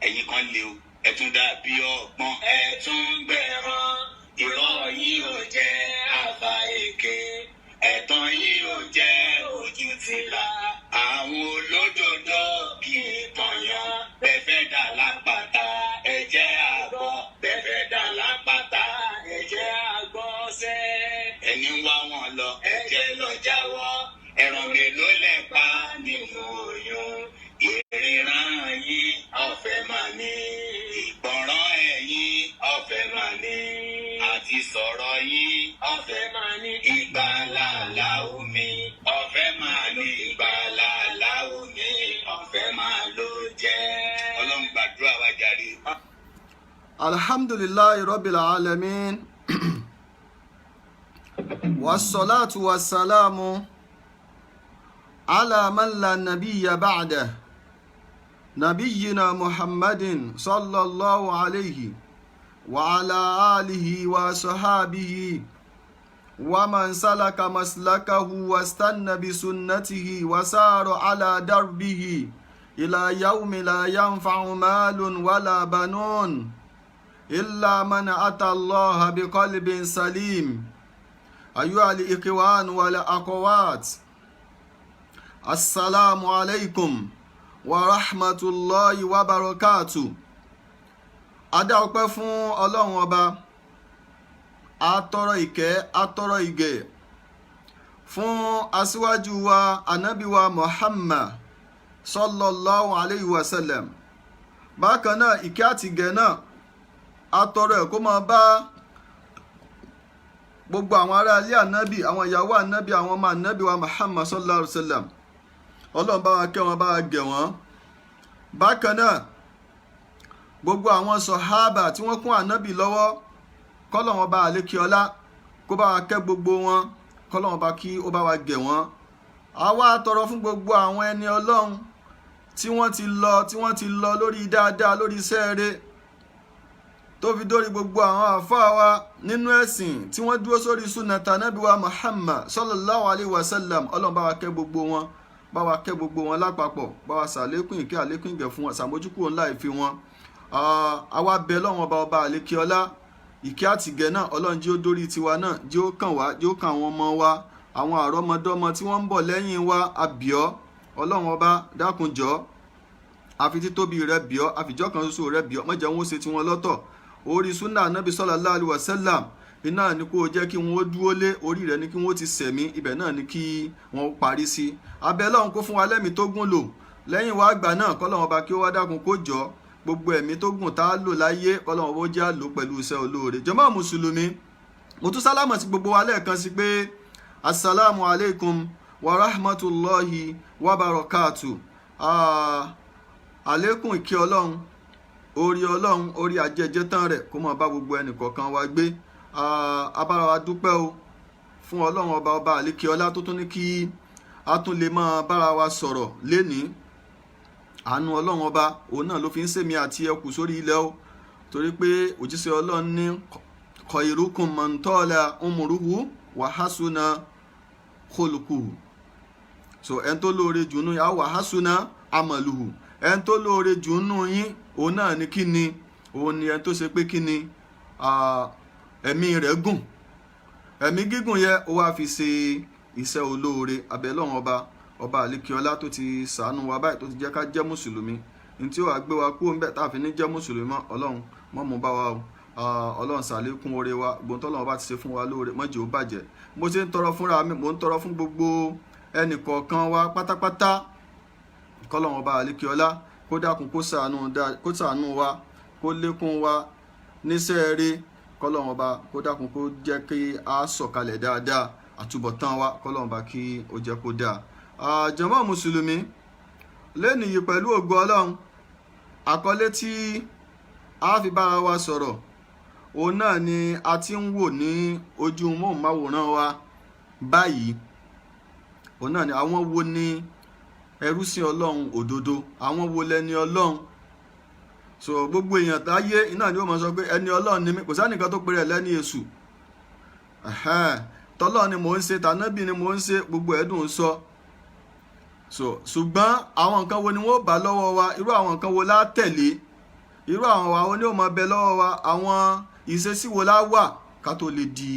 Ẹ̀yin kan lè o, ẹ tún dàbí ọgbọ́n, ẹ tún gbẹ̀rán. Irọ́ yín ò jẹ́ àbá èké, ẹ̀tàn yín ò jẹ́ ojú tìlà. Àwọn olódodo kì í tọ̀yàn. Bẹ́ẹ̀ fẹ́ dà lápáta, ẹ̀jẹ̀ àgbọ̀. Bẹ́ẹ̀ fẹ́ dà lápáta, ẹ̀jẹ̀ àgbọ̀ sẹ́. Ẹni ń wá wọn lọ, ẹ̀jẹ̀ lọ jáwọ́. Ẹran mélòó lẹ pa nínú oyún? Ìríran yín ọ̀fẹ́ máa ní. Ìgbọ̀nràn ẹ̀yin ọ̀fẹ́ máa ní. Àti sọ̀rọ̀ yín ọ̀fẹ́ máa ní. Ìgbàlàlà omi ọ̀fẹ́ máa ní. Ìgbàlàlà omi ọ̀fẹ́ máa ló jẹ́. Ọlọ́run, gbàdúrà wa jàre. Alhamdulillahi rabbil alamin, wassalatu wassalamu ala man la nabiyya ba'da, nabiyyina Muhammadin sallallahu alayhi wa ala alihi wa sahabihi wa man salaka maslakahu wastanna bi sunnatihi wa sara ala darbihi ila yawmi la yanfa'u malun wala banun illa man ata Allaha biqalbin salim. Ayyuha al-ikhwan wal akhawat, assalamu alaikum wa rahmatullahi wa barakatuh. A dá ọpẹ́ fún Ọlọ́run Ọba, a tọrọ ìkẹ́, a tọrọ ìgẹ̀ fún aṣíwájú wa, Ànábì wa Muhammad sallallahu alayhi wa sallam. Bákan náà, ìkẹ́ àtìgẹ̀ náà, a tọrọ ẹ̀ kó máa bá gbogbo àwọn ará ilé Ànábì, àwọn ìyàwó Ànábì, àwọn ọmọ Ànábì wa Muhammad sallallahu alayhi wa sallam. Ọlọ́run, bá wa kẹ́ wọn, bá wa gẹ̀ wọ́n. Bákan náà, gbogbo àwọn sọ̀hábà tí wọ́n kún Ànábì lọ́wọ́, kọ́lọ́wọ́n bá àlékí ọlá kó bá wa kẹ́ gbogbo wọn, kọ́lọ́wọ́n bá kí ó bá wa gẹ̀ wọ́n. Àwa tọrọ fún gbogbo àwọn ẹni Ọlọ́run tí wọ́n ti lọ, tí wọ́n ti lọ lórí dáadáa, lórí iṣẹ́ rere, tó fi dórí gbogbo àwọn àfáà wa nínú ẹ̀sìn tí wọ́n dúró sórí sunnata Nábì wa Muhammad sallallahu alayhi wa sallam. Ọlọ́run, bá wa kẹ́ gbogbo wọn, bá wa kẹ́ gbogbo wọn lápapọ̀, bá wa ṣàlékún ìkẹ́, àlékún ìgẹ̀ fún wọn, ṣàmójúkúrò ńlá ìfi wọn. Àwa bẹ lọ́wọ́n ọba, ọba àlékíọlá, ìkẹ́ àtìgẹ̀ náà, Ọlọ́run, jí ó dórí tiwa náà, jí ó kàn wá, jí ó kàn àwọn ọmọ wa, àwọn àrọ́mọdọ́mọ tí wọ́n ń bọ̀ lẹ́yìn wa. Àbíọ́ Ọlọ́run Ọba, dákunjọ́, àfi títóbi rẹ bíọ́, àfijọ́ kan ṣoṣo rẹ bíọ́, má jẹ́ wọn ó ṣe tiwọn lọ́tọ̀. Orí súnà Anábì sallallahu alaihi wasallam iná ni kó o jẹ́ kí wọ́n ó dúró lé orí rẹ̀, ní kí wọ́n ti sẹ̀mí ibẹ̀ náà ni kí wọ́n parí sí. Abẹ́ Ọlọ́run kó fún wa lẹ́mìí tó gùn lò lẹ́yìn wá àgbà náà. Kọ́lọ́run Ọba kí ó wá dákun kó jọ, gbogbo ẹ̀mí tó gùn tá a lò láyé, kọ́lọ́run Ọba ó jẹ́ àlò pẹ̀lú iṣẹ́ olóore. Jàmá mùsùlùmí, mo tún sálámà sí gbogbo wa lẹ́ẹ̀kan sí pé assalamu alaikum wa rahmatulahi wa barakatu. Àlékún ìkẹ́ Ọlọ́run, orí Ọlọ́run, orí ajẹjẹ tán rẹ̀ kó máa bá gbogbo ẹnì kọ̀ọ̀kan wa gbé. Abára wa dúpẹ́ o fún Ọlọ́run Ọba, ọba àlékè ọlá tó tún ní kí a tún lè máa bára wa sọ̀rọ̀ lénìí. Àánú Ọlọ́run Ọba òun náà ló fi ń sèmi àti ẹkù sórí ilẹ̀ o, torí pé òjíṣẹ́ Ọlọ́run ní khairukum man tala umruhu wa hasuna khuluquhu. So ẹni tó lóore jù nù yà wa hasuna amaluhu, ẹni tó lóore jù nù yín, òun náà ní kí ni? Òun ni ẹni tó ṣe pé kí ni? Ẹ̀mí rẹ̀ gùn. Ẹ̀mí gígùn yẹ ó wá fi ṣe iṣẹ́ olóore. Abẹ́lọ́run Ọba, ọba àlékiọlá tó ti ṣàánú wa báyìí, tó ti jẹ́ ká jẹ́ mùsùlùmí, ní tí ó wàá gbé wa kúrò ńbẹ̀ tá a fi ní jẹ́ mùsùlùmí mọ́, Ọlọ́run mọ́ mú bá wa o. Ọlọ́run, ṣàlékún oore wa. Gbogbo tọ́lọ́run bá ti ṣe fún wa lóore, má jẹ́ ó bàjẹ́. Mo ṣe ń tọrọ fúnra mi, mo ń tọrọ fún gbogbo ẹnì kọ̀ọ̀kan wa pátápátá, kọ́lọ́run Ọba àlékiọlá kó dákun, kó ṣàánú wa, kó lékún wa níṣẹ́ rí. Kọ́lọ́run Ọba kó dákun, kó jẹ́ kí a sọ̀kalẹ̀ dáadáa, àtúbọ̀tán wa, kọ́lọ́run Ọba kí ó jẹ́ kó dáa. Jàmá mùsùlùmí, lẹ́nu yìí, pẹ̀lú ògo Ọlọ́run, àkọlé tí a fi bára wa sọ̀rọ̀, òun náà ni a ti ń wò ní ojú móhùnmáwòrán wa báyìí. Òun náà ni: àwọn wo ni ẹrúsìn Ọlọ́run òdodo? Àwọn wo lẹni Ọlọ́run? So gbogbo èèyàn táyé iná ni ó mọ̀ sọ pé ẹni Ọlọ́run ni mí. Kò sẹ́nìkan tó pe rẹ̀ lẹ́ni èṣù. Tọ́lọ́ ni mò ń ṣe, tànábì ni mò ń ṣe, gbogbo ẹ̀dùn ń sọ so. Ṣùgbọ́n àwọn nǹkan wo ni wọ́n bá lọ́wọ́ wa? Irú àwọn nǹkan wo la tẹ̀lé? Irú àwọn wa wo ni ó máa bẹ lọ́wọ́ wa? Àwọn ìṣesí wo la wà ká tó lè di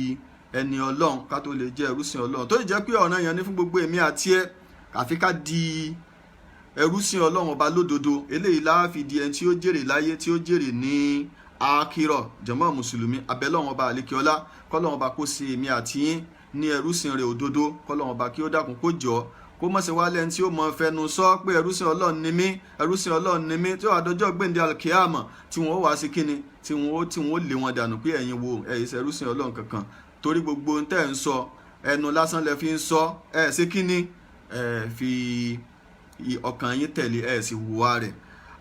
ẹni Ọlọ́run, ká tó lè jẹ́ ẹrúsìn Ọlọ́run, tó lè jẹ́ pé ọ̀ràn yẹn ní fún gbogbo èmi àti ẹ, àfi ká di ẹrúsìn Ọlọ́run Ọba lódodo. Eléyìí la fi di ẹni tí ó jèrè láyé, tí ó jèrè ní àkírọ̀. Jàmá mùsùlùmí, abẹ́lọ́run Ọba àlékiọlá, kọ́lọ́run Ọba kó ṣe èmi àti yín ní ẹrúsìn rẹ̀ òdodo. Kọ́lọ́run Ọba kí ó dákun, kó jọ, kó mọ̀ sí wálé ẹni tí ó mọ fẹnu sọ pé ẹrúsìn Ọlọ́run ni mí, ẹrúsìn Ọlọ́run ni mí, tí ó wà dọjọ́ gbèǹde alkiyama, tí wọ́n wá sí kíni, tí wọ́n lé wọn dànù pé ẹ̀yin wo, ẹ̀yin ṣe ẹrúsìn Ọlọ́run kankan, torí gbogbo ohun tẹ́ ẹ̀ ń sọ, ẹnu lásán lẹ fi ń sọ, ẹ̀ ṣe kíni, ẹ̀ fi ọkàn yín tẹ̀lé, ẹ̀ sì hùwà rẹ̀.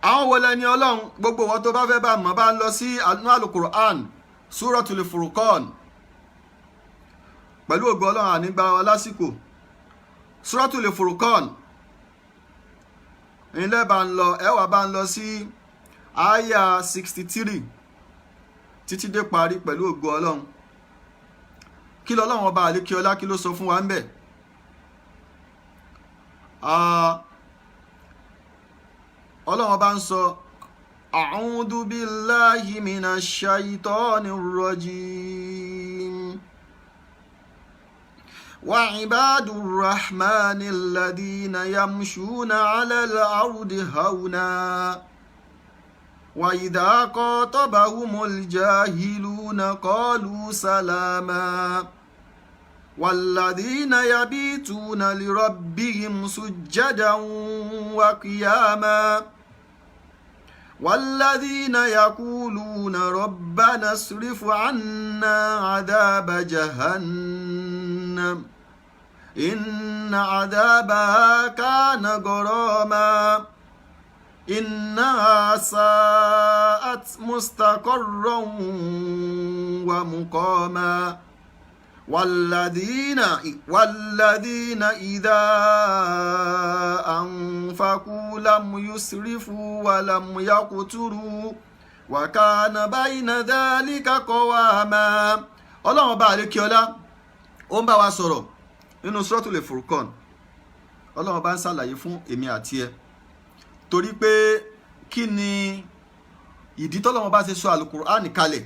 Àwọn wo lẹni Ọlọ́run? Gbogbo wọn tó bá fẹ́ bá mọ̀, bá ń lọ sí Alukur'an, Suratul Furqan. Pẹ̀lú ògo Ọlọ́run, ànígbà wa lásìkò. Suratul Furqan ilẹ̀ bá ń lọ, ẹ wà bá ń lọ sí àyà 63 títí dé parí, pẹ̀lú ògo Ọlọ́run. Kí lọ́lọ́run Ọba àlékiọlá, kí ló sọ fún wa ń bẹ̀? Ọlọ́run Ọba ń sọ, أعوذ بالله من الشيطان الرجيم. وعباد الرحمن الذين يمشون على الأرض هونا وإذا خاطبهم الجاهلون قالوا سلاما والذين يبيتون لربهم سجدا وقياما والذين يقولون ربنا اصرف عنا عذاب جهنم إن عذابها كان غراما إنها ساءت مستقرا ومقاما والذين إذا أنفقوا لم يسرفوا ولم يقتروا وكان بين ذلك قواما. Ọlọ́run Ọba àlékiọlá, ó ń bá wa sọ̀rọ̀ nínú Suratul Furqan. Ọlọ́run bá ń ṣàlàyé fún èmi àti ẹ, torí pé kí ni ìdí tọ́lọ́run bá ṣe sọ Alukur'an kalẹ̀?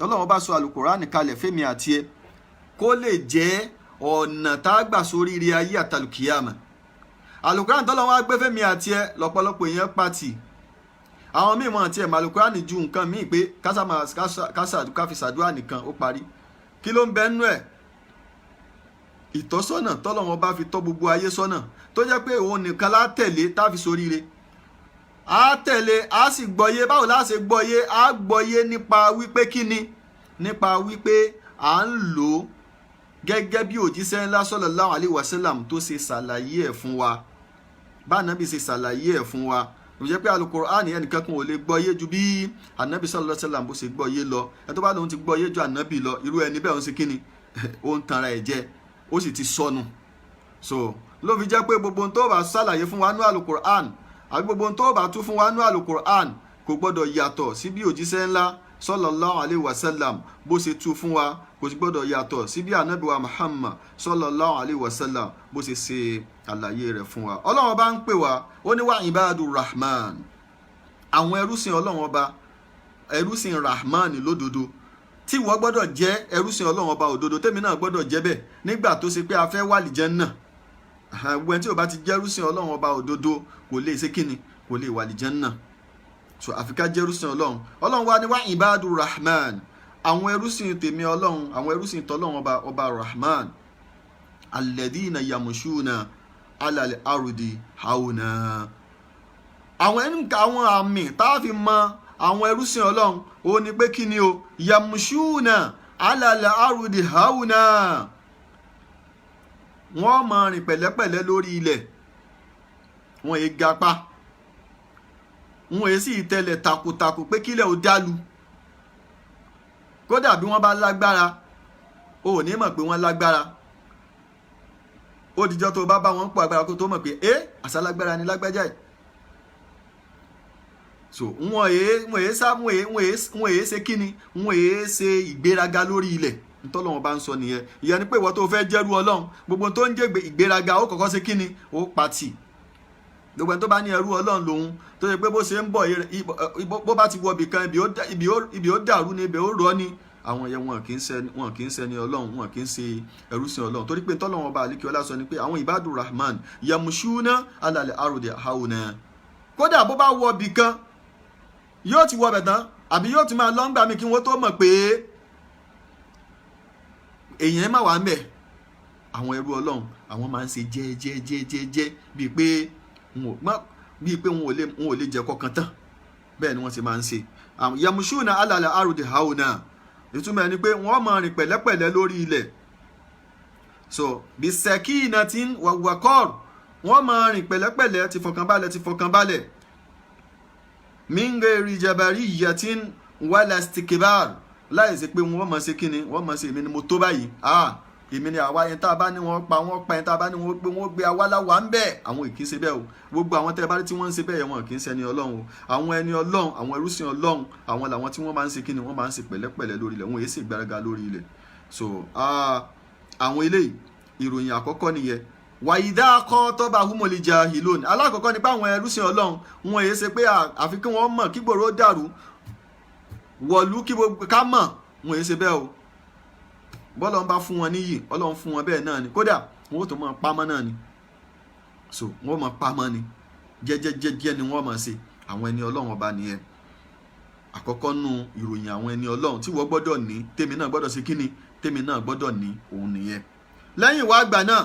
Ọlọ́run bá sọ Alukur'an kalẹ̀ fẹ́mi àti ẹ kó lè jẹ́ ọ̀nà tá a gbà sóríire ayé àtàlùkìyàmà. Alukur'an tọ́lọ́run wá gbé fẹ́mi àti ẹ, lọ́pọ̀lọpọ̀ èèyàn pàtì. Àwọn míì mọ̀ àti ẹ̀ mọ̀ Alukur'an ju nǹkan míì pé kásá káfi ṣàdúrà nìkan, ó parí. Kí ló ń bẹ nú ẹ̀? Ìtọ́sọ́nà tọ́lọ́run bá fi tọ́ gbogbo ayé sọ́nà, tó jẹ́ pé òun nìkan lá tẹ̀lé tá a fi soríire. A tẹ̀lé, a sì gbọ́yé. Báwo la ṣe gbọ́yé? A gbọ́yé nípa wípé kíni? Nípa wípé à ń lò ó gẹ́gẹ́ bí òjíṣẹ́ ńlá sallallahu alaihi wasallam tó ṣe ṣàlàyé ẹ̀ fún wa, bá ànábì ṣe ṣàlàyé ẹ̀ fún wa. Ó jẹ́ pé Alukur'ani, ẹnìkan kan ò lè gbọ́yé ju bí ànábì sallallahu alaihi wasallam bó ṣe gbọ́yé lọ. Ẹ tó bá lóun ti gbọ́yé ju ànábì lọ, irú ẹni bẹ́ẹ̀ ń ṣe kíni? Ó ń tanra ẹ̀ jẹ, ó sì ti sọnù. So ló fi jẹ́ pé gbogbo ohun tó bá ṣàlàyé fún wa nú Alukur'an, àbí gbogbo ohun tó bá tú fún wa nú Alukur'an, kò gbọ́dọ̀ yàtọ̀ sí bí òjíṣẹ́ ńlá sallallahu alayhi wa sallam bó ṣe tú fún wa. Kò sì gbọ́dọ̀ yàtọ̀ sí bí ànábì wa Muhammad sallallahu alayhi wa sallam bó ṣe ṣe àlàyé rẹ̀ fún wa. Ọlọ́run Ọba ń pè wá, ó ní wa ibadur rahman, àwọn ẹrúsìn Ọlọ́run Ọba, ẹrúsìn Rahman lódodo, tí ìwọ gbọ́dọ̀ jẹ́ ẹrúsìn Ọlọ́run Ọba òdodo, tèmi náà gbọ́dọ̀ jẹ́ bẹ́ẹ̀, nígbà tó ṣe pé a fẹ́ wà lìjẹ́ náà. Gbogbo ẹni tí ò bá ti jẹ́rúsìn Ọlọ́run Ọba òdodo kò lè ṣe kíni? Kò lè wà lìjẹ́ náà. So àfi ká jẹ́rúsìn Ọlọ́run. Ọlọ́run wa ni wá ibadur rahman, àwọn ẹrúsìn tèmi Ọlọ́run, àwọn ẹrúsìn tọ́lọ́run Ọba, Ọba Rahman, alladhina yamushuna alal ardi hauna. Àwọn ẹni, àwọn àmì tá a fi mọ àwọn ẹrúsìn Ọlọ́run, ó ní pé kí ni o? Yamushuna alal ardi hauna, wọ́n máa rìn pẹ̀lẹ́pẹ̀lẹ́ lórí ilẹ̀. Wọ́n yé gapá, wọ́n yé sì tẹ̀lẹ̀ takuntakun pé kílẹ̀ ó dálu. Kódà bí wọ́n bá lágbára, o ò ní mọ̀ pé wọ́n lágbára. Ó dijọ́ tó bá bá wọn pọ̀ agbára kó tó mọ̀ pé ẹ́ àṣà ni lágbájá yìí. So wọ́n yé sá, wọ́n yé ṣe kíni? Wọ́n yé ṣe ìgbéraga lórí ilẹ̀. Ntọ́lọ́wọ́n bá ń sọ nìyẹn. Ìyẹn ni pé ìwọ tó fẹ́ jẹ́rú Ọlọ́run, gbogbo tó ń jẹ́ ìgbéraga, ó kọ́kọ́ ṣe kíni? Ó pati. Gbogbo ẹni tó bá ní ẹrú Ọlọ́run lòun, tó yẹ pé bó ṣe ń bọ̀, bó bá ti wọ ibì kan, ibi ó dàrú ni, ibi ó rọ ni, àwọn yẹn wọn kì í ṣẹni Ọlọ́run, wọn kì í ṣe ẹrúsìn Ọlọ́run, torí pé tọ́lọ́run Ọba àlekíọ́lá sọ ni pé àwọn ibadur rahman yamushuna alal ardi hauna. Kódà bó bá wọ ibì kan, yóò ti wọ bẹ̀ tán àbí yóò ti máa lọ ńgbà mí kí wọ́n tó mọ̀ pé èèyàn má wà ń bẹ̀. Àwọn ẹrú Ọlọ́run, àwọn máa ń ṣe jẹ́jẹ́jẹ́jẹ́, bíi pé wọn ò lè jẹ kọkàn tán. Bẹ́ẹ̀ ni wọ́n ti máa ń ṣe. Yamushuna alal ardi hauna, ìtumọ̀ ẹni pé wọ́n máa rìn pẹ̀lẹ́pẹ̀lẹ́ lórí ilẹ̀. So bisakinatin waqar, wọ́n máa rìn pẹ̀lẹ́pẹ̀lẹ́, ti fọkànbalẹ̀, ti fọkànbalẹ̀. Min ghairi jabariyatin wala istikbar, láì sí pé wọ́n máa ṣe kíni, wọ́n máa ṣe èmi ni mo tó báyìí, ah, èmi ni àwa yẹn, tá a bá ní wọ́n pa wọ́n pa yẹn, tá a bá ní wọ́n gbé wọ́n gbé, àwa láwa ń bẹ̀. Àwọn kì í ṣe bẹ́ẹ̀ o. Gbogbo àwọn tẹ́ ẹ bá rí tí wọ́n ń ṣe bẹ́ẹ̀ yẹn, wọn kì í ṣe ẹni Ọlọ́run o. Àwọn ẹni Ọlọ́run, àwọn ẹrúsìn Ọlọ́run, àwọn làwọn tí wọ́n máa ń ṣe kíni, wọ́n máa ń ṣe pẹ̀lẹ́pẹ̀lẹ́ lórí ilẹ̀, wọn èé ṣe ìgbéraga lórí ilẹ̀. So àwọn eléyìí, ìròyìn àkọ́kọ́ nìyẹn. Wa idha khatabahumul jahilun, alákọ̀ọ́kọ́ ni pé àwọn ẹrúsìn Ọlọ́run, wọn èé ṣe pé àfi kí wọ́n mọ̀, kí gbòòrò dàrú wọ̀lú, kí gbogbo ká mọ̀, wọn èé ṣe bẹ́ẹ̀ o. Bọ́lọ̀ ń bá fún wọn níyì, Ọlọ́run fún wọn bẹ́ẹ̀ náà ni, kódà wọn ó tó máa pamọ́ náà ni. So wọn máa pamọ́ ni, jẹ́jẹ́jẹ́jẹ́ ni wọ́n máa ṣe. Àwọn ẹni Ọlọ́run Ọba nìyẹn. Àkọ́kọ́ nu ìròyìn àwọn ẹni Ọlọ́run tí wọ́n gbọ́dọ̀ ní, tèmi náà gbọ́dọ̀ ṣe kíni, tèmi náà gbọ́dọ̀ ní, òun nìyẹn. Lẹ́yìn wá gbà náà,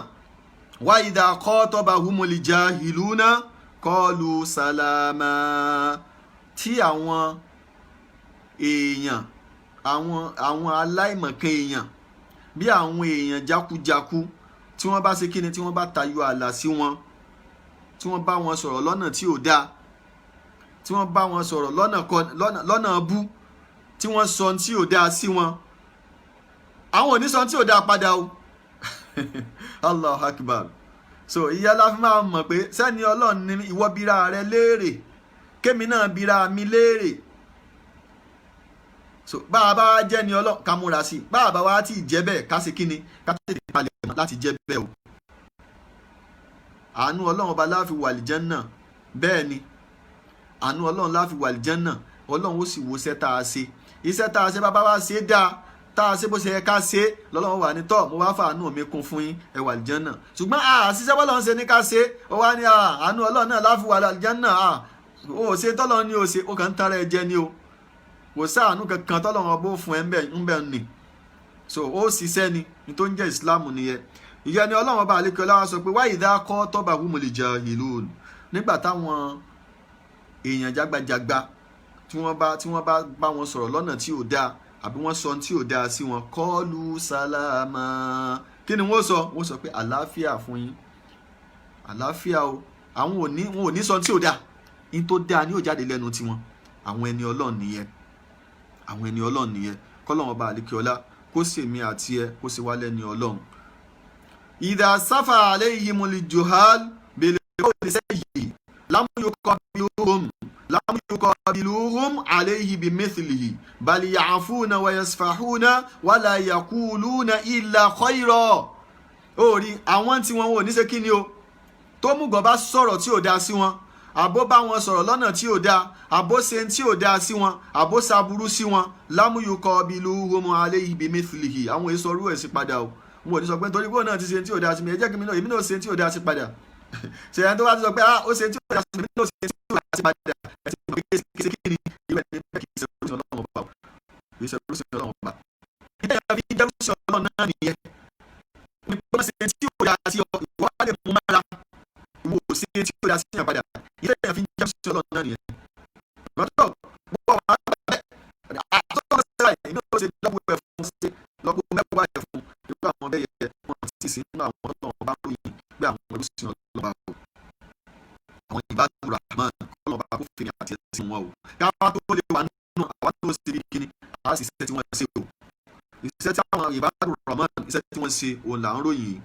wa idha khatabahumul jahiluna qalu salama. Tí àwọn èèyàn, àwọn aláìmọ̀kan èèyàn, bí àwọn èèyàn jákujáku, tí wọ́n bá ṣe kíni, tí wọ́n bá tayọ ààlà sí wọn, tí wọ́n bá wọn sọ̀rọ̀ lọ́nà tí ò dáa, tí wọ́n bá wọn sọ̀rọ̀ lọ́nà bú, tí wọ́n sọ tí ò dáa sí wọn, àwọn ò ní sọ tí ò dáa padà o. Allah akbar. So ìyá la fi máa mọ̀ pé sẹ́ni Ọlọ́run ní ìwọ bíra rẹ léèrè, kémi náà bíra mi léèrè. So bá a bá jẹ́ ni Ọlọ́run, ká múra sí i. Bá a bá wá tí ì jẹ́ bẹ́ẹ̀, ká ṣe kíni, ká tètè palẹ̀ mọ́ láti jẹ́ bẹ́ẹ̀ o. Àánú Ọlọ́run Ọba láfi wà àlìjánnà. Bẹ́ẹ̀ ni, àánú Ọlọ́run láfi wà àlìjánnà. Ọlọ́run ó sì wo iṣẹ́ tá a ṣe. Iṣẹ́ tá a ṣe, bá bá wá ṣe dáa, tá a ṣe bó ṣe yẹ ká ṣe, lọ́lọ́run wà ní tọ́, mo wá fàánú mi kún fún yín, ẹ wà àlìjánnà. Ṣùgbọ́n àṣìṣe bọ́lọ́run ṣe ní ká ṣe, ó wá ní àánú Ọlọ́run náà láfi wà àlìjánnà. Ó ṣe tọ́lọ́run ní o ṣe, ó kàn ń tara ẹ jẹ ni o. Kò sáànú kankan tọ́lọ́run ọbọ̀ fún ẹ ń bẹ̀ nì. So ó ṣiṣẹ́ ni ní tó ń jẹ́ Islam nìyẹn. Ìyẹn ni Ọlọ́run Ọba àlekè ọlá sọ pé wa idha khatabahumul jahilun, nígbà táwọn èèyàn jágbajàgba, tí wọ́n bá bá wọn sọ̀rọ̀ lọ́nà tí ò dáa, àbí wọ́n sọ tí ò dáa sí wọn, qalu salama. Kí ni wọ́n sọ? Wọ́n sọ pé àlàáfíà fún yín, àlàáfíà o. Àwọn ò ní, wọn ò ní sọ tí ò dáa. Ní tó dáa ní ò jáde lẹ́nu tiwọn. Àwọn ẹni Ọlọ́run nìyẹn, àwọn ẹni Ọlọ́run nìyẹn. Kọ́lọ́run Ọba àlekè ọlá kó sì èmi àti ẹ, kó sì wá lẹ́ni Ọlọ́run. Idha safa alayhimul juhal bil qawli sayyi lam yuqabiluhum alayhi bimithlihi bal ya'funa wa yasfahuna wala yaquluna illa khayra. Ó rí àwọn tí wọn ò ní ṣe kí ni o, tó mú gàn bá sọ̀rọ̀ tí ò dáa sí wọn, àbó bá wọn sọ̀rọ̀ lọ́nà tí ò dáa, àbó ṣe tí ò dáa sí wọn, àbó ṣaburú sí wọn, lam yuqabiluhum alayhi bimithlihi, àwọn èso orú ẹ̀ sí padà o. Wọn ò ní sọ pé nítorí bóun náà ti ṣe tí ò dáa sí mi, ẹ jẹ́ kí mi náà, èmi náà ṣe tí ò dáa sí padà. Ṣe ẹni tó bá ti sọ pé ah, ó ṣe tí ò dáa sí mi, èmi náà ṣe tí ò dáa sí padà, ẹ ti mọ̀ pé kí ṣe kí ni, ìwé ẹni bẹ́ẹ̀ kì í ṣe ẹrúsìn Ọlọ́run Ọba o, kì í ṣe ẹrúsìn Ọlọ́run Ọba. Ìdá yẹn fi jẹ́ ẹrúsìn Ọlọ́run náà nìyẹn ní pé wọ́n ṣe tí ò dáa sí ọ, ìwọ á lè mú mára, ìwọ ò ṣe tí ò dáa sí yàn padà. Ìdá yẹn fi jẹ́ ẹrúsìn Ọlọ́run náà nìyẹn. Ìgbàdàn wọ́n wà á bẹ́ẹ̀ àtọ́nà sẹ́ra, èmi náà ṣe lọ́pọ̀ ẹ̀ fún, ṣe lọ́pọ̀ mẹ́wàá ẹ̀ fún. Irú àwọn bẹ́ẹ̀ yẹ, wọ́n ti sí nínú àwọn ọlọ́run bá ròyìn pé àwọn ẹrúsìn Ọlọ́run bá o, àwọn ìbádùn rahman. Kọ́lọ̀ bá kó fèrè àti ẹ̀sìn wọn o. Káwá tó lè wà nínú àwa tó ṣe bí kíni, àá sì ṣiṣẹ́ tí wọ́n ṣe o. Iṣẹ́ tí àwọn ìbádùn rahman, iṣẹ́ tí wọ́n ṣe, òun là ń ròyìn.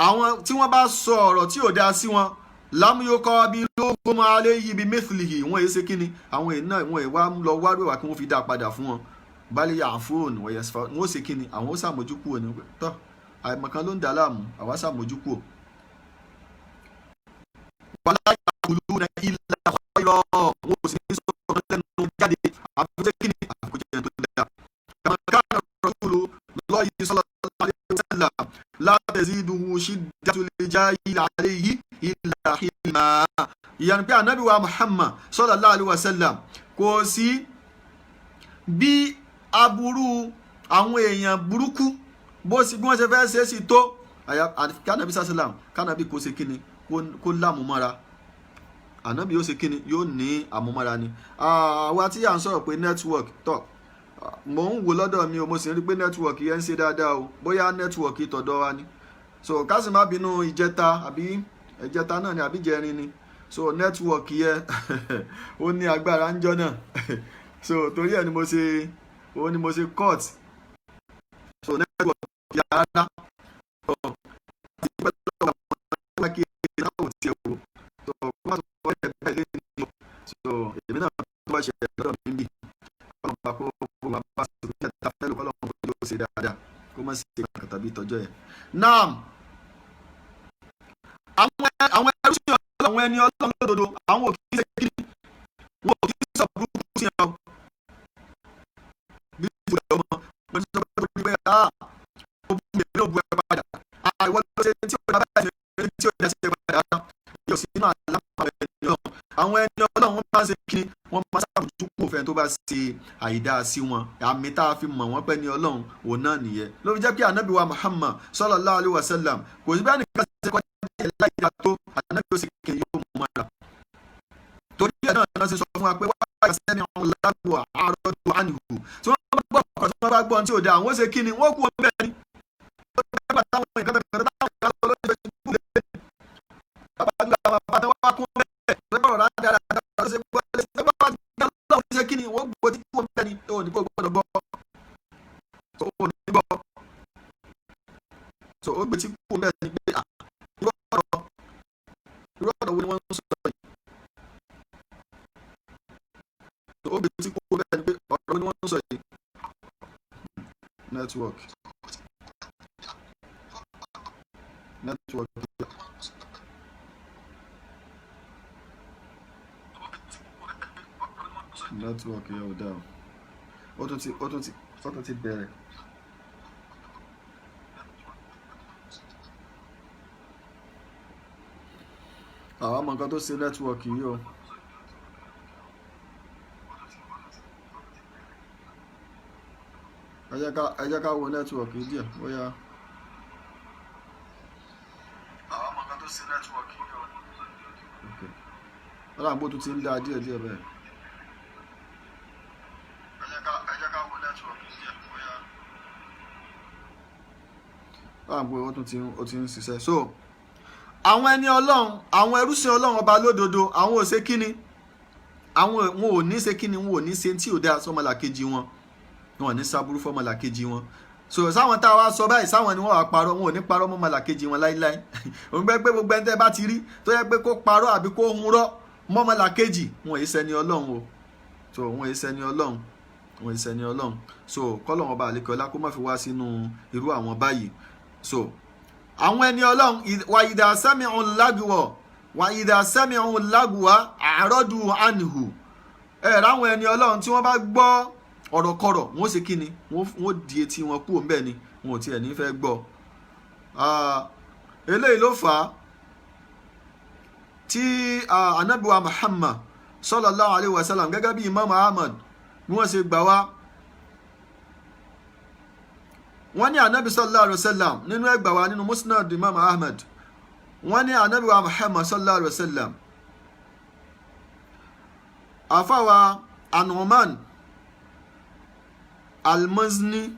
Àwọn tí wọ́n bá sọ ọ̀rọ̀ tí ò dáa sí wọn, lam yuqabiluhum alayhi bimithlihi, wọ́n èyí ṣe kíni, àwọn èyí náà, wọ́n èyí wá lọ wárò wá kí wọ́n fi dá padà fún wọn. Bal ya'fun wa yasfahun, wọ́n ó ṣe kíni, àwọn ó ṣàmójúkúrò ní tọ́, àìmọ̀kan ló ń dà láàmú, àwa ṣàmójúkúrò. alayhi illa hilma. Ìyanu pé anabi wa Muhammad sallallahu alayhi wa sallam, kò sí bí aburú àwọn èèyàn burúkú bó sì bí wọ́n ṣe fẹ́ ṣe é sí tó, kánàbí sàlám, kánàbí kò ṣe kíni, kó lámùmọ́ra, ànábì yóò ṣe kíni, yóò ní àmúmọ́ra ni. Àwa tí à ń sọ̀rọ̀ pé network tọ̀, mò ń wò lọ́dọ̀ mi o, mo sì ń rí pé network yẹn ń ṣe dáadáa o, bóyá network tọ̀dọ̀ wa ni. So ká sì má bínú, ìjẹta àbí ìjẹta náà ni àbí jẹrin ni, so network yẹn ó ní agbára ń jọ náà. So torí ẹ̀ ni mo ṣe, òun ni mo ṣe cut. So network yẹn rárá àti pẹ́ lọ́wọ́ àwọn kí náà ò tiẹ̀ wò. So wọ́n á sọ ẹ̀ bẹ́ẹ̀ lé ní o. So èmi náà tó bá ṣe lọ́dọ̀ mi bì, kọ́lọ́n bá kó wà bá ṣe kó jẹ́ ta fẹ́ lò, kọ́lọ́n kó yóò ṣe dáadáa, kó má ṣe kàkà tàbí ìtọ́jọ́ yẹn. Naam, àwọn ẹrú sí Ọlọ́run, àwọn ẹni Ọlọ́run lódodo, àwọn ò kì í ṣe kí wọn ò kì í sọ burúkú sí ẹ o. Bí ìfúnlẹ̀ ọmọ wọn ti sọ pé torí pé ah, ó bu èmi náà bu ẹ padà, àìwọ ló ṣe tí ó dá báyìí, ṣe tí ó dá sí ẹ padà, yóò sí inú àlámà ẹni Ọlọ́run. Àwọn ẹni Ọlọ́run, wọ́n máa ń ṣe kí wọ́n máa ṣàbùjúkú òfin tó bá ṣe àìdá sí wọn. Àmì tá a fi mọ̀ wọ́n pẹ́ ní Ọlọ́run òun náà nìyẹn. Ló fi jẹ́ pé ànábì wa Muhammad sallallahu alaihi wasallam, kò sí bẹ́ẹ̀ nìkan ṣe kọjá ẹ̀ láìda tó, ànábì ó sì kí yóò mú mọ́ra. Torí ẹ̀ náà ṣe sọ fún wa pé wáyà sẹ́ni àwọn lágbo àárọ̀ tó ànìhù, tí wọ́n bá gbọ́ ọ̀rọ̀, tí wọ́n bá gbọ́ tí ò dáa, àwọn ó ṣe kí ni, wọ́n kú ọbẹ̀ ni. Nígbà táwọn nǹkan táwọn ìka lọ lórí Facebook lé, bàbá àgbà bàbá tí wọ́n kún bẹ́ẹ̀ lọ́rọ̀ rádaràdà ló ṣe gbọ́ lé ṣe bá wà lọ́wọ́ ṣe kí ni, wọ́n gbọ́ tí kú bẹ́ẹ̀ ni. Ó ní kó gbọ́dọ̀ gbọ́, ó ní gbọ́. So ó gbé tí kú bẹ́ẹ̀ ni pé irú ọ̀rọ̀ wo ni wọ́n ń sọ yìí? So ó gbé tí kú bẹ́ẹ̀ ni pé ọ̀rọ̀ wo ni wọ́n ń sọ yìí? Network. Network yẹn ò dáa o. Ó tún ti bẹ̀rẹ̀. Àwọn ọmọ nǹkan tó ṣe network yìí o. Ẹ jẹ́ ká wo network yìí díẹ̀ bóyá. Àwọn ọmọ nǹkan tó ṣe network yìí o. Okay. Ọlọ́run bó tún ti ń dá díẹ̀ díẹ̀ bẹ́ẹ̀. Ẹ jẹ́ ká wo network yìí díẹ̀ bóyá. Ọlọ́run bó ó ti ń ṣiṣẹ́. So àwọn ẹni Ọlọ́run, àwọn ẹrúsìn Ọlọ́run ọba lódodo, àwọn ò ṣe kíni, àwọn wọn ò ní ṣe kíni, wọn ò ní ṣe tí ò dáa sọmọlàkejì wọn, wọn ò ní sábúrú fọmọlàkejì wọn. So sáwọn tá a wá sọ báyìí, sáwọn ni wọn wà parọ́, wọn ò ní parọ́ mọ́mọlàkejì wọn láíláí. Òun gbẹ pé gbogbo ẹni tẹ́ bá ti rí tó yẹ pé kó parọ́ àbí kó hunrọ́ mọ́mọlàkejì, wọn ò ṣẹni Ọlọ́run o. So wọn ò ṣẹni Ọlọ́run, wọn ò ṣẹni Ọlọ́run. So kọ́lọ́run ọba àlekọ́lá kó má fi wá sínú irú àwọn báyìí. So àwọn ẹni Ọlọ́run, wà ìdá sami'u lágùwọ̀, wà ìdá sami'u lágùwà àrọ́dù ànìhù. Ẹ ráwọn ẹni Ọlọ́run, tí wọ́n bá gbọ́ ọ̀rọ̀kọ̀rọ̀, wọ́n ṣe kíni, wọ́n di etí wọn kúrò ńbẹ̀ ni, wọn ò tiẹ̀ ní fẹ́ gbọ́. Eléyìí ló fà á tí anabiwa Muhammad sallallahu alayhi wa sallam, gẹ́gẹ́ bí Imam Ahmad bí wọ́n ṣe gbà wá, wọ́n ní anabi sallallahu alayhi wa sallam, nínú ẹgbà wa nínú Musnad Imam Ahmad, wọ́n ní anabi wa Muhammad sallallahu alayhi wa sallam, àfàwà Anuman Almazni,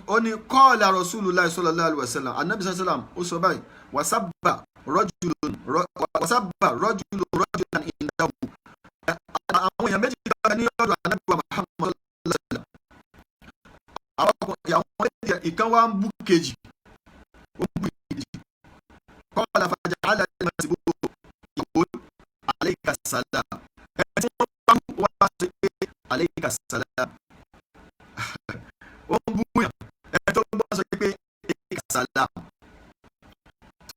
ó ní qala Rasulullah sallallahu alayhi wa sallam, anabi sallallahu alayhi wa sallam ó sọ báyìí: Wasabba rajulun rajulan indahu. Àwọn èèyàn méjì kan ní ọ̀dọ̀ anabi wa Muhammad sallallahu alayhi wa sallam, àwọn ọkùnrin, àwọn méjì, ìkan wá ń bú kejì, ó ń bú kejì. Qala faja'ala al-masbū yaqūl alayka salam. Ẹni tí wọ́n bá ń wá sọ pé alayka salam, ó ń bú yàn, ẹni tó ń bọ́ sọ pé alayka salam.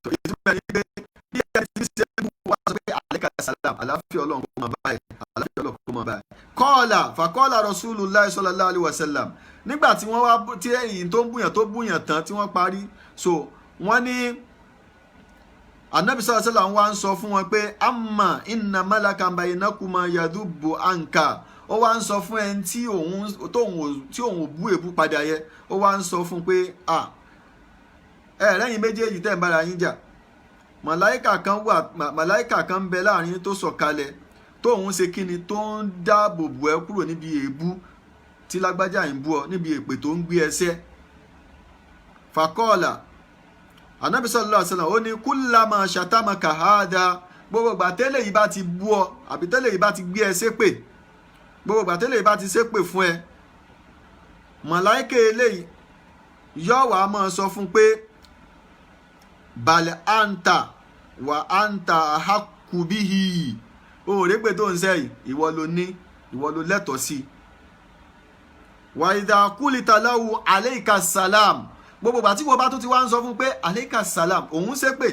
Ìtumọ̀ ẹni pé bí ẹni tí ṣe bú wá sọ pé alayka salam, àlàáfíà Ọlọ́run kó máa báyìí, àlàáfíà Ọlọ́run kó máa báyìí. Qala faqala Rasulullah sallallahu alaihi wasallam. Nígbà tí wọ́n wá tí ẹ̀yìn tó ń búyàn tó búyàn tán, tí wọ́n parí, so wọ́n ní Anabi sallallahu alaihi wasallam wá ń sọ fún wọn pé amma inna malakan bainakuma yadubbu anka. Ó wá ń sọ fún ẹni tí òun ò bú èbú padà yẹ, ó wá ń sọ fún pé à ẹ lẹ́yìn méjèèjì tẹ́ ń bára yín jà, màláìkà kan wà, màláìkà kan ń bẹ láàrin tó sọ̀kalẹ̀, tóun ṣe kíni, tó ń dáàbò bò ẹ́ kúrò níbi èébú tí lágbájá ń bú ọ, níbi èpè tó ń gbé ẹsẹ̀. Fàkọ́ọ̀là Anabi sallallahu alaihi wasallam ó ní kullama shatamaka hada, gbogbo ìgbà tẹ́lẹ̀ yìí bá ti bú ọ àbí tẹ́lẹ̀ yìí bá ti gbé ẹ ṣépè, gbogbo ìgbà tẹ́lẹ̀ yìí bá ti ṣépè fún ẹ, màláìkà eléyìí yóò wá máa sọ fún pé bal anta wa anta ahaqqu bihi, o rè pé tó ń sẹ́yìn ìwọ ló ní, ìwọ ló lẹ́tọ̀ọ́ sí. Wa idha qulta lahu alayka salam, gbogbo ìgbà tí wọ́n bá tún ti wá ń sọ fún pé alayka salam, òun ṣépè,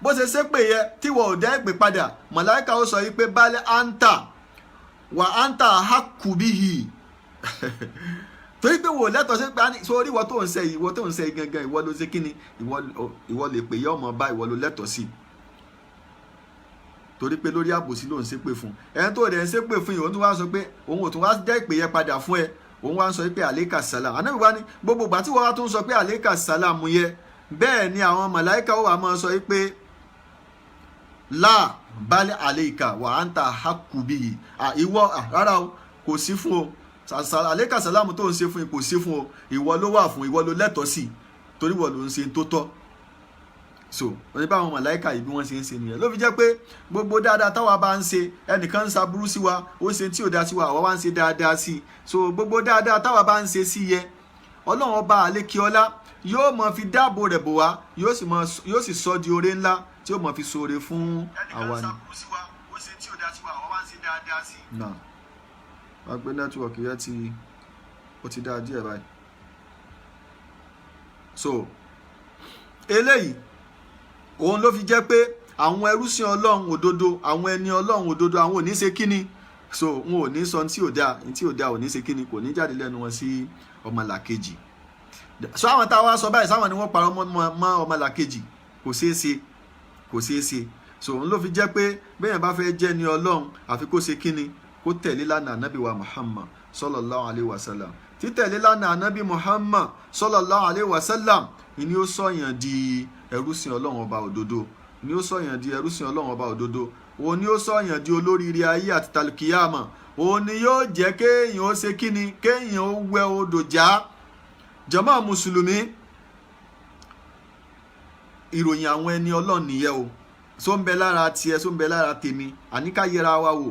bó ṣe ṣépè yẹ tí wọ́n ò dẹ́ pè padà, màláìka ó sọ yìí pé bal anta wa anta ahaqqu bihi, torí pé wò lẹ́tọ̀ọ́ sí pé sórí ìwọ tó ń ṣe, ìwọ tó ń ṣe gangan, ìwọ ló ṣe kíni, ìwọ lè pè yẹ ọmọ bá, ìwọ ló lẹ́tọ̀ọ́ sí, torí pé lórí àbòsí ló ń ṣépè fún ẹni tó dẹ̀ ń ṣépè fún yìí. Òun tún wá sọ pé òun ò tún wá dẹ́ ìpè yẹn padà fún ẹ, òun wá ń sọ pé àlékà sàlám. Ànábì wá ní gbogbo ìgbà tí wọ́n wá tún sọ pé àlékà sàlám yẹ, bẹ́ẹ̀ ni àwọn màláìka ó wà máa sọ pé láà balẹ̀ àlékà wà á ń ta hakubi, ìwọ rárá o, kò sí fún o, àlékà sàlámù tó ń ṣe fún yìí kò sí fún o, ìwọ ló wà fún, ìwọ ló lẹ́tọ̀ọ́ sí, torí ìwọ ló ń ṣe tó tọ́. So oní báwọn màláìka yìí bí wọ́n ṣe ń ṣe nìyẹn, ló fi jẹ́ pé gbogbo dáadáa táwa bá ń ṣe, ẹnìkan ń ṣaburú sí wa, ó ṣe tí ò dáa sí wa, àwa wá ń ṣe dáadáa sí i. So gbogbo dáadáa táwa bá ń ṣe sí yẹ, Ọlọ́run ọba àlékiọlá yóò mọ fi dáàbò rẹ̀ bò wá, yóò sì sọ di oore ńlá tí yóò mọ fi ṣoore fún àwa ni. ẹnìkan ń ṣaburú sí wa, ó ṣe tí ò dáa sí wa, àwa wá ń ṣe dáadáa sí i. Náà wá gbé network yẹn tí ó ti dáa díẹ̀ báyìí. So eléyìí òun ló fi jẹ́ pé àwọn ẹrúsìn Ọlọ́run òdodo, àwọn ẹni Ọlọ́run òdodo, àwọn ò ní ṣe kíni, so wọn ò ní sọ tí ò dáa, tí ò dáa ò ní ṣe kíni, kò ní jáde lẹ́nu wọn sí ọmọlàkejì. So àwọn tá a wá sọ báyìí, sáwọn ni wọ́n parọ́ mọ́ ọmọlàkejì, kò ṣeé ṣe, kò ṣeé ṣe. So òun ló fi jẹ́ pé bẹ́ẹ̀ bá fẹ́ jẹ́ ni Ọlọ́run, àfi kó ṣe kíni, kó tẹ̀lé lánàá ànábì wa Muhammad sallallahu alayhi wa sallam. Títẹ̀lé lánàá ànábì Muhammad sallallahu alayhi wa sallam ni ó sọ̀yàn di ẹrúsìn Ọlọ́run ọba òdodo, ni ó sọ̀yàn di ẹrúsìn Ọlọ́run ọba òdodo, òun ni ó sọ̀yàn di olóríire ayé àti tàlùkìyàmà, òun ni yóò jẹ́ kéèyàn ó ṣe kíni, kéèyàn ó wẹ odò já. Jàmá mùsùlùmí, ìròyìn àwọn ẹni Ọlọ́run nìyẹn o. Só ń bẹ lára tiẹ̀, só ń bẹ lára tèmi, àní ká yẹra wa wò.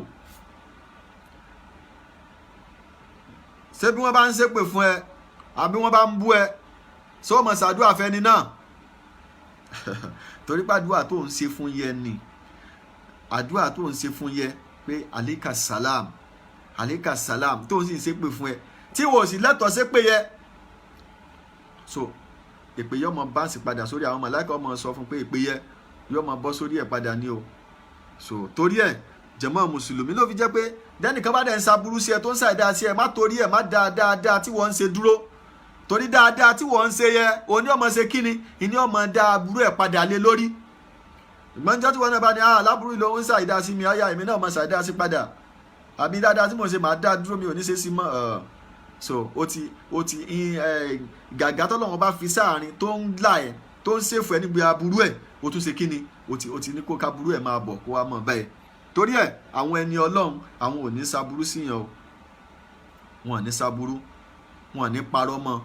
Ṣé bí wọ́n bá ń ṣépè fún ẹ àbí wọ́n bá ń bú ẹ, ṣé o mọ̀ ṣàdúrà fẹ́ni náà? Torí pé àdúrà tó ń ṣe fún yẹ ni àdúrà tó ń ṣe fún yẹ pé àlékà sàlám, àlékà sàlám, tó ń sì ń ṣépè fún ẹ tí wò sì lẹ́tọ̀ọ́ ṣépè yẹ. So èpè yọ mọ báǹsì padà sórí àwọn màláíkà, ọmọ sọ fún pé èpè yẹ yọ mọ bọ́ sórí ẹ̀ padà ní o. So torí ẹ̀ jàmá mùsùlùmí, ló fi jẹ́ pé dẹ́nìkan bá dẹ̀ ń ṣaburú sí ẹ, tó ń ṣàìdá sí ẹ, má torí ẹ̀ má dáadáa tí wọ́n ń ṣe dúró, torí dáadáa tí wọ́n ń ṣe yẹ òní ọmọ ṣe kíni, ìní ọmọ dá aburú ẹ̀ padà lé lórí. Ìgbọ́njọ́ tí wọ́n náà bá ní aláburú ló ń ṣàìdá sí mi, ọ̀yà èmi náà mọ̀ ṣàìdá sí padà, àbí dáadáa tí mo ṣe máa dá dúró, mi ò ní ṣe sí mọ́. So ó ti gàgà tọ́lọ́run bá fi sáàrin tó ń là ẹ̀, tó ń ṣèfù ẹ̀ níbi aburú ẹ̀, ó tún ṣe kíni, ó ti ní kó kaburú ẹ̀ máa bọ̀ kó wá mọ̀ báyìí. Torí ẹ̀ àwọn ẹni Ọlọ́run, àwọn ò ní ṣaburú síyàn o, wọn ò ní ṣaburú, wọn ò ní parọ́ mọ́,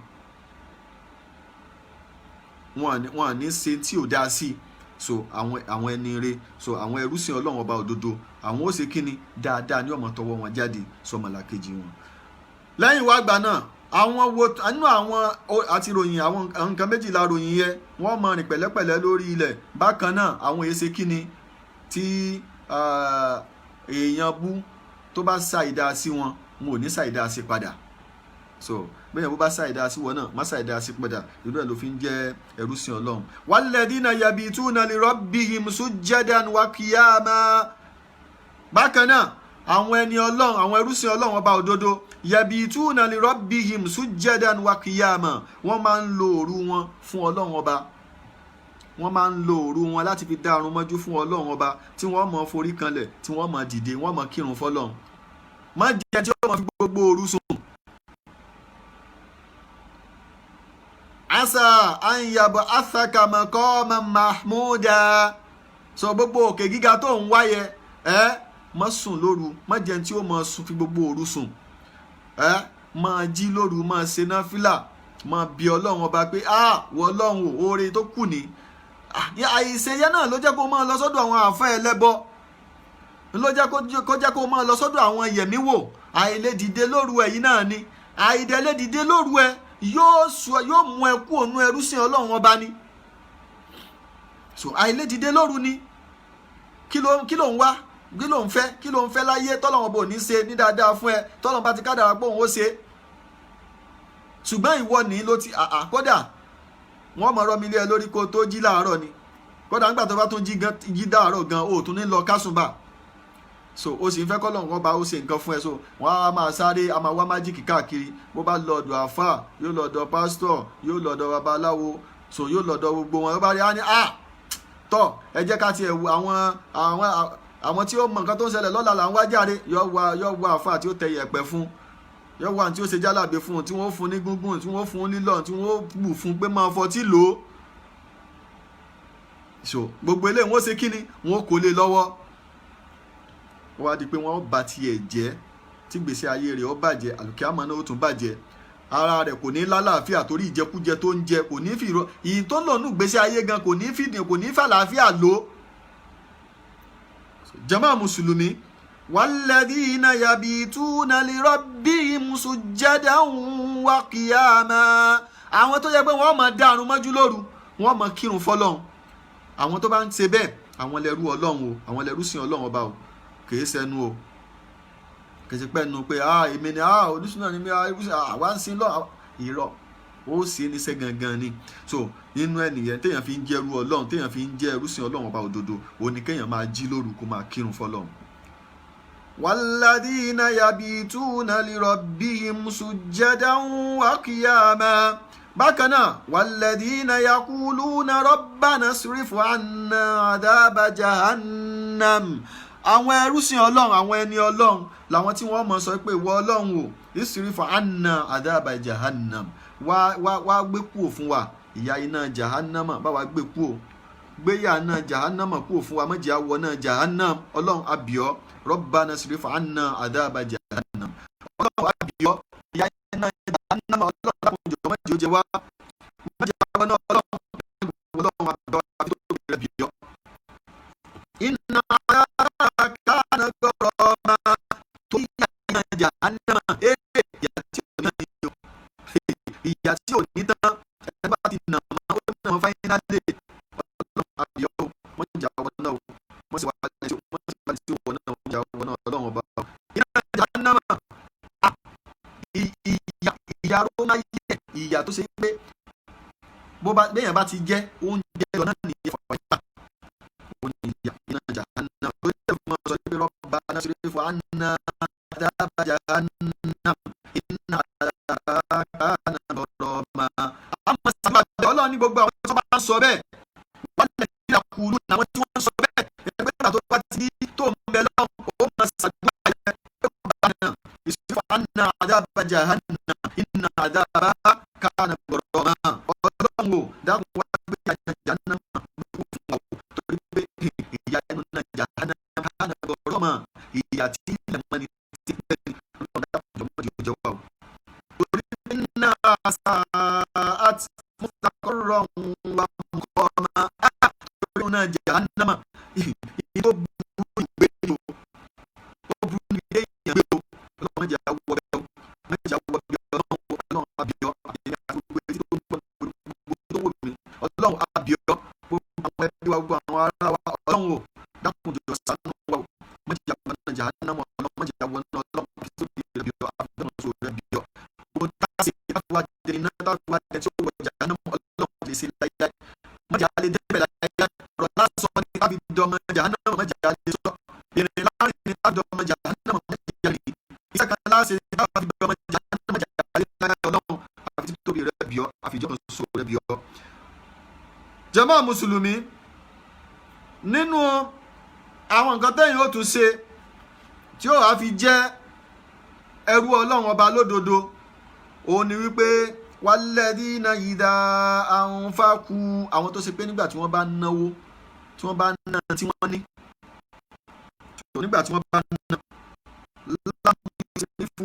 wọn ò ní ṣe tí ò dáa sí. So àwọn ẹni re, so àwọn ẹrúsìn Ọlọ́run ọba òdodo, àwọn ó ṣe kíni, dáadáa ní ọmọ tọwọ́ wọn jáde sọmọlàkejì wọn. Lẹ́yìn wá gbà náà, àwọn wo nínú àwọn àti ròyìn àwọn nǹkan méjìlá ròyìn yẹ, wọ́n mọ rìn pẹ̀lẹ́pẹ̀lẹ́ lórí ilẹ̀. Bákan náà àwọn èsè kíni tí èèyàn bú tó bá ṣàìdá sí wọn, wọn ò ní ṣàìdá sí padà. So bẹ́ẹ̀ bó bá ṣàìdá sí wọn náà, má ṣàìdá sí padà. Irú ẹ̀ ló fi ń jẹ́ ẹrúsìn Ọlọ́run. Walladhina yabituna li rabbihim sujjadan wa qiyama. Bákan náà àwọn ẹni Ọlọ́run, àwọn ẹrúsìn Ọlọ́run ọba òdodo, yabituna li rabbihim sujjadan wa qiyama, wọ́n máa ń lo òru wọn fún Ọlọ́run ọba. Wọ́n máa ń lo òru wọn láti fi dá arun mọ́jú fún Ọlọ́run Ọba, tí wọ́n mọ̀ forí kanlẹ̀, tí wọ́n mọ̀ dìde, wọ́n mọ̀ kírun fọlọ́run. Má jẹ́ tí ó mọ̀ fi gbogbo òru sùn. Asa anyabo asaka maqama mahmuda. Sọ gbogbo òkè gíga tó ń wáyẹ ẹ, má sùn lóru. Má jẹ́ tí ó mọ̀ sùn fi gbogbo òru sùn. Ẹ máa jí lóru, máa ṣe náfìlà, máa bi Ọlọ́run Ọba pé, ah, wọ Ọlọ́run o, oore tó kù ní àìṣeyẹ náà ló jẹ́ kó máa lọ sọ́dọ̀ àwọn àfẹ́ ẹlẹ́bọ, ló jẹ́ kó jẹ́ kó máa lọ sọ́dọ̀ àwọn yẹ̀mí wò. Àìlèdìde lóru ẹ̀ yìí náà ni àìdẹ̀lẹ́dìde lóru ẹ̀ yóò mú ẹ kú ònú ẹrú sí Ọlọ́run Ọba ni. So àìlèdìde lóru ni. Kí ló ń wá? Kí ló ń fẹ́? Kí ló ń fẹ́ láyé tọ́lọ́run bò ní ṣe ní dáadáa fún ẹ, tọ́lọ́run bá ti kádàrá pé òun ó ṣe? Ṣùgbọ́n ìwọ ní ló ti àà, kódà wọ́n mọ̀ ọ́rọ́ mi lé ẹ lórí kó tó jí láàárọ̀ ni. Kódà nígbà tó bá tún jí dáàárọ̀ gan, o tún ní lọ kásùnbà. So o sì ń fẹ́ kọ́lọ́run Ọba ó ṣe nǹkan fún ẹ. So wọ́n á máa sáré, a máa wá májíìkì káàkiri. Bó bá lọ ọ̀dọ̀ àfáà, yóò lọ ọ̀dọ̀ pásítọ̀, yóò lọ ọ̀dọ̀ babaláwo, so yóò lọ ọ̀dọ̀ gbogbo wọn. Ó bá rí á ní à tọ́, ẹ jẹ́ ká tiẹ̀ wo àwọn tí ó mọ nǹkan tó ń ṣẹlẹ̀ lọ́la là ń wá jáde. Yóò wá àfáà tí ó tẹ yẹ̀pẹ̀ fún, yóò wá tí ó ṣe jálàbí fún un, tí wọ́n fún ní gúngún, tí wọ́n fún lílọ̀, tí wọ́n bù fún pé máa fọtí lò ó. So gbogbo eléyìí, wọ́n ṣe kí ni, wọ́n kò lè lọ́wọ́. Wọ́n wá di pé wọ́n bà tiẹ̀ jẹ́, tí gbèsè ayé rẹ̀ ó bàjẹ́, àlùkìyámọ̀ náà ó tún bàjẹ́, ara rẹ̀ kò ní lálàáfíà torí ìjẹkújẹ tó ń jẹ, kò ní fi ìyìn tó ń lò nù gbèsè ayé gan, kò ní fìdí, kò ní fàlàáfíà lò. Jàmá mùsùlùmí, walladhina yabituna lirabbihim sujjadan wa qiyama. Àwọn tó yẹ pé wọ́n máa dá àrùn mọ́jú lóru, wọ́n máa kírun fọ́lọ́run. Àwọn tó bá ń ṣe bẹ́ẹ̀, àwọn lẹ́rú Ọlọ́run o, àwọn lẹ́rú sìn Ọlọ́run Ọba o. Kìí ṣẹnu o, kìí ṣe pẹ́ẹ́nu pé ah, èmi ni, ah, oníṣúná ni mi, ah, àwa ń sin lọ. Irọ́, ó ṣe é níṣẹ́ gangan ni. So nínú ẹnìyẹn téèyàn fi ń jẹ́rú Ọlọ́run, téèyàn fi ń jẹ́ ẹrú sìn Ọlọ́run Ọba òdodo, òun ni kéèyàn máa jí lóru, kó máa kírun fọ́lọ́run. Walladhina yabituna lirabbihim sujjadan wa qiyama. Bákan náà, walladhina yaquluna rabbana srif anna adhaba jahannam. Àwọn ẹrúsìn Ọlọ́run, àwọn ẹni Ọlọ́run làwọn tí wọ́n mọ̀ sọ pé, ìwọ Ọlọ́run o, isrif anna adhaba jahannam, wá gbé kúò fún wa ìyà iná jahannama, bá wa gbé kúò, gbéyà náà jahannama kúò fún wa, má jẹ́ àwọ̀ náà jahannam. Ọlọ́run abiyọ́, rabbana srif anna adhaba jahannam. Ọlọ́run abiyọ́, ìyà iná jahannama, Ọlọ́run dákun jọ̀ọ́, má jẹ́ ó jẹ wá, má jẹ́ àwọ̀ náà. Ọlọ́run, Ọlọ́run abiyọ́, àfi tó bẹ̀rẹ̀ biyọ́. Inna kana gọrọma, tó yà iná jahannama, ìyà tí ò ní tán, ìyà tí ò ní tán. Ẹ bá ti nà mọ́, ó nà mọ́ fáínálì. Ọlọ́run àbíọ́, wọ́n jà wọ́n náà, wọ́n sì wá lẹ́sí, wọ́n sì wá lẹ́sí wọ́n náà, wọ́n jà wọ́n náà. Ọlọ́run Ọba, iná jahannama, ìyà ló máa yẹ, ìyà tó ṣe pé bó bá bẹ́yàn bá ti jẹ́ oúnjẹ lọ náà nìyẹn fọyà, ó ní ìyà iná jahannama tó yẹ fún ọ sọ pé rabbana srif anna adhaba jahannam inna adhabaha kana gharama. Àmọ́ sábà bẹ́ẹ̀, Ọlọ́run ní gbogbo àwọn tó bá ń sọ bẹ́ẹ̀, wọ́n lè ní àkúlù àwọn tí wọ́n ń sọ bẹ́ẹ̀. Ẹgbẹ́ ìgbà tó bá ti di tó ń bẹ lọ́wọ́, ó máa ṣàdúrà yẹn pé rabbana srif anna adhaba jahannam inna adhabaha kana gharama. Ọlọ́run o, dákun wá gbé ìyà jahannama gbé fún wa o, torí pé ìyà ẹnu náà jahannama kana gharama, ìyà tí ilẹ̀ mọ́ni ti pẹ́ ní. Ọlọ́run dákun jọ̀ọ́, má jẹ́ ó jẹ wá o, torí pé innaha sa'at mustaqarran wa muqama. Torí náà jahannama, ìyí tó burú ìgbé ni o, ó burú ní ilé ìyàn gbé o. Ọlọ́run má jẹ́ àwọ̀ bẹ́ẹ̀ o, má jẹ́ àwọ̀ bẹ́ẹ̀. Ọlọ́run, Ọlọ́run abiyọ́, àbí àti gbogbo etí tó ń gbọ́, gbogbo tó wò mí, Ọlọ́run abiyọ́, gbogbo àwọn ẹbí wa, gbogbo àwọn ará wa. Ọlọ́run o, dákun jọ̀ọ́, ṣàánú wa o, má jẹ́ àwọ̀ náà jahannama. Ọlọ́run, má jẹ́ àwọ̀ náà. Ọlọ́run, àfi sókè rẹ̀ bíọ́, àfi dọ́nà sókè rẹ̀ bíọ́. Gbogbo tá a ṣe láti wá jẹ iná, tá a wá jẹ tí ó wọ jahannama, Ọlọ́run lè ṣe láíláí, má jẹ́ àlè débẹ̀ láíláí. Ọ̀rọ̀ lásán ni ká fi dọ́mọ jahannama, má jẹ́ àlè sọ. Ìrìn láàrin ni ká dọ́mọ jahannama, má jẹ́ àlè. Iṣẹ́ kan láṣẹ ká fi dọ́mọ jahannama, má jẹ́ àlè láíláí. Ọlọ́run, àfi títóbi rẹ̀ bíọ́, àfi ìjọba sọ rẹ̀ bíọ́. Jàmá. Jàmá mùsùlùmí, nínú àwọn nǹkan tẹ́yìn ó tún ṣe tí ó wàá fi jẹ́ ẹrú Ọlọ́run ọba lódodo, òun ni wípé walladhina idha anfaqu, àwọn tó ṣe pé nígbà tí wọ́n bá náwó, tí wọ́n bá ná tí wọ́n ní, nígbà tí wọ́n bá ná, lam yusrifu,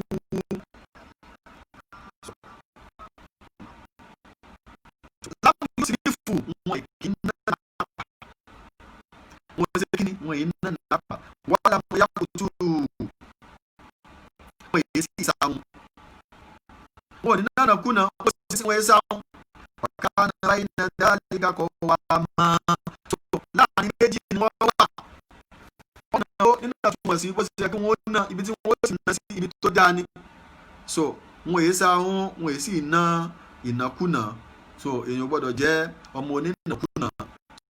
lam yusrifu, wọn kì í ná nàpà, wọn ṣe kí ni, wọn yìí ná nàpà, walam yaqturu, wọn yìí sì sáwọn, wọn ò ní nánà kùnà, wọn sì wọn yìí sáwọn. Kana bayna dhalika qawama, láàrin méjì ni wọ́n wà. Wọ́n náà nínú àtúmọ̀ sí bó ṣe yẹ kí wọ́n ná, ibi tí wọ́n sì ná sí ibi tó dáa ni. So wọn èyí sáwọn, wọn èyí sì ná ìnákúnà. So èèyàn gbọ́dọ̀ jẹ́ ọmọ onínàkúnà.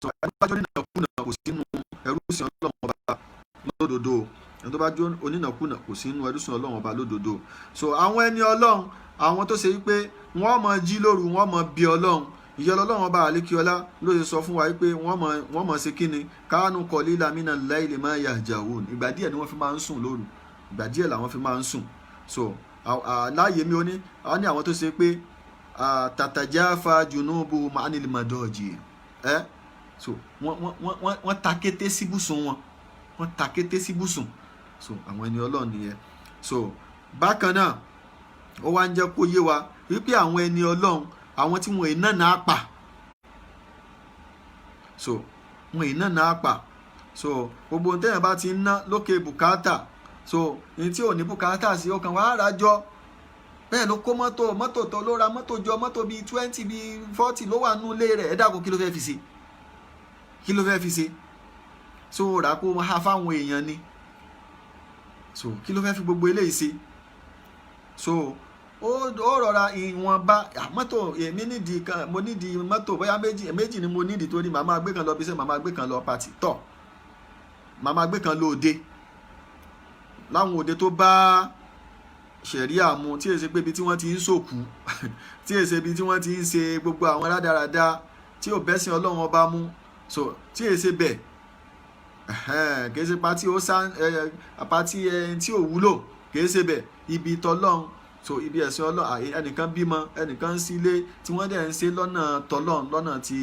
So ẹni tó bá jẹ́ onínàkúnà kò sínú ẹrúsìn Ọlọ́run ọba lódodo. Ẹni tó bá jẹ́ onínàkúnà kò sínú ẹrúsìn Ọlọ́run ọba lódodo. So àwọn ẹni Ọlọ́run, àwọn tó ṣe wípé wọ́n máa jí lóru, wọ́n máa bí Ọlọ́run, ìyẹn Ọlọ́run ọba àlékiọlá ló ṣe sọ fún wa wípé wọ́n mọ̀ ṣe kíni, kánú qalila mina layli ma yahjaun. Ìgbà díẹ̀ ni wọ́n fi máa ń sùn lóru, ìgbà díẹ̀ làwọn fi máa ń sùn. So láàyè mi ó ní àwọn tó ṣe pé tatajafa junubuhum anil madaji, ẹ so wọ́n ta kété síbùsùn wọn, wọ́n ta kété síbùsùn. So àwọn ẹni Ọlọ́run nìyẹn. So bákan náà, ó wá ń jẹ́ kó yé wa wípé àwọn ẹni Ọlọ́run, àwọn tí wọn iná náà pa, so wọn iná náà pa. So gbogbo ohun téèyàn bá ti ń ná lókè bùkátà, so ní tí ò ní bùkátà sí, ọkàn wàá rájọ bẹ́ẹ̀ ló kó mọ́tò tó ló ra mọ́tò jọ, mọ́tò bíi 20, bíi 40 ló wà nínú ilé rẹ̀. Ẹ dákun, kí ló fẹ́ fi ṣe? Kí ló fẹ́ fi ṣe? So rà kó ha fáwọn èèyàn ni. So kí ló fẹ́ fi gbogbo eléyìí ṣe? So ó rọra ìwọ̀nba mọ́tò. Èmi nídìí kan, mo nídìí mọ́tò bóyá méjì méjì ni mo nídìí, torí màá máa gbé kan lọ bí iṣẹ́, màá máa gbé kan lọ party, tọ̀ màá máa gbé kan lọ òde, láwọn òde tó bá ṣẹ̀ríà mu, tí èsì pé ibi tí wọ́n ti ń sòkú, tí èsì ibi tí wọ́n ti ń ṣe gbogbo àwọn rádaràda tí ò bẹ́sìn Ọlọ́run ọba mu. So tí èsì bẹ̀, kìí ṣe party ó sá, party tí ò wúlò, kìí ṣe bẹ̀, ibi tọ́lọ́run, so ibi ẹ̀sìn Ọlọ́run. Ẹnìkan bímọ, ẹnìkan ń sílé, tí wọ́n dẹ̀ ń ṣe lọ́nà tọ́lọ́run, lọ́nà tí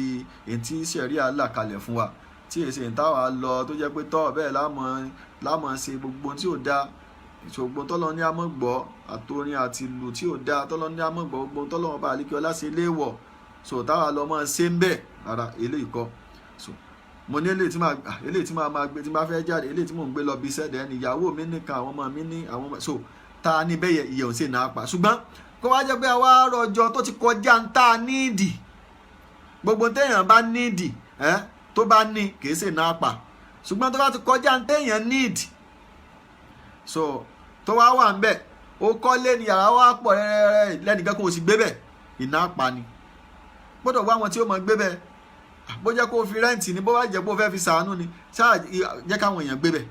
èyí tí ṣẹ̀ríà là kalẹ̀ fún wa, tí èsì ìtawà lọ tó jẹ́ pé tọ́ bẹ́ẹ̀ lámọ̀ ṣe gbogbo tí ò dáa. Ṣògbọ́n tọ́lọ́ ní àmọ́ gbọ́, àtòrin àti ìlú tí ò dáa, tọ́lọ́ ní àmọ́ gbọ́, gbogbo tọ́lọ́ ọba àlékí ọlá ṣe léèwọ̀, so táwa lọ mọ́ ṣe ń bẹ̀ rárá, eléyìí kọ́. So mo ní eléyìí tí máa gbé tí máa fẹ́ jáde, eléyìí tí mò ń gbé lọ bí iṣẹ́ dẹ̀ ni ìyàwó mi nìkan, àwọn ọmọ mi ní àwọn ọmọ. So ta ni bẹ́yẹ ìyẹ̀ ò sì náà pa. Ṣùgbọ́n kó wá jẹ́ pé àwa rọjò tó ti kọjá ń tá a nídìí, gbogbo téèyàn bá nídìí ẹ́ tó bá ní kìí ṣe náà pa. Ṣùgbọ́n tó bá ti kọjá ń téèyàn nídìí, so tó wá wà ń bẹ̀, ó kọ́lé ní yàrá wá pọ̀ rẹ́rẹ́rẹ́, lẹ́nìkan kò sì gbé bẹ̀, ìná pa ni. Gbọ́dọ̀ wá wọn tí ó mọ̀ gbé bẹ̀, bó jẹ́ kó fi rent ni, bó bá jẹ́ kó fẹ́ fi sàánú ni, ṣáà jẹ́ káwọn èèyàn gbé bẹ̀.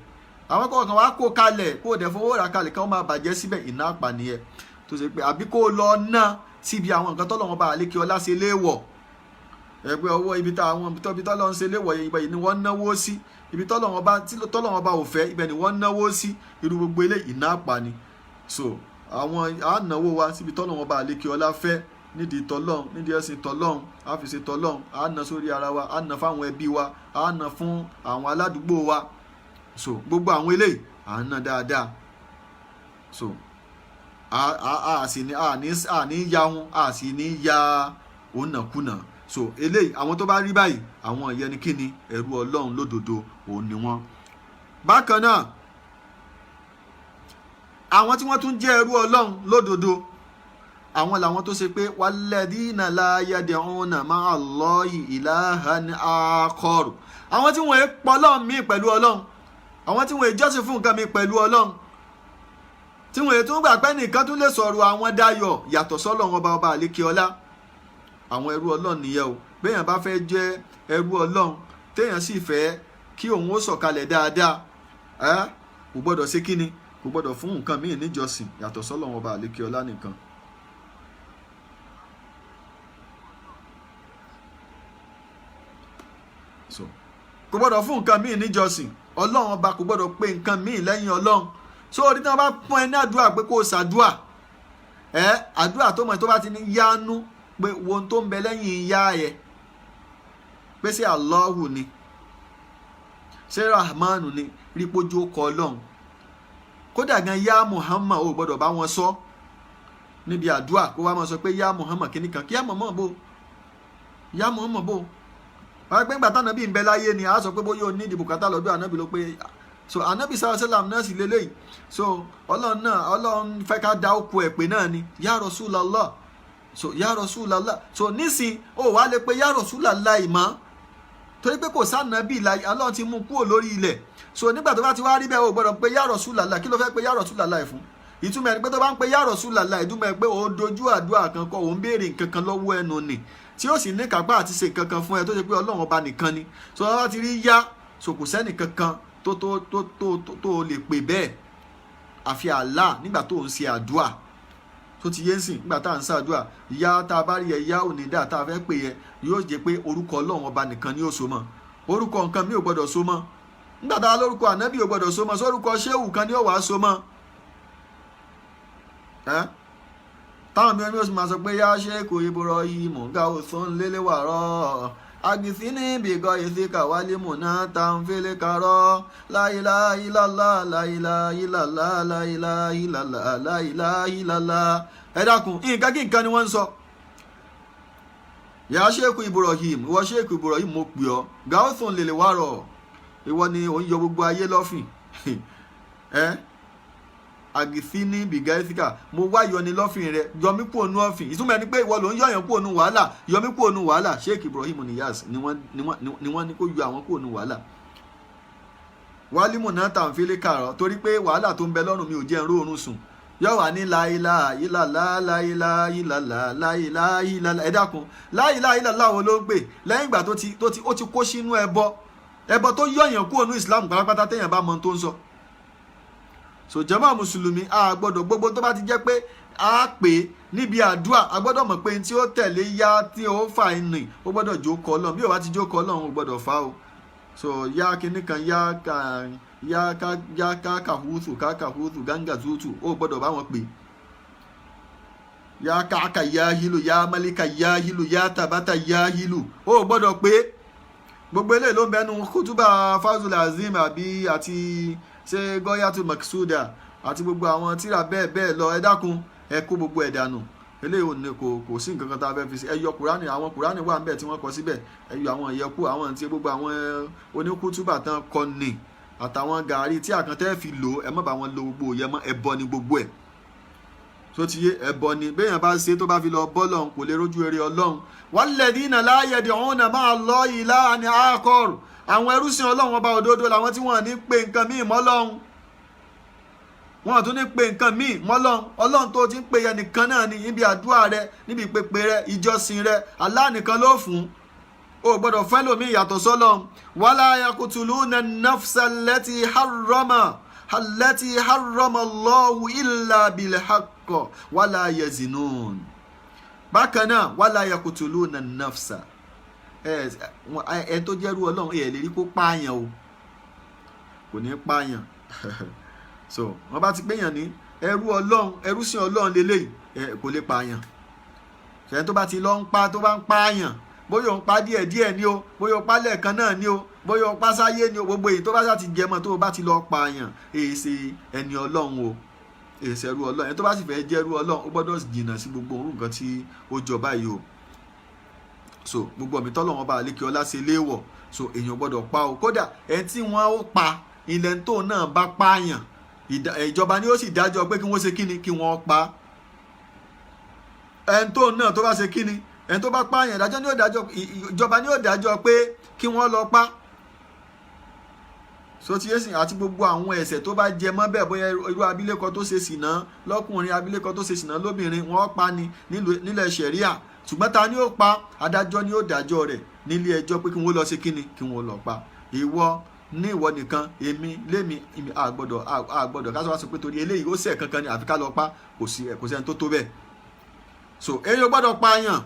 Àwọn kọ̀ọ̀kan wá kó kalẹ̀, kó dẹ̀ fowó rà kalẹ̀, káwọn máa bàjẹ́ síbẹ̀, ìná pa nìyẹn. Tó ṣe pé àbí kó lọ ná síbi àwọn nǹkan tọ́lọ́wọ́n bá àlékè ọlá ṣe léèwọ̀, ẹgbẹ́ ọwọ́ ibi tá àwọn ibi tọ́lọ́ ń ṣe léèwọ̀, ibẹ̀ ni wọ́n náwó sí, ibi tọ́lọ́wọ́n bá tí tọ́lọ́wọ́n bá ò fẹ́, ibẹ̀ ni wọ́n náwó sí. Irú gbogbo eléyìí, ìná àpà ni. So àwọn à náwó wa síbi tọ́lọ́wọ́n bá àlékè ọlá fẹ́, nídìí tọ́lọ́n, nídìí ẹ̀sìn tọ́lọ́n, á fi ṣe tọ́lọ́n, á ná sórí ara wa, á ná fáwọn ẹbí wa, á ná fún àwọn aládùúgbò wa. So gbogbo àwọn eléyìí, à ń ná dáadáa. So a sì ní a ní ya wọn, a sì ní ya ònàkúnà. So eléyìí, àwọn tó bá rí báyìí, àwọn ìyẹn ni kíni, ẹrú Ọlọ́run lódodo òun ni wọ́n. Bákan náà, àwọn tí wọ́n tún jẹ́ ẹrú Ọlọ́run lódodo, àwọn làwọn tó ṣe pé walladhina la yad'una ma'a Allahi ilahan akhar, àwọn tí wọ́n ń pọ̀ Ọlọ́run míì pẹ̀lú Ọlọ́run, àwọn tí wọ́n ń jọ́sìn fún nǹkan mi pẹ̀lú Ọlọ́run, tí wọ́n tún gbà pé nìkan tún lè sọ̀rọ̀ àwọn dayọ̀ yàtọ̀ sọ́lọ́run ọba ọba àlékè ọlá. Àwọn ẹrú Ọlọ́run nìyẹn o. Béèyàn bá fẹ́ jẹ́ ẹrú Ọlọ́run, téèyàn sì fẹ́ kí òun ó sọ̀kalẹ̀ dáadáa, ẹ́ kò gbọ́dọ̀ ṣe kíni, kò gbọ́dọ̀ fún nǹkan míì níjọsìn yàtọ̀ sọ́lọ́run ọba àlékè ọlá nìkan. So kò gbọ́dọ̀ fún nǹkan míì níjọsìn. Ọlọ́run Ọba kò gbọ́dọ̀ pé nǹkan míì lẹ́yìn Ọlọ́run. So orí tí wọ́n bá pọ́n ẹ ní àdúrà pé kó o ṣàdúà, ẹ àdúrà tó mọ̀ tó bá ti ní yánú pé wo ohun tó ń bẹ lẹ́yìn yá ẹ, pé ṣé Allahu ni, ṣé Rahmanu ni, rí pójú ó kọ Ọlọ́run. Kódà gan, yá Muhammad, ò gbọ́dọ̀ bá wọn sọ níbi àdúrà kó wá máa sọ pé yá Muhammad kìíní kan, kí yá Muhammad bò, yá Muhammad bò. Wọ́n pẹ́ ńgbà tánàbí ń bẹ láyé ni a sọ pé bóyá o ní ìdìbò kátà lọ́dọ̀ ànábì ló pé. So ànábì sallallahu alaihi wasallam náà sì lélẹ́yìí. So Ọlọ́run náà, Ọlọ́run fẹ́ ká da okùn ẹ̀ pé náà ni ya Rasulallah. So ya Rasulallah. So nísìn ó wàá lè pe ya Rasulallah ìmọ̀ torí pé kò sànàbí láyé, Ọlọ́run ti mú kúrò lórí ilẹ̀. So nígbà tó bá ti wá rí bẹ́ẹ̀, o gbọ́dọ̀ pé ya Rasulallah. Kí ló fẹ́ pé ya Rasulallah fún? Ìtumọ̀ ẹni pé tó bá ń pe ya Rasulallah, ìtumọ̀ ẹ pé ó dojú àdúrà kan kọ, òun béèrè nǹkan kan lọ́wọ́ ẹnu ni tí ó sì ní kápá àti ṣe nǹkan kan fún ẹ, tó ṣe pé Ọlọ́run Ọba nìkan ni. So wọ́n bá ti rí yá, so kò sẹ́nì kankan tó tó tó tó tó lè pè bẹ́ẹ̀ àfi Allah nígbà tó ń ṣe àdúà. Tó ti yé sìn, nígbà tá à ń ṣàdúà, ìyá tá a bá rí ẹ, yá òní dà tá a fẹ́ pè yẹ, yóò jẹ́ pé orúkọ Ọlọ́run Ọba nìkan ni yóò so mọ́. Orúkọ nǹkan mi ò gbọ́dọ̀ so mọ́. Nígbà tá a lórúkọ ànábì ò gbọ́dọ̀ so mọ́, sórúkọ ṣéwù kan ni ó wàá so mọ́ ẹ́. Táwọn mìíràn yóò sì máa sọ pé yá ṣéèkù Ibrahim gáwó lélẹ̀ wàrọ̀ àgìsí ní bìgọ́ ìsìkà wálé múná tàǹfẹ̀lẹ̀ karọ́ láìláìlàlá láìláìlàlá láìláìlàlá láìláìlàlá. Ẹ dákun, nǹkan kí nǹkan ni wọ́n ń sọ. Yà ṣéèkù Ibrahim, ìwọ ṣéèkù Ibrahim, mo pè ọ́, gáwó lélẹ̀ wàrọ̀, ìwọ ni ò ń yọ gbogbo ayé lọ́fìn ẹ́. Àgìsí ní bìgáísíkà, mo wá yọni lọ́fìn rẹ, yọmí kúrò nú ọ̀fìn. Ìtumọ̀ ẹni pé ìwọ ló ń yọ̀yàn kúrò nú wàhálà, yọmí kúrò nú wàhálà. Sheikh Ibrahim Niyas ni wọ́n ní kó yọ àwọn kúrò nú wàhálà. Wálímù náà tàǹfìlì kàrọ̀ torí pé wàhálà tó ń bẹ lọ́rùn mi ò jẹ́ ń róorun sùn. Yóò wà ní láìlá ìlàlá láìlá ìlàlá láìlá ìlàlá. Ẹ dákun, láìlá ìlàlá wo ló ń pè lẹ́yìn ìgbà tó ti ó ti kó sínú ẹbọ, ẹbọ tó yọ̀yàn kúrò ní Islam pátápátá, téèyàn bá mọ ohun tó ń sọ. So jàmá mùsùlùmí, a gbọ́dọ̀ gbogbo tó bá ti jẹ́ pé a pè níbi àdúrà, a gbọ́dọ̀ mọ̀ pé tí ó tẹ̀lé yá tí ó fà ní, ó gbọ́dọ̀ jó kọ Ọlọ́run. Bí ó bá ti jó kọ Ọlọ́run, ó gbọ́dọ̀ fà o. So yá kinní kan, yá ká yá ká yá ká kàhútù ká kàhútù gángà tútù, ó gbọ́dọ̀ bá wọn pè. Yá káàkà yá hílù, yá málíkà yá hílù, yá tàbátà yá hílù, ó gbọ́dọ̀ pé. Gbogbo eléyìí ló ń bẹnu kútúbà Fazul Azim àbí àti ṣé Gọ́yàtú Maksuda àti gbogbo àwọn tíra bẹ́ẹ̀ bẹ́ẹ̀ lọ. Ẹ dákun, ẹ kó gbogbo ẹ̀ dànù. Eléyìí ò ní kò sí nǹkan kan tá a fẹ́ fi sí. Ẹ yọ Kùránì, àwọn Kùránì wà níbẹ̀ tí wọ́n kọ síbẹ̀. Ẹ yọ àwọn ìyẹkù, àwọn tí gbogbo àwọn oníkútúbà tán kọ ní àtàwọn gàárì tí àkàntẹ́ fi lò, ẹ má bá wọn lo gbogbo yẹn mọ́. Ẹbọ ni gbogbo ẹ̀. Tó ti yé, ẹbọ ni. Béèyàn bá ṣe tó bá fi lọ bọ́ lọ́hùn, kò lè rójú eré Ọlọ́run. Walladhina la yad'una ma'a Allahi ilahan akhar. Àwọn ẹrúsìn Ọlọ́run Ọba òdodo làwọn tí wọ́n ní pé nǹkan míì mọ́ Ọlọ́run, wọ́n tún ní pé nǹkan míì mọ́ Ọlọ́run. Ọlọ́run tó ti ń pè yẹn nìkan náà ni níbi àdúrà rẹ, níbi ìpèpè rẹ, ìjọsìn rẹ, Allah nìkan ló fún. O gbọ́dọ̀ fẹ́ lómi ìyàtọ̀ sọ́lọ́run. Wala yaqtuluna an-nafsa allati harrama Allahu illa bil haqq wala yazinun. Bákan náà, wala yaqtuluna an-nafsa. Ẹ tó jẹ́rú Ọlọ́run, ẹ lè rí kó pààyàn o, kò ní pààyàn. So wọ́n bá ti péyàn ní ẹrú Ọlọ́run, ẹrú sí Ọlọ́run lélẹ́yìí, ẹ kò lè pààyàn. Ṣẹ́yìn tó bá ti lọ ń pa, tó bá ń pààyàn, bóyá òun pa díẹ̀ díẹ̀ ni o, bóyá òun pa lẹ́ẹ̀kan náà ni o, bóyá òun pa sáyé ni o, gbogbo èyí tó bá sá ti jẹmọ́, tó o bá ti lọ pààyàn, èyí ṣe ẹni Ọlọ́run o, èyí ṣe ẹrú Ọlọ́run. Ẹni tó bá sì fẹ́ jẹ́ ẹrú Ọlọ́run, ó gbọ́dọ̀ jìnnà sí gbogbo orú nǹkan tí ó jọ báyìí o. So gbogbo ọ̀mí tọ́lọ́wọ́n bá àlékè ọlá ṣe léèwọ̀, so èèyàn gbọ́dọ̀ pa o. Kódà ẹni tí wọ́n ó pa ilẹ̀ tó náà bá pààyàn, ìjọba ni ó sì dájọ́ pé kí wọ́n ṣe kíni, kí wọ́n pa ẹni tó náà tó bá ṣe kíni. Ẹni tó bá pààyàn, ìdájọ́ ni ó dájọ́, ìjọba ni ó dájọ́ pé kí wọ́n lọ pa. So ti yéṣin àti gbogbo àwọn ẹ̀ṣẹ̀ tó bá jẹ mọ́ bẹ́ẹ̀, bóyá irú abilékọ tó ṣe sìnà lọ́kùnrin, abilékọ tó ṣe sìnà lóbìnrin, wọ́n pa ni nílẹ̀ ṣẹ̀ríà. Ṣùgbọ́n ta ni ó pa? Adájọ́ ni ó dájọ́ rẹ̀ nílé ẹjọ́ pé kí wọ́n lọ ṣe kíni, kí wọ́n lọ pa. Ìwọ ní ìwọ nìkan, èmi lémi, àgbọ́dọ̀ ká sọ wá sọ pé torí eléyìí ó ṣẹ̀ kankan ni àfi ká lọ pa. Kò sí, kò sẹ́ni tó tó bẹ́ẹ̀. So èyí ò gbọ́dọ̀ pààyàn.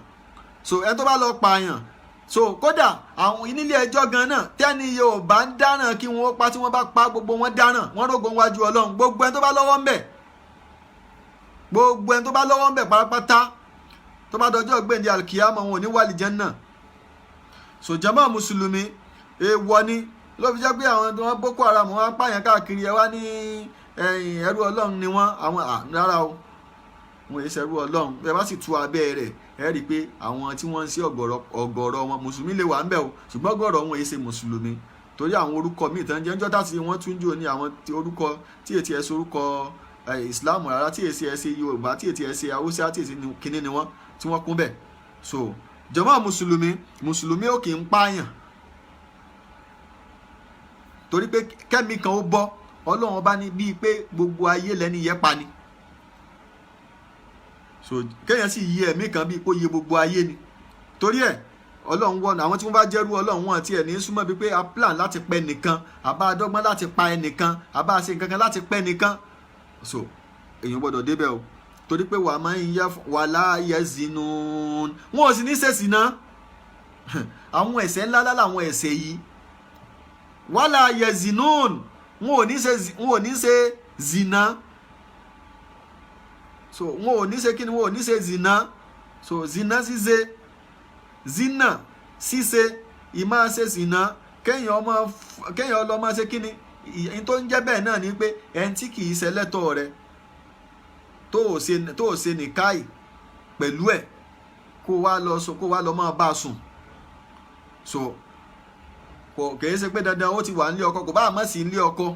So ẹni tó bá lọ pààyàn So kódà àwọn onílé ẹjọ́ gan náà, tẹ́ni yóò bá ń dáràn kí wọ́n pa, tí wọ́n bá pa, gbogbo wọn dáràn, wọ́n rògbò wájú Ọlọ́run. Gbogbo ẹni tó bá lọ́wọ́ ń bẹ̀, gbogbo ẹni tó bá lọ́wọ́ ń bẹ̀ pátápátá, tó bá dọjọ́ gbèǹde alkiyama, wọn ò ní wà lìjánnà. So jàmá mùsùlùmí, èèwọ̀ ni. Ló fi jẹ́ pé àwọn tí wọ́n Boko Haram, wọn pààyàn káàkiri, ẹ wá ní ẹrú Ọlọ́run ni wọ́n. Àwọn rárá o, wọn èyí ṣẹrú Ọlọ́run. Ẹ bá sì tú abẹ́ rẹ̀, ẹ rí i pé àwọn tí wọ́n ń ṣe, ọ̀gọ̀rọ̀ wọn, mùsùlùmí lè wà ń bẹ̀ o, ṣùgbọ́n ọ̀gọ̀rọ̀ wọn èyí ṣe mùsùlùmí, torí àwọn orúkọ míì tán jẹ́ ńjọ́ tá tí wọ́n tún jò ní àwọn orúkọ tí ètí ẹ̀ ṣe orúkọ Ìsìláàmù rárá, tí èsì ẹ̀ ṣe Yorùbá, tí ètí ẹ̀ ṣe Haúsá, tí èsì kínní ni wọ́n tí wọ́n kún bẹ̀. So jàmá mùsùlùmí, mùsùlùmí ò kì í pààyàn, torí pé kẹ́mi kan ó bọ́, Ọlọ́run ọba ní bíi pé gbogbo ayé lẹ́ni yẹn pa ni. So kéèyàn sì yí ẹ̀mí kan bíi kó yẹ gbogbo ayé ni. Torí ẹ̀, Ọlọ́run wọ̀nà àwọn tí wọ́n bá jẹ́rú Ọlọ́run, wọn àti ẹ̀ ní súnmọ́ bíi pé a plan láti pẹ́ nìkan, àbá dọ́gbọ́n láti pa ẹnìkan, àbá ṣe nǹkan kan láti pẹ́ nìkan. So èèyàn gbọ́dọ̀ débẹ̀ o, torí pé wàá máa ń yẹ wàhálà yẹ zinu, wọn ò sì ní ṣèṣì náà. Àwọn ẹ̀ṣẹ̀ ńlá làwọn ẹ̀ṣẹ̀ yìí. Wàhálà yẹ zinu, wọn ò ní ṣe zina. So wọn ò ní ṣe kíni? Wọn ò ní ṣe zina. So zina ṣíṣe, zina ṣíṣe, ìmáa ṣe zina, kéèyàn ọlọ́mọ ṣe kíni? Ìyẹn tó ń jẹ́ bẹ́ẹ̀ náà ni pé ẹni tí kì í ṣe lẹ́tọ̀ọ́ rẹ, tó o ṣe nìkáì pẹ̀lú ẹ̀, kó wá lọ máa bá a sùn. So kò kìí ṣe pé dandan ó ti wà nílé ọkọ, kò bá àmọ́ sí nílé ọkọ.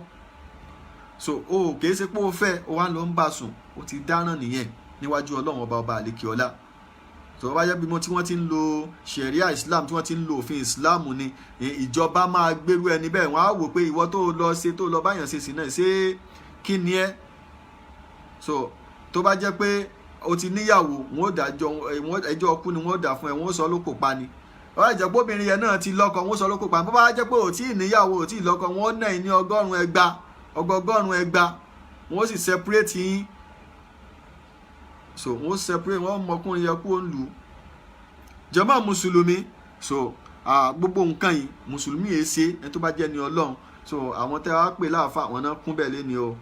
So o kìí ṣe pé o fẹ́, o wá lọ ń bá a sùn, o ti dáràn nìyẹn níwájú Ọlọ́run ọba, ọba àlekè ọlá. Tó bá jẹ́ bí mo tí wọ́n ti ń lo sharia Islam, tí wọ́n ti ń lo òfin Islam ni, ìjọba máa gbérú ẹni bẹ́ẹ̀, wọ́n á wò pé ìwọ tó lọ ṣe, tó lọ báyàn ṣe sí náà, ṣé kí ni ẹ́? So tó bá jẹ́ pé o ti níyàwó, wọn ò dájọ́ ẹjọ́ ọkú ni wọ́n ó dà fún ẹ, wọ́n ó sọ lóko pa ni. Ó bá jẹ́ pé obìnrin yẹn náà ti lọ́kọ, wọ́n sọ lóko pa. Bó bá jẹ́ pé ò tí ì níyàwó, ò tí ì lọ́kọ, wọ́n náà ní 100 ẹgba, 100 ẹgba, wọ́n sì separate yín. So wọ́n separate, wọ́n mọkùnrin yẹn kú ó ń lù ú. Jàmá mùsùlùmí, so gbogbo nǹkan yìí, mùsùlùmí yìí ṣe, ẹni tó bá jẹ́ ní Ọlọ́run. So àwọn tẹ́ wá pè láàfà, àwọn náà kún bẹ́ẹ̀ lé ní o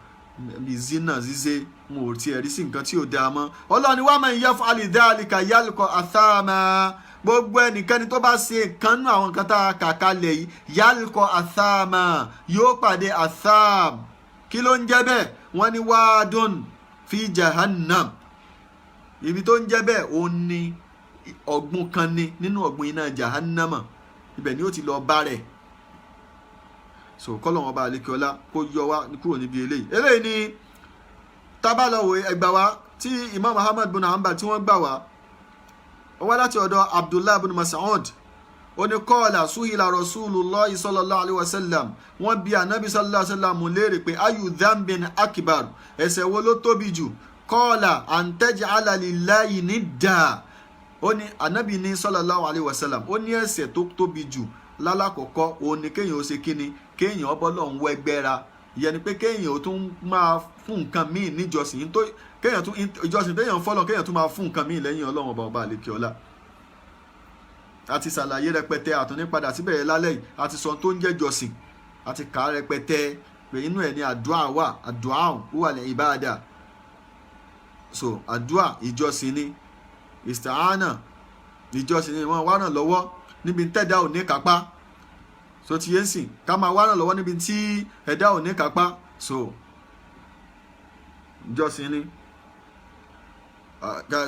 bí zina ṣíṣe, wọn ò tiẹ̀ rí sí nǹkan tí ò dáa mọ́. Ọlọ́run ni wàá máa ń yẹ fún alidhalika yalqa athama. Gbogbo ẹnikẹ́ni tó bá ṣe nǹkan nú àwọn nǹkan tá a kà kalẹ̀ yìí, yalqa athama, yóò pàdé atham. Kí ló ń jẹ́ bẹ́ẹ̀? Wọ́n ní wádùn fi jahannam. Ibi tó ń jẹ́ bẹ́ẹ̀, ó ní ọ̀gbun kan ní nínú ọ̀gbun iná jahannama, ibẹ̀ ni ó ti lọ bá rẹ̀. So kọ́lọ́wọ́n ọba àlekíọ́lá kó yọ wá kúrò níbi eléyìí. Eléyìí ni tábàlọ́wọ̀ ẹgbà wá tí Imam Muhammad bin Hanbal tí wọ́n gbà wá. Ó wá láti ọ̀dọ̀ Abdullah bin Mas'ud. Ó ní qala suhila Rasulullah sallallahu alayhi wa sallam. Wọ́n bi anabi sallallahu alayhi wa sallam léèrè pé ayu dhanbin akbar, ẹ̀ṣẹ̀ wo ló tóbi jù? Qala an taj'ala lillahi nidda. Ó ní anabi ní sallallahu alayhi wa sallam, ó ní ẹ̀ṣẹ̀ tó tóbi jù lálàkọ̀kọ́, òun ni kéèyàn ó ṣe kíni? Kéèyàn ọbọ̀lọ́hún wẹ́gbẹ́ra. Ìyẹn ni pé kéèyàn ó tún máa fún nǹkan míì níjọsìn tó kéèyàn tún ìjọsìn téèyàn fọlọ́, kéèyàn tún máa fún nǹkan míì lẹ́yìn Ọlọ́run ọba, ọba àlekè ọlá. A ti ṣàlàyé rẹpẹtẹ, àtúní padà síbẹ̀ yẹn lálẹ́ yìí. A ti sọ tó ń jẹ́ jọsìn, a ti kà á rẹpẹtẹ pé inú ẹ̀ ní àdúà wà. Àdúà wà ní ìbáàdà. So àdúà ìjọsìn ni, ìsìtàánà ìjọsìn ni, wọ́n wá ràn lọ́wọ́ níbi tẹ́dá ò ní kápá. So ti yé sìn, ká máa wá ràn lọ́wọ́ níbi tí ẹ̀dá ò ní kápá. So ìjọsìn ni.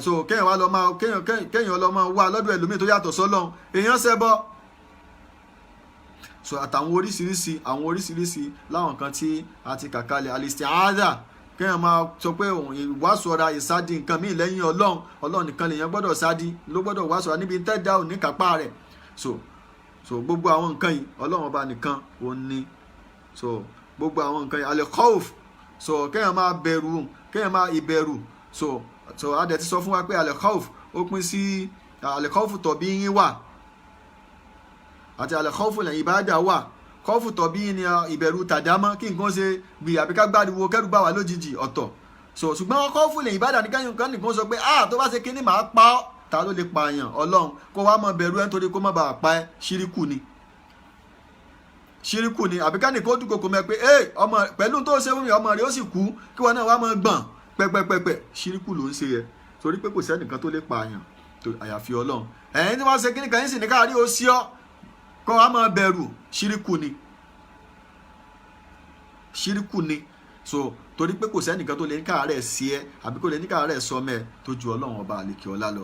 So kéèyàn wá lọ máa kéèyàn lọ máa wá lọ́dọ̀ ẹlòmíì tó yàtọ̀ sọ́lọ́run, èèyàn ṣẹbọ. So àtàwọn oríṣiríṣi, àwọn oríṣiríṣi láwọn kan tí a ti kà kalẹ̀. Alistiada, kéèyàn máa sọ pé òun ìwàsọ̀ra ìsádi nǹkan míì lẹ́yìn Ọlọ́run. Ọlọ́run nìkan lèèyàn gbọ́dọ̀ sádi, ló gbọ́dọ̀ wàsọ̀ra níbi tẹ́dá ò ní kápá rẹ̀. So gbogbo àwọn nǹkan yìí, Ọlọ́run ọba nìkan òun ni. So gbogbo àwọn nǹkan yìí, al-khawf, so kéèyàn máa bẹ̀rù, kéèyàn máa ìbẹ̀rù. So a dẹ̀ ti sọ fún wa pé al-khawf ó pín sí al-khawf tọ̀bí yín wà àti al-khawf ìbáàdà wà. Khawf tọ̀bí ni ìbẹ̀rù tàdámọ́, kí nǹkan ṣe gbì àbí ká gbáriwo kẹ́rù bá wà lójijì, ọ̀tọ̀. So ṣùgbọ́n khawf ìbáàdà ní kẹ́yìn kan nìkan sọ pé, "Ah, tó bá ṣe kíní, màá pa ọ́." Ta ló lè pààyàn? Ọlọ́run. Kó wá máa bẹ̀rù ẹ̀ nítorí kó má bàa pa ẹ́, ṣíríkù ni, ṣíríkù ni. Àbí kẹ́ni kó dúnkokò mẹ́ pé ẹ ọmọ pẹ̀lú tó ṣe fún mi, ọmọ rẹ̀ ó sì kú, kí wọn náà wá máa gbọ̀n pẹ́pẹ́pẹ́pẹ́, ṣíríkù ló ń ṣe yẹ, torí pé kò sẹ́nìkan tó lè pààyàn àyàfi Ọlọ́run. Ẹ̀yin tí wọ́n ṣe kíní kan yín sì ní káàrí ó sí ọ́, kó wá máa bẹ̀rù, ṣíríkù ni, ṣíríkù ni. So torí pé kò sẹ́nìkan tó lè ní káàárẹ̀ sí ẹ àbí kò lè ní káàárẹ̀ sọmọ ẹ tó ju Ọlọ́run ọba àlekè ọlá lọ.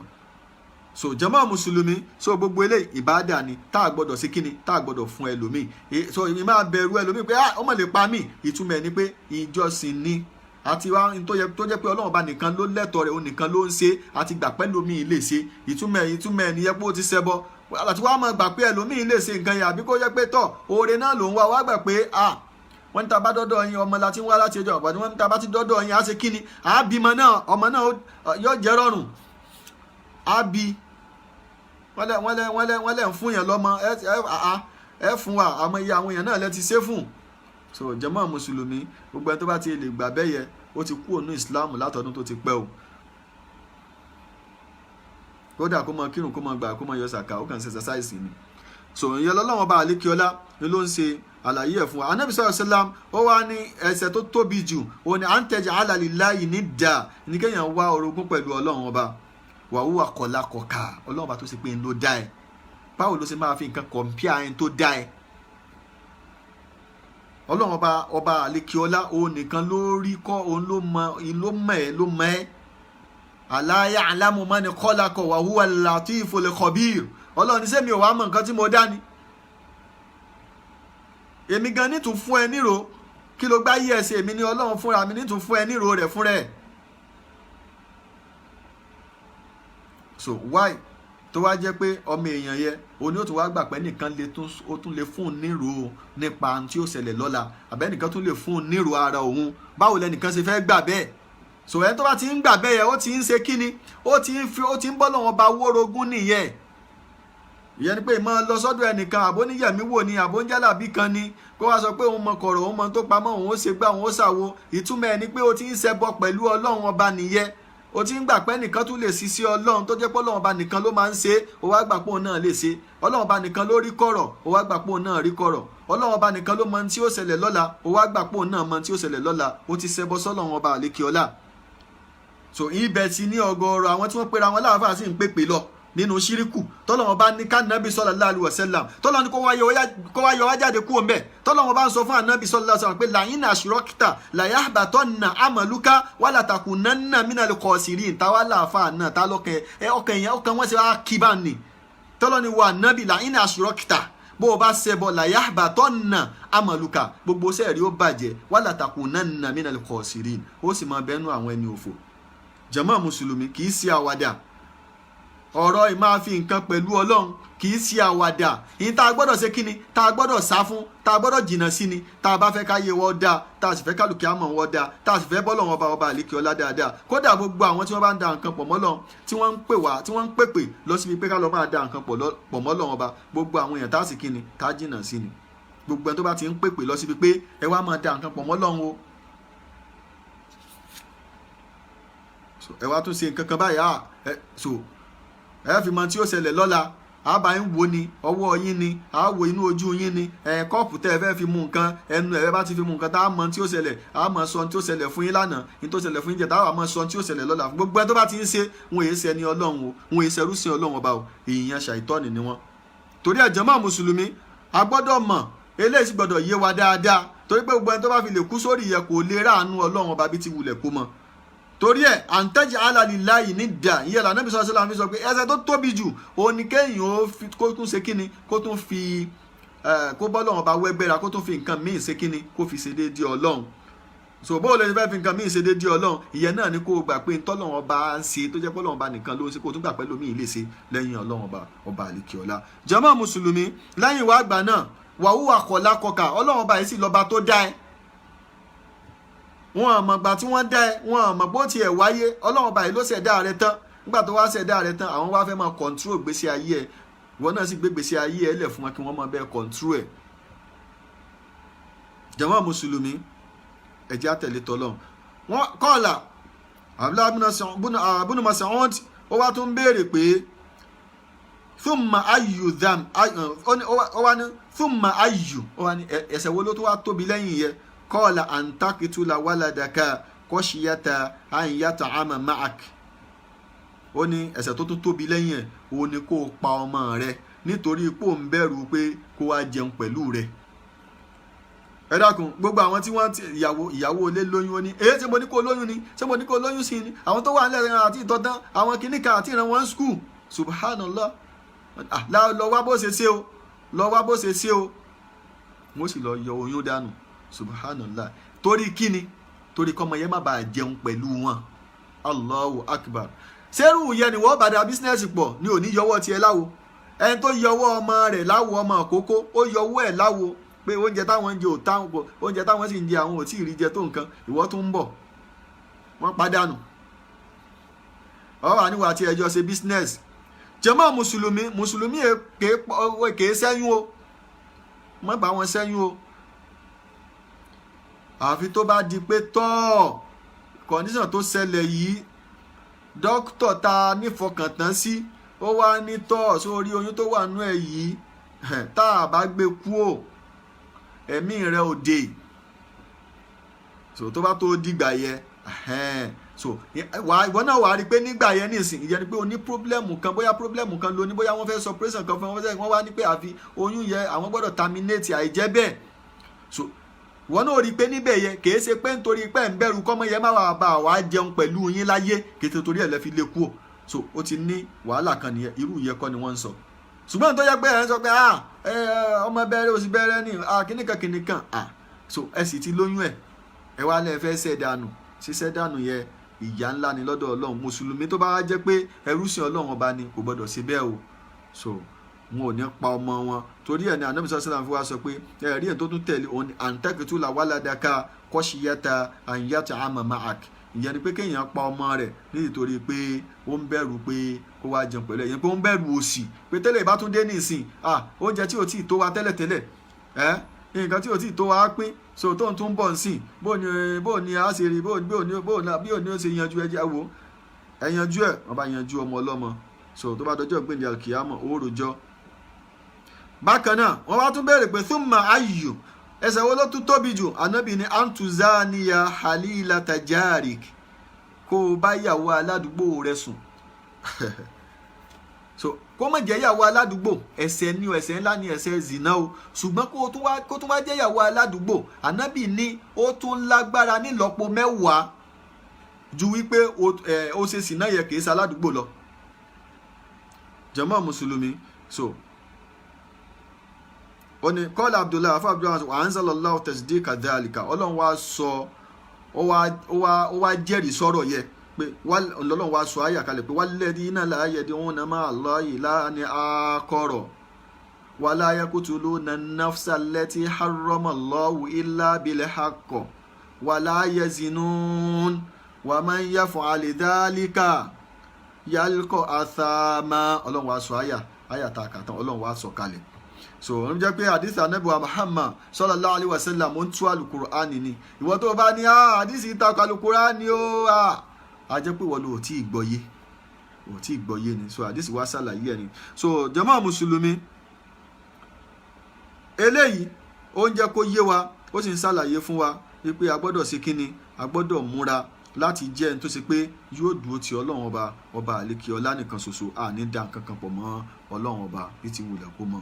So jàmá mùsùlùmí, so gbogbo eléyìí ìbáàdà ni tá a gbọ́dọ̀ sí kíni, tá a gbọ́dọ̀ fún ẹlòmíì. So èmi máa bẹ̀rù ẹlòmíì pé ah, ọmọ lè pa mí, ìtumọ̀ ẹ̀ ni pé ìjọsìn ni àti wá tó yẹ tó jẹ́ pé Ọlọ́run ọba nìkan ló lẹ́tọ̀ọ́ rẹ̀, òun nìkan ló ń ṣe, àti gbà pé ẹlòmíì lè ṣe. Ìtumọ̀ ẹ̀ nìyẹn pé ó ti ṣẹbọ àti wá máa gbà pé ẹlòmíì lè ṣe nǹkan yẹn, àbí kó jẹ́ pé tọ̀ oore náà ló ń wá, wá gbà pé ah, wọ́n ní ta bá dọ́dọ̀ yín, ọmọ la ti ń wá láti ẹjọ́ ọ̀pọ̀, wọ́n ní ta bá ti dọ́dọ̀ yín, á ṣe kíni, á bímọ náà, ọmọ náà yóò jẹ́ rọrùn, á bí. Wọ́n lẹ́ ń fún yẹn lọ́mọ, ẹ fún wa, àmọ́ iye àwọn èèyàn náà lẹ ti ṣe fún. So jàmá mùsùlùmí, gbogbo ẹni tó bá ti lè gbà bẹ́ẹ̀ yẹ, ó ti kú ònú ìsìláàmù látọdún tó ti pẹ́ o. Kódà kó mọ kírun, kó mọ gbà, kó mọ yọ sàkà, ó kàn ṣe exercise ni. So ìyẹn lọ́lọ́wọ́n bá àlékiọlá ni ló ń ṣe àlàyé ẹ̀ fún wa. Anabi sallallahu alaihi wasallam, ó wá ní ẹ̀ṣẹ̀ tó tóbi jù, òun ni أن تجعل لله ندا, ní kéèyàn wá orogún pẹ̀lú Ọlọ́run ọba. وهو خلقك, Ọlọ́run ọba tó ṣe pé ń ló dá ẹ, báwo ló ṣe máa fi nǹkan compare ẹni tó dá ẹ? Ọlọ́run ọba, ọba àlékiọlá, òun nìkan ló rí kọ́, òun ló mọ, ló mọ̀ ẹ́, ló mọ̀ ẹ́. ألا يعلم من خلق وهو اللطيف الخبير. Ọlọ́run ní sẹ́mi ò wá mọ̀ nǹkan tí mo dá ni? Èmi gan ní tún fún ẹ níro kí ló gbá yí ẹ ṣe. Èmi ní Ọlọ́run fúnra mi ní tún fún ẹ níro rẹ̀ fúnra ẹ̀. So why tó wá jẹ́ pé ọmọ èèyàn yẹ òní ó tún wá gbà pé nìkan lè tún, ó tún lè fún un níro nípa ohun tí ó ṣẹlẹ̀ lọ́la, àbẹ́nìkan tún lè fún un níro ara òun? Báwo lẹnìkan ṣe fẹ́ gbà bẹ́ẹ̀? So ẹni tó bá ti ń gbà bẹ́ẹ̀ yẹn, ó ti ń ṣe kíni, ó ti ń fi, ó ti ń bọ́ lọ́wọ́ bá wórogún nìyẹn. Ìyẹn ni pé ìmọ̀ lọ sọ́dọ̀ ẹnìkan, àbóníyẹ̀mí wò ni, àbóńjálàbí kan ni, kó wá sọ pé òun mọ kọ̀rọ̀, òun mọ tó pamọ́, òun ó ṣe gbá, òun ó ṣàwo, ìtumọ̀ ẹ̀ ni pé ó ti ń ṣẹbọ pẹ̀lú Ọlọ́run ọba nìyẹn. Ó ti ń gbà pé nìkan tún lè ṣiṣẹ́ Ọlọ́run tó jẹ́ pé Ọlọ́run ọba nìkan ló máa ń ṣe, ó wá gbà pé òun náà lè ṣe. Ọlọ́run ọba nìkan ló rí kọ̀rọ̀, ó wá gbà pé òun náà rí kọ̀rọ̀. Ọlọ́run ọba nìkan ló mọ ohun tí ó ṣẹlẹ̀ lọ́la, ó wá gbà pé òun náà mọ ohun tí ó ṣẹlẹ̀ lọ́la. Ó ti ṣẹbọ sọ́lọ́run ọba àlékè ọlá. So ibẹ̀ ti ní ọ̀gọ̀ọ̀rọ̀ àwọn tí wọ́n pera wọn láàfáà sì ń pèpè lọ nínú ṣíríkù tọ́lọ́wọ́n bá ní kánábì sallallahu alaihi wasallam, tọ́lọ́wọ́n ní kó wá yọ wá jáde kúrò ńbẹ̀. Tọ́lọ́wọ́n bá ń sọ fún ànábì sallallahu alaihi wasallam pé لئن أشركت ليحبطن عملك ولتكونن من الخاسرين. Táwa láàfáà náà tá lọ́kàn ẹ, ọkàn yẹn, ọkàn wọn ṣe wá kí bá ní tọ́lọ́ ni wà nábì لئن أشركت, bó o bá ṣẹbọ, ليحبطن عملك, gbogbo sẹ́ẹ̀rí ó bàjẹ́, ولتكونن من الخاسرين, ó sì máa bẹ́nu àwọn ẹni òfò. Jàmá mùsùlùmí, kì í ṣe àwàdà ọ̀rọ̀ ìmáa fi nǹkan pẹ̀lú Ọlọ́run, kì í ṣe àwàdà. Yìí tá a gbọ́dọ̀ ṣe kíni, tá a gbọ́dọ̀ sá fún, tá a gbọ́dọ̀ jìnnà sí ni, tá a bá fẹ́ káyé wọ́n dáa, tá a sì fẹ́ kálukì àmọ̀ wọ́n dáa, tá a sì fẹ́ bọ́lọ̀ wọn bá ọba àlékè ọlá dáadáa. Kódà gbogbo àwọn tí wọ́n bá ń da nǹkan pọ̀ mọ́ Ọlọ́run, tí wọ́n ń pè wá, tí wọ́n ń pèpè lọ síbi pé ká lọ máa da nǹkan pọ̀ mọ́ Ọlọ́run ọba, gbogbo àwọn èèyàn tá a sì kíni, tá a jìnnà sí ni. Gbogbo ẹni tó bá ti ń pèpè lọ síbi pé ẹ wá máa da nǹkan pọ̀ mọ́ Ọlọ́run o, ẹ wá tún ṣe nǹkan kan báyìí, so ẹ fi mọ tí ó ṣẹlẹ̀ lọ́la, àbá ń wo ni ọwọ́ yín ni, à wo inú ojú yín ni, ẹ kọ́ọ̀pù tẹ́ ẹ fẹ́ fi mu nǹkan, ẹnu ẹ bá ti fi mu nǹkan, tá a mọ tí ó ṣẹlẹ̀, a mọ sọ tí ó ṣẹlẹ̀ fún yín lánàá, ní tó ṣẹlẹ̀ fún yín jẹ, tá a mọ sọ tí ó ṣẹlẹ̀ lọ́la. Gbogbo ẹ tó bá ti ń ṣe, wọn èé ṣe ẹni Ọlọ́run o, wọn èé ṣẹrú sí Ọlọ́run ọba o, èèyàn ṣàìtọ́ni ni wọn. Torí ẹ̀ jàmá mùsùlùmí, a gbọ́dọ̀ mọ̀ eléyìí sì gbọ́dọ̀ yé wa dáadáa, torí pé gbogbo ẹni tó bá fi lè kú sórí yẹ kò lè ráàánú Ọlọ́run ọba bí ti wulẹ̀ kó mọ. Torí ẹ أن تجعل لله ندا, ìyẹn lànà bí sọ́sọ́ làwọn fi sọ pé ẹ̀ṣẹ̀ tó tóbi jù òun ni kéèyàn ó fi kó tún ṣe kíni, kó tún fi kó bọ́ lọ́wọ́n bá wẹ́gbẹ́ra, kó tún fi nǹkan míì ṣe kíni, kó fi ṣe déédéé Ọlọ́run. So bó o lè fẹ́ fi nǹkan míì ṣe déédéé Ọlọ́run? Ìyẹn náà ni kó o gbà pé ntọ́lọ́wọ́n bá ń ṣe tó jẹ́ pé Ọlọ́run bá nìkan ló ń ṣe, kó o tún gbà pé lómi lè ṣe lẹ́yìn Ọlọ́run ọba, ọba àlìkè ọlá. Jàmá mùsùlùmí, lẹ́yìn ìwà àgbà náà, وهو خلقك, Ọlọ́run ọba yìí sì lọ́ba tó dá ẹ. Wọn àmọ̀ gbà tí wọ́n dá ẹ, wọn àmọ̀ bó tiẹ̀ wáyé. Ọlọ́run ọba yìí ló ṣẹ̀dá rẹ tán. Nígbà tó wá ṣẹ̀dá rẹ tán, àwọn wá fẹ́ máa control gbèsè ayé ẹ. Ìwọ náà sì gbé gbèsè ayé ẹ lẹ̀ fún wọn kí wọ́n máa bẹ́ẹ̀ control ẹ̀. Jàmá mùsùlùmí, ẹ jẹ́ á tẹ̀lé tọ́lọ́run. Wọ́n kọ́ọ̀là Abdullahi bunu Mas'ud. Ó wá tún béèrè pé thumma ayyu dham, ó wá ní thumma ayyu, ó wá ní ẹ̀ṣẹ̀ wo ló tó wá tóbi lẹ́yìn yẹ? Qala an taqtula waladaka khashyata an yat'ama ma'ak. Ó ní ẹ̀ṣẹ̀ tó tún tóbi lẹ́yìn ẹ̀ òun ni kó o pa ọmọ rẹ nítorí pé ò ń bẹ̀rù pé kó wá jẹun pẹ̀lú rẹ. Ẹ dákun, gbogbo àwọn tí wọ́n ti ìyàwó ilé lóyún, ó ní èyí tí mo ní kó lóyún ni, ṣé mo ní kó lóyún sí ni? Àwọn tó wà nílẹ̀ àti ìtọ́tán, àwọn kìnnìkan àti ìran wọn school. Subhanallah. Lọ wá bó ṣe ṣe o, lọ wá bó ṣe ṣe o. Wọ́n sì lọ yọ oyún dànù. Subhanallah. Torí kíni? Torí kọ́mọ yẹn má bàa jẹun pẹ̀lú wọn. Allahu akbar. Sẹ́rù yẹn ni wọ́n bá da business pọ̀ ní òní yọwọ́ tiẹ̀ láwo. Ẹni tó yọwọ́ ọmọ rẹ̀ láwo, ọmọ àkókò, ó yọwọ́ ẹ̀ láwo pé oúnjẹ táwọn ń jẹ ò táwọn pọ̀, oúnjẹ táwọn sì ń jẹ àwọn ò tí ì rí jẹ tó nǹkan, ìwọ tó ń bọ̀ wọ́n pàdánù. Ọ̀rọ̀ àníwá tí ẹjọ́ ṣe business. Jàmá mùsùlùmí, mùsùlùmí kèé sẹ́yún o, má bá wọn sẹ́yún o, àfi tó bá di pé tọ́ condition tó ṣẹlẹ̀ yìí, dókítà ta nífọkàntán sí, ó wá ní tọ́ sórí oyún tó wà nú ẹ̀ yìí, tá a bá gbé kúò, ẹ̀mí rẹ̀ ò dé. So tó bá tó dìgbà yẹ, so ìwọ náà wàá rí i pé nígbà yẹn nísìn, ìyẹn ni pé o ní problem kan, bóyá problem kan ló ní, bóyá wọ́n fẹ́ sọ operation kan fún wọn, wọ́n wá ní pé àfi oyún yẹ àwọn gbọ́dọ̀ terminate, àìjẹ́ bẹ́ẹ̀. So ìwọ náà rí i pé níbẹ̀ yẹn, kìí ṣe pé nítorí pé ń bẹ̀rù kọ́mọ yẹn má wàá bá wàá jẹun pẹ̀lú yín láyé, kìí ṣe torí ẹ̀ lẹ́ fi lé kú o. So ó ti ní wàhálà kan nìyẹn. Irú yẹn kọ́ ni wọ́n ń sọ. Ṣùgbọ́n tó yẹ pé ẹ̀ ń sọ pé ọmọ bẹ̀rẹ̀ oṣù bẹ̀rẹ̀ ní kíníkan kíníkan, so ẹ sì ti lóyún ẹ̀, ẹ wá lẹ́ fẹ́ ṣẹ́ dànù. Ṣiṣẹ́ dànù yẹ, ìyà ńlá ni lọ́dọ̀ Ọlọ́run. Mùsùlùmí tó bá wá jẹ́ pé ẹrúsìn Ọlọ́run ọba ni, kò gbọ́dọ̀ ṣe bẹ́ẹ̀ o. So wọn ò ní pa ọmọ wọn. Torí ẹ̀ ní Ànábì sallam fi wá sọ pé ẹ̀rí ẹ̀ tó tún tẹ̀lé òun ni an taqtula waladaka khashyata an yat'ama ma'ak. Ìyẹn ni pé kéèyàn pa ọmọ rẹ̀ nítorí pé ó ń bẹ̀rù pé kó wá jẹun pẹ̀lú ẹ̀, ìyẹn pé ó ń bẹ̀rù òṣì, pé tẹ́lẹ̀ ìbá tún dé nísìn, oúnjẹ tí ò tí ì tó wa tẹ́lẹ̀tẹ́lẹ̀, ẹ́ nǹkan tí ò tí ì tó wa pín, so tó ń tún bọ̀ nsìn, bó ni a ṣe rí, bó ni bí ni ó ṣe yanjú ẹjẹ wo ẹ yanjú ẹ. Wọ́n bá yanjú ọmọ ọlọ́mọ, so tó bá dọjọ́ gbèǹdé alkiyama, owó rojọ́. Bákan náà, wọ́n wá tún béèrè pé thumma ayyu, ẹ̀ṣẹ̀ wo ló tún tóbi jù? Ànábì ní an tuzaniya halilata jarik, kó o bá yàwó aládùúgbò rẹ sùn. So kó má jẹ́ yàwó aládùúgbò, ẹ̀ṣẹ̀ ní o, ẹ̀ṣẹ̀ ńlá ní ẹ̀ṣẹ̀ zina o. Ṣùgbọ́n kó tún wá jẹ́ yàwó aládùúgbò, Ànábì ní ó tún lágbára nílọ́po 10 ju wípé ó ṣe zina yẹ kìí ṣe aládùúgbò lọ. Jàmá mùsùlùmí, so ó ní qala Abdullahi afa Abdullahi wa anzalallahu tasdiqa dhalika. Ọlọ́run wá sọ, ó wá jẹ́rìí sọ̀rọ̀ yẹ pé Ọlọ́run wá sọ àyà kalẹ̀ pé walladhina la yad'una ma'a Allahi ilahan akhara wala yaqtuluna an-nafsa allati harrama Allahu illa bil-haqq wala yazinun wa man yaf'al dhalika yalqa athama. Ọlọ́run wá sọ àyà tá a kà tán, Ọlọ́run wá sọ kalẹ̀. So ó jẹ́ pé àdìsí Ànábì wa Muhammad sallallahu alayhi wa sallam, ó ń tú alukur'ani ni. Ìwọ tó bá ní àdìsí ìtakò alukur'ani ó, a jẹ́ pé ìwọ ló ò tí ì gbọ́yé, ò tí ì gbọ́yé ni. So àdìsí wa ṣàlàyé ẹ̀ ni. So jàmá mùsùlùmí, eléyìí ó ń jẹ́ kó yé wa, ó sì ń ṣàlàyé fún wa wípé a gbọ́dọ̀ ṣe kíni? A gbọ́dọ̀ múra láti jẹ́ ẹni tó ṣe pé yóò dúró ti Ọlọ́run ọba, ọba àlékè ọlá nìkan ṣoṣo. Àní dá nǹkan kan pọ̀ mọ́ Ọlọ́run ọba bí ti wulẹ̀ kó mọ́.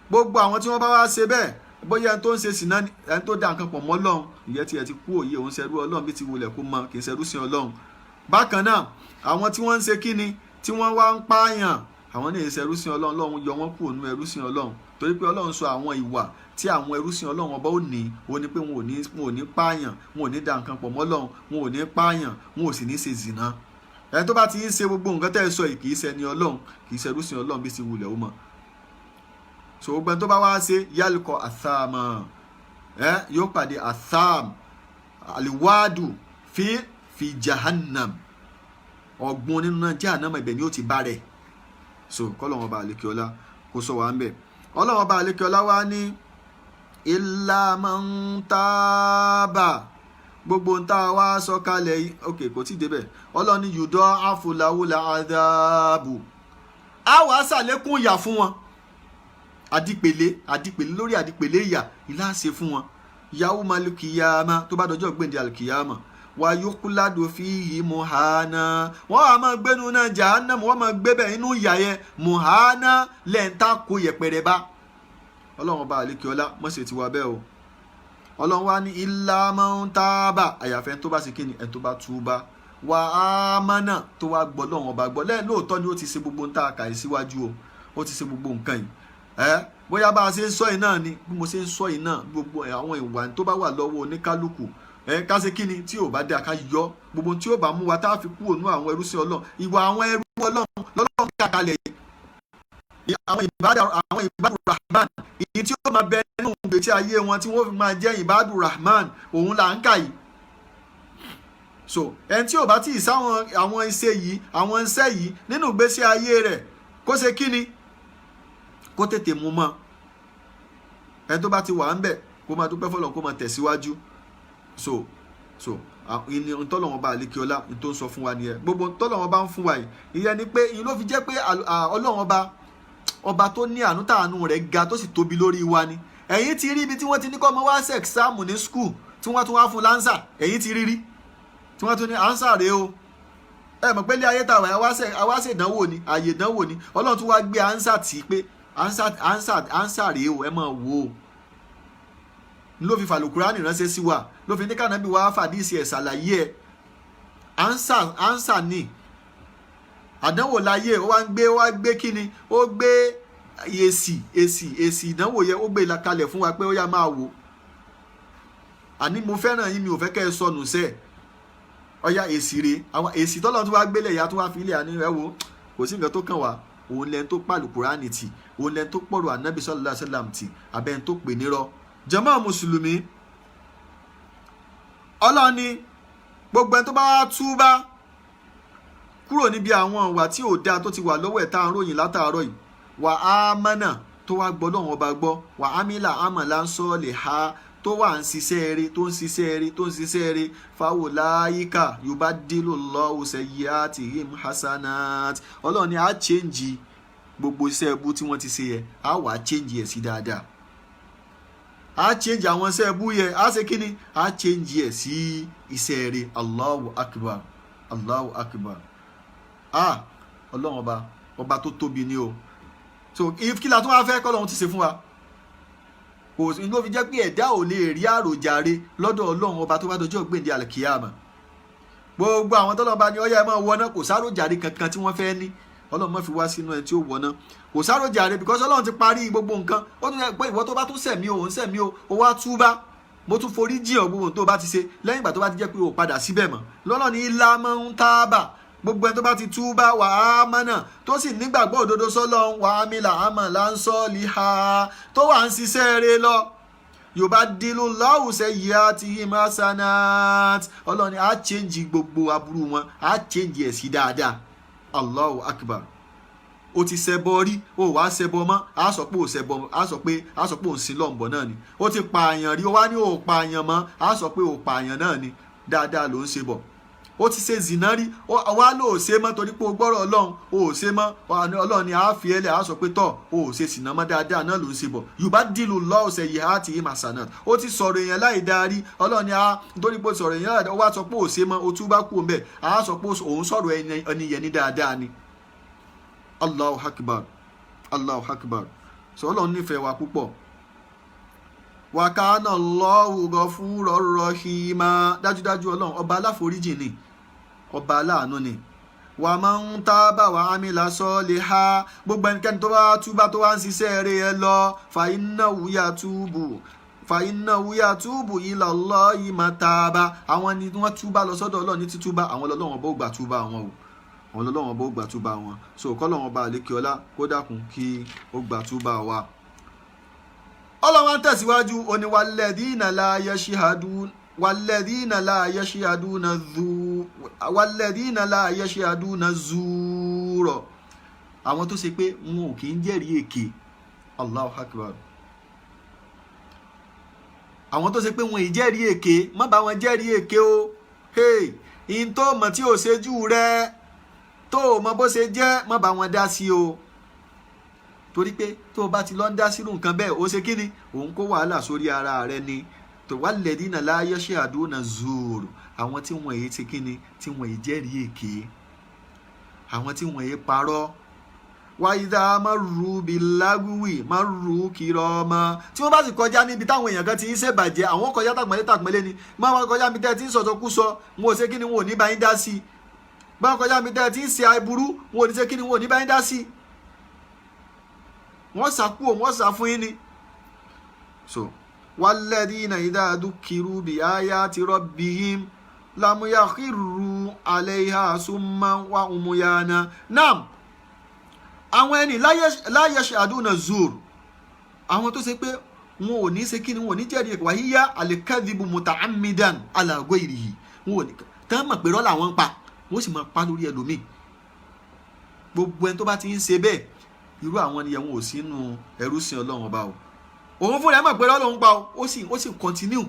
Gbogbo àwọn tí wọ́n bá wá ṣe bẹ́ẹ̀, bóyá ẹni tó ń ṣe sìná, ẹni tó dá nǹkan pọ̀ mọ́ Ọlọ́run, ìyẹn tí ẹ ti kú òye òun ṣẹrú Ọlọ́run bí ti wulẹ̀ kó mọ́, kì í ṣẹrú sí Ọlọ́run. Bákan náà, àwọn tí wọ́n ń ṣe kíni, tí wọ́n wá ń pààyàn, àwọn ní ìṣẹrú sí Ọlọ́run. Ọlọ́run yọ wọ́n kúrò nínú ẹrú sí Ọlọ́run, torí pé Ọlọ́run sọ àwọn ìwà tí àwọn ẹrú sí Ọlọ́run ọba ò ní, ó ní pé wọn ò ní pààyàn, wọn ò ní dá nǹkan pọ̀ mọ́ Ọlọ́run, wọn ò ní pààyàn, wọn ò sì ní ṣe zìnà. Ẹni tó bá ti ń ṣe gbogbo nǹkan tẹ́ ẹ sọ yìí, kì í ṣe ẹni Ọlọ́run, kì í ṣe ẹrú sí Ọlọ́run bí ti wulẹ̀ ó mọ̀. So gbogbo ẹni tó bá wá ṣe, yalqa athama, ẹ yóò pàdé atham aliwadu fi jahannam, ọ̀gbun nínú náà jahannam, ibẹ̀ ni ó ti bá rẹ̀. So kọ́lọ́wọ́n ọba àlekíọ́lá kó sọ wá ń bẹ̀. Ọlọ́wọ́n ọba àlekíọ́lá wá ní illa man taba. Gbogbo ń tá a wá sọ kalẹ̀ yìí, ok, kò tí ì débẹ̀. Ọlọ́run ní yùdọ́ àfúláwùlà àdáàbò, á wàá ṣàlékún ìyà fún wọn, àdìpèlé àdìpèlé lórí àdìpèlé ìyà ìlà ṣe fún wọn. Yàwó malikiyama, tó bá dọjọ́ gbèǹde alikiyama, wà yókùládò fi yìí muhana, wọ́n á máa gbénu náà jahannam, wọ́n máa gbé bẹ́ẹ̀ inú ìyà yẹn muhana, lẹ́ǹta kó yẹpẹrẹ bá. Ọlọ́run ọba àlekíọ́lá mọ̀ṣẹ̀ ti wá bẹ́ẹ̀ o. Ọlọ́run wá ní illa man tábà, àyàfẹ́ tó bá ṣe kíni, ẹni tó bá túbá, wà á mánà, tó wá gbọ́ lọ́run ọba gbọ́ lẹ́yìn. Lóòótọ́ ni ó ti ṣe gbogbo ń tá a kà í síwájú o, ó ti ṣe gbogbo nǹkan yìí. Ẹ bóyá bá a ṣe ń sọ yìí náà ni, bí mo ṣe ń sọ yìí náà, gbogbo àwọn ìwà tó bá wà lọ́wọ́ oníkálukú, ẹ ká ṣe kíni, tí ò bá dáa ká yọ gbogbo tí ó bá mú wa tá a fi kúrò nú àwọn ẹrú sí Ọlọ́run. Ìwà àwọn ẹrú Ọlọ́run lọ́lọ́run kàkalẹ̀ yìí, àwọn ìbádà, àwọn ìbádù rahman, èyí tí ó máa bẹ nínú ìgbésí ayé wọn tí wọ́n fi máa jẹ́ ìbádù rahman, òun là ń kà yìí. So ẹni tí ò bá tí ì sáwọn àwọn iṣẹ́ yìí, àwọn iṣẹ́ yìí nínú ìgbésí ayé rẹ̀, kó ṣe kíni, kó tètè mú mọ́. Ẹni tó bá ti wà ń bẹ̀, kó máa dúpẹ́ fọlọ́run, kó máa tẹ̀síwájú. So ntọ́lọ́wọ́n bá àlékiọlá ní tó ń sọ fún wa nìyẹn. Gbogbo ntọ́lọ́wọ́n bá ń fún wa yìí, ìyẹn ni pé ìyẹn ló fi jẹ́ pé Ọlọ́wọ́n bá, ọba tó ní àánú, tàánú rẹ̀ ga, tó sì tóbi lórí wa ni. Ẹ̀yin ti rí ibi tí wọ́n ti ní kọ́ ọmọ wá ṣe exam ní school, tí wọ́n tún wá fún l'answer? Ẹ̀yin ti rí rí tí wọ́n tún ní answer rèé o? Ẹ mọ̀ pé ilé ayé tàwa, àwa ṣe ìdánwò ni, àyè ìdánwò ni. Ọlọ́run tún wá gbé answer tì í pé answer, answer, answer rèé o, ẹ máa wò ó. Ló fi fàlùkùránì ránṣẹ́ sí wa, ló fi ní kànábì wá fàdísì ẹ̀ ṣàlàyé ẹ̀. Answer, answer ni. Àdánwò láyé, ó wá ń gbé, ó wá gbé kíni, ó gbé èsì, èsì, èsì ìdánwò yẹ, ó gbé kalẹ̀ fún wa pé ó yá, máa wò. Àní mo fẹ́ràn yín, mi ò fẹ́ kẹ́ ẹ sọnù sẹ́ẹ̀. Ọ̀yá, èsì rèé. Àwọn èsì tọ́lọ́ tó wá gbélé ìyá tó wá fi ilé àní ẹ wo, kò sí nǹkan tó kàn wá. Òun lẹ́ni tó pàlùkùránì tì, òun lẹ́ni tó pọ̀rọ̀ ànábì sallallahu alaihi wasallam tì, abẹ́ni tó pè nírọ́. Jàmáà mùsùlùmí, Ọlọ́run ní gbogbo ẹni tó bá wá túbá kúrò níbi àwọn ìwà tí ò dáa tó ti wà lọ́wọ́ ẹ̀ tá à ń ròyìn látàárọ̀ yìí, wà á mánà, tó wá gbọ́ lọ́wọ́ ọba gbọ́, wà á mílà àmàlà ń sọ lè ha, tó wà ń ṣiṣẹ́ eré, tó ń ṣiṣẹ́ eré, tó ń ṣiṣẹ́ eré, fáwọláyíkà yubaddilu sayyiatihim hasanat, Ọlọ́run ni á change gbogbo iṣẹ́ ẹbú tí wọ́n ti ṣe yẹ, á wàá change ẹ̀ sí dáadáa. Á change àwọn iṣẹ́ ẹbú yẹ, á ṣe kíni, á change ẹ̀ sí iṣẹ́ eré. Allahu akbar, Allahu akbar. Ah, Ọlọ́run ọba, ọba tó tóbi ni o. So if kí la tún wá fẹ́ kọ́ lọ́run ti ṣe fún wa? Kò sí ló fi jẹ́ pé ẹ̀dá ò lè rí àròjàre lọ́dọ̀ Ọlọ́run ọba tó bá dọjọ́ gbèǹde àlùkìyàmà. Gbogbo àwọn tọ́lọ́run bá ní ọyá ẹ máa wọná, kò sáròjàre kankan tí wọ́n fẹ́ ní. Ọlọ́run má fi wá sínú ẹ tí ó wọná. Kò sáròjàre, because Ọlọ́run ti parí gbogbo nǹkan. Ó tún yẹ pé ìwọ tó bá tún sẹ̀mí o, ń sẹ̀mí o, ó wá túbá, mo tún forí jìn ọ́ gbogbo tó bá ti ṣe lẹ́yìn ìgbà tó bá ti jẹ́ pé o padà síbẹ̀ mọ́. Lọ́nà ní ilá máa ń tábà, gbogbo ẹni tó bá ti túbá, wà á mọ́nà, tó sì nígbàgbọ́ òdodo sọ́lọ́run, wà á mílà àmọ̀ là ń sọ líha, tó wà ń ṣiṣẹ́ rere lọ, yubaddilu sayyiatihim hasanat, Ọlọ́run ni á change gbogbo aburú wọn, á change ẹ̀ sí dáadáa. Allahu akbar. O ti ṣẹbọ rí, o wàá ṣẹbọ mọ́, á sọ pé ò ṣẹbọ, á sọ pé ò ń sin lọ́nbọ̀ náà ni. O ti pààyàn rí, o wá ní o pààyàn mọ́, á sọ pé o pààyàn náà ni, dáadáa ló ń ṣe bọ̀. Ó ti ṣe zìnà rí, wá ló ò ṣe mọ́ torí pé o gbọ́rọ̀ Ọlọ́run, o ò ṣe mọ́, Ọlọ́run ni a fi ẹlẹ̀, a sọ pé tọ́ o ò ṣe sìnà mọ́, dáadáa náà ló ń ṣe bọ̀. Yubaddilu sayyiatihim hasanat. Ó ti sọ̀rọ̀ èèyàn láì dárí, Ọlọ́run ni a nítorí pé o sọ̀rọ̀ èèyàn láì, ó wá sọ pé ò ṣe mọ́, o tún bá kú òun bẹ́ẹ̀, a sọ pé òun sọ̀rọ̀ ẹni yẹn ní dáadáa ni. Allahu akbar, Allahu akbar. Sọ Ọlọ́run nífẹ̀ẹ́ wa púpọ̀. Wa kana Allahu ghafuran rahima. Dájúdájú Ọlọ́run ọba aláforíjì ni, ọba aláàánú ni. Wà máa ń tábà wà amila saliha, gbogbo ẹnikẹ́ni tó bá túbá, tó wá ń ṣiṣẹ́ eré ẹ lọ, fa innahu yatubu, fa innahu yatubu ila Allahi mataba. Àwọn ni wọ́n túbá lọ sọ́dọ̀ Ọlọ́run ní títúbá, àwọn Ọlọ́run bó gbà túbá wọn o, àwọn Ọlọ́run bó gbà túbá wọn. So kọ́lọ́run bá àlékè ọlá kó dákun kí ó gbà túbá wa. Ọlọ́run á tẹ̀síwájú, ó ní walladhina la yashhadun, walladhina la yashhaduna dhu, walladhina la yashhaduna zúrọ̀, àwọn tó ṣe pé wọn ò kì í jẹ́rìí èké. Allahu akbar. Àwọn tó ṣe pé wọn ì jẹ́rìí èké, má bá wọn jẹ́rìí èké o. Hey, in tó mọ̀ tí ò ṣejú rẹ, tó o mọ bó ṣe jẹ́, má bá wọn dá sí o. Torí pé tó o bá ti lọ ń dá sírù nǹkan bẹ́ẹ̀, ó ṣe kí ni? Òun kó wàhálà sórí ara rẹ ni. Tó walladina la yashhaduna zur, àwọn tí wọ́n èyí ṣe kí ni? Tí wọ́n èyí jẹ́rìí èké, àwọn tí wọ́n èyí parọ́. Wa idha marru billagwi marru kirama, tí wọ́n bá sì kọjá níbi táwọn èèyàn kan ti ń ṣèbàjẹ́, àwọn kọjá tàpọ́nlé tàpọ́nlé ni. Má wọn kọjá níbi tẹ́ ẹ ti ń sọ̀tọ̀ kú sọ, wọn ò ṣe kí ni? Wọn ò ní bá yín dá sí i. Bá wọn kọjá níbi tẹ́ ẹ ti ń ṣe aburú, wọn ò ní ṣe kí ni? Wọn ò ní bá yín dá sí i. Wọ́n sá kú, wọ́n sá fún yín ni. So walladhina idha dhukiru bi ayati rabbihim lam yakhiru alayha summan wa umyana. Naam, àwọn ẹni la yashhaduna zur, àwọn tó ṣe pé wọn ò ní ṣe kí ni? Wọn ò ní jẹ́rìí. Wàhíyá al-kadhibu muta'ammidan ala ghayrihi, wọn ò ní tán mọ̀ pé rọ́lá wọn ń pa, wọ́n sì máa pa lórí ẹlòmíì. Gbogbo ẹni tó bá ti ń ṣe bẹ́ẹ̀, irú àwọn ènìyàn, wọn ò sínú ẹrú sin Ọlọ́run Ọba o. Òun fúnra ẹ̀ mọ̀ pé rọ́lá òun pa o, ó sì continue,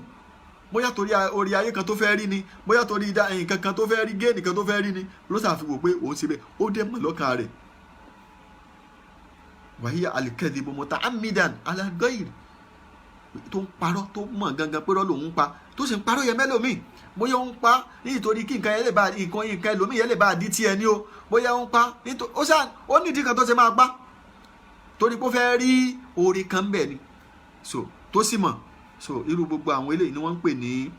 bóyá torí orí ayé kan tó fẹ́ rí ni, bóyá torí nǹkan kan tó fẹ́ rí, gain kan tó fẹ́ rí ni, ló ṣàfihàn pé òun ṣe bẹ́ẹ̀. Ó dé mọ̀ lọ́kàn rẹ̀. Wàhíyá al-kadhibu muta'ammidan ala ghayri, tó ń parọ́, tó mọ̀ gangan pé rọ́ lòun ń pa, tó sì ń parọ́ yẹn mẹ́lòmíì. Bóyá ó ń pa nítorí kí nǹkan yẹn lè bá nǹkan ẹlòmíì yẹn lè bá di tiẹ̀ ní o, bóyá ó ń pa nítorí ó ṣáà ó nídìí kan tó ṣe máa pa, torí pé ó fẹ́ rí oore kan bẹ́ẹ̀ ni. So tó sì mọ̀. So irú gbogbo àwọn eléyìí ni wọ́n ń pè ní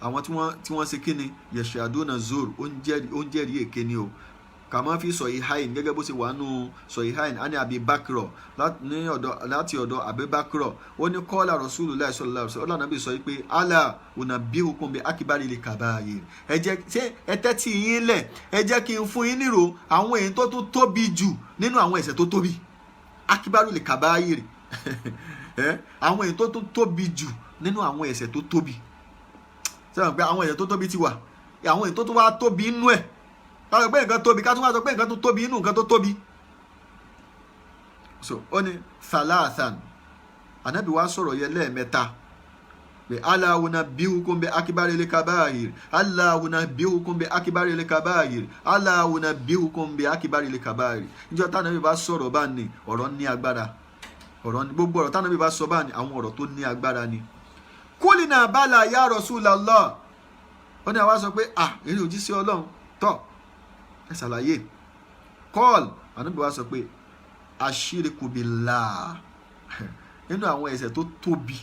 àwọn tí wọ́n ṣe kíni? Yashaduna zur, ó ń jẹ́rìí èké ni o. Kàmá fi Sahihain, gẹ́gẹ́ bó ṣe wà nù Sahihain, ani Abi Bakro, ní ọ̀dọ̀, láti ọ̀dọ̀ Abi Bakro, ó ní qala Rasulullah sallallahu alaihi wasallam, ọlọ́nà bí sọ pé ala unabbiukum bi akbaril kabair. Ẹ jẹ́ ṣé ẹ tẹ́tí yín lẹ̀, ẹ jẹ́ kí n fún yín nírò àwọn èyí tó tún tóbi jù nínú àwọn ẹ̀ṣẹ̀ tó tóbi. Akbaril kabair, àwọn èyí tó tún tóbi jù nínú àwọn ẹ̀ṣẹ̀ tó tóbi. Sẹ́wọ̀n pé àwọn ẹ̀ṣẹ̀ tó tóbi ti wà, àwọn èyí tó tún wá tóbi nínú ẹ̀, ká sọ pé nǹkan tóbi, ká tún wá sọ pé nǹkan tó tóbi inú nǹkan tó tóbi. So ó ní thalathan, Anabi wa sọ̀rọ̀ yẹn lẹ́ẹ̀mẹ́ta pé ala unabbiukum bi akbaril kabair, ala unabbiukum bi akbaril kabair, ala unabbiukum bi akbaril kabair. Níjọ́ tánàbí bá sọ̀rọ̀ bá ní ọ̀rọ̀ ní agbára, ọ̀rọ̀ ní gbogbo ọ̀rọ̀ tánàbí bá sọ bá ní àwọn ọ̀rọ̀ tó ní agbára ni. Kulina bala ya Rasulallah, ó ní àwa sọ pé, ah, èrè òjíṣẹ́ Ọlọ́run, tọ́ ẹ ṣàlàyé. Qal, Ànábì wa sọ pé ashiriku billah, nínú àwọn ẹ̀ṣẹ̀ tó tóbi,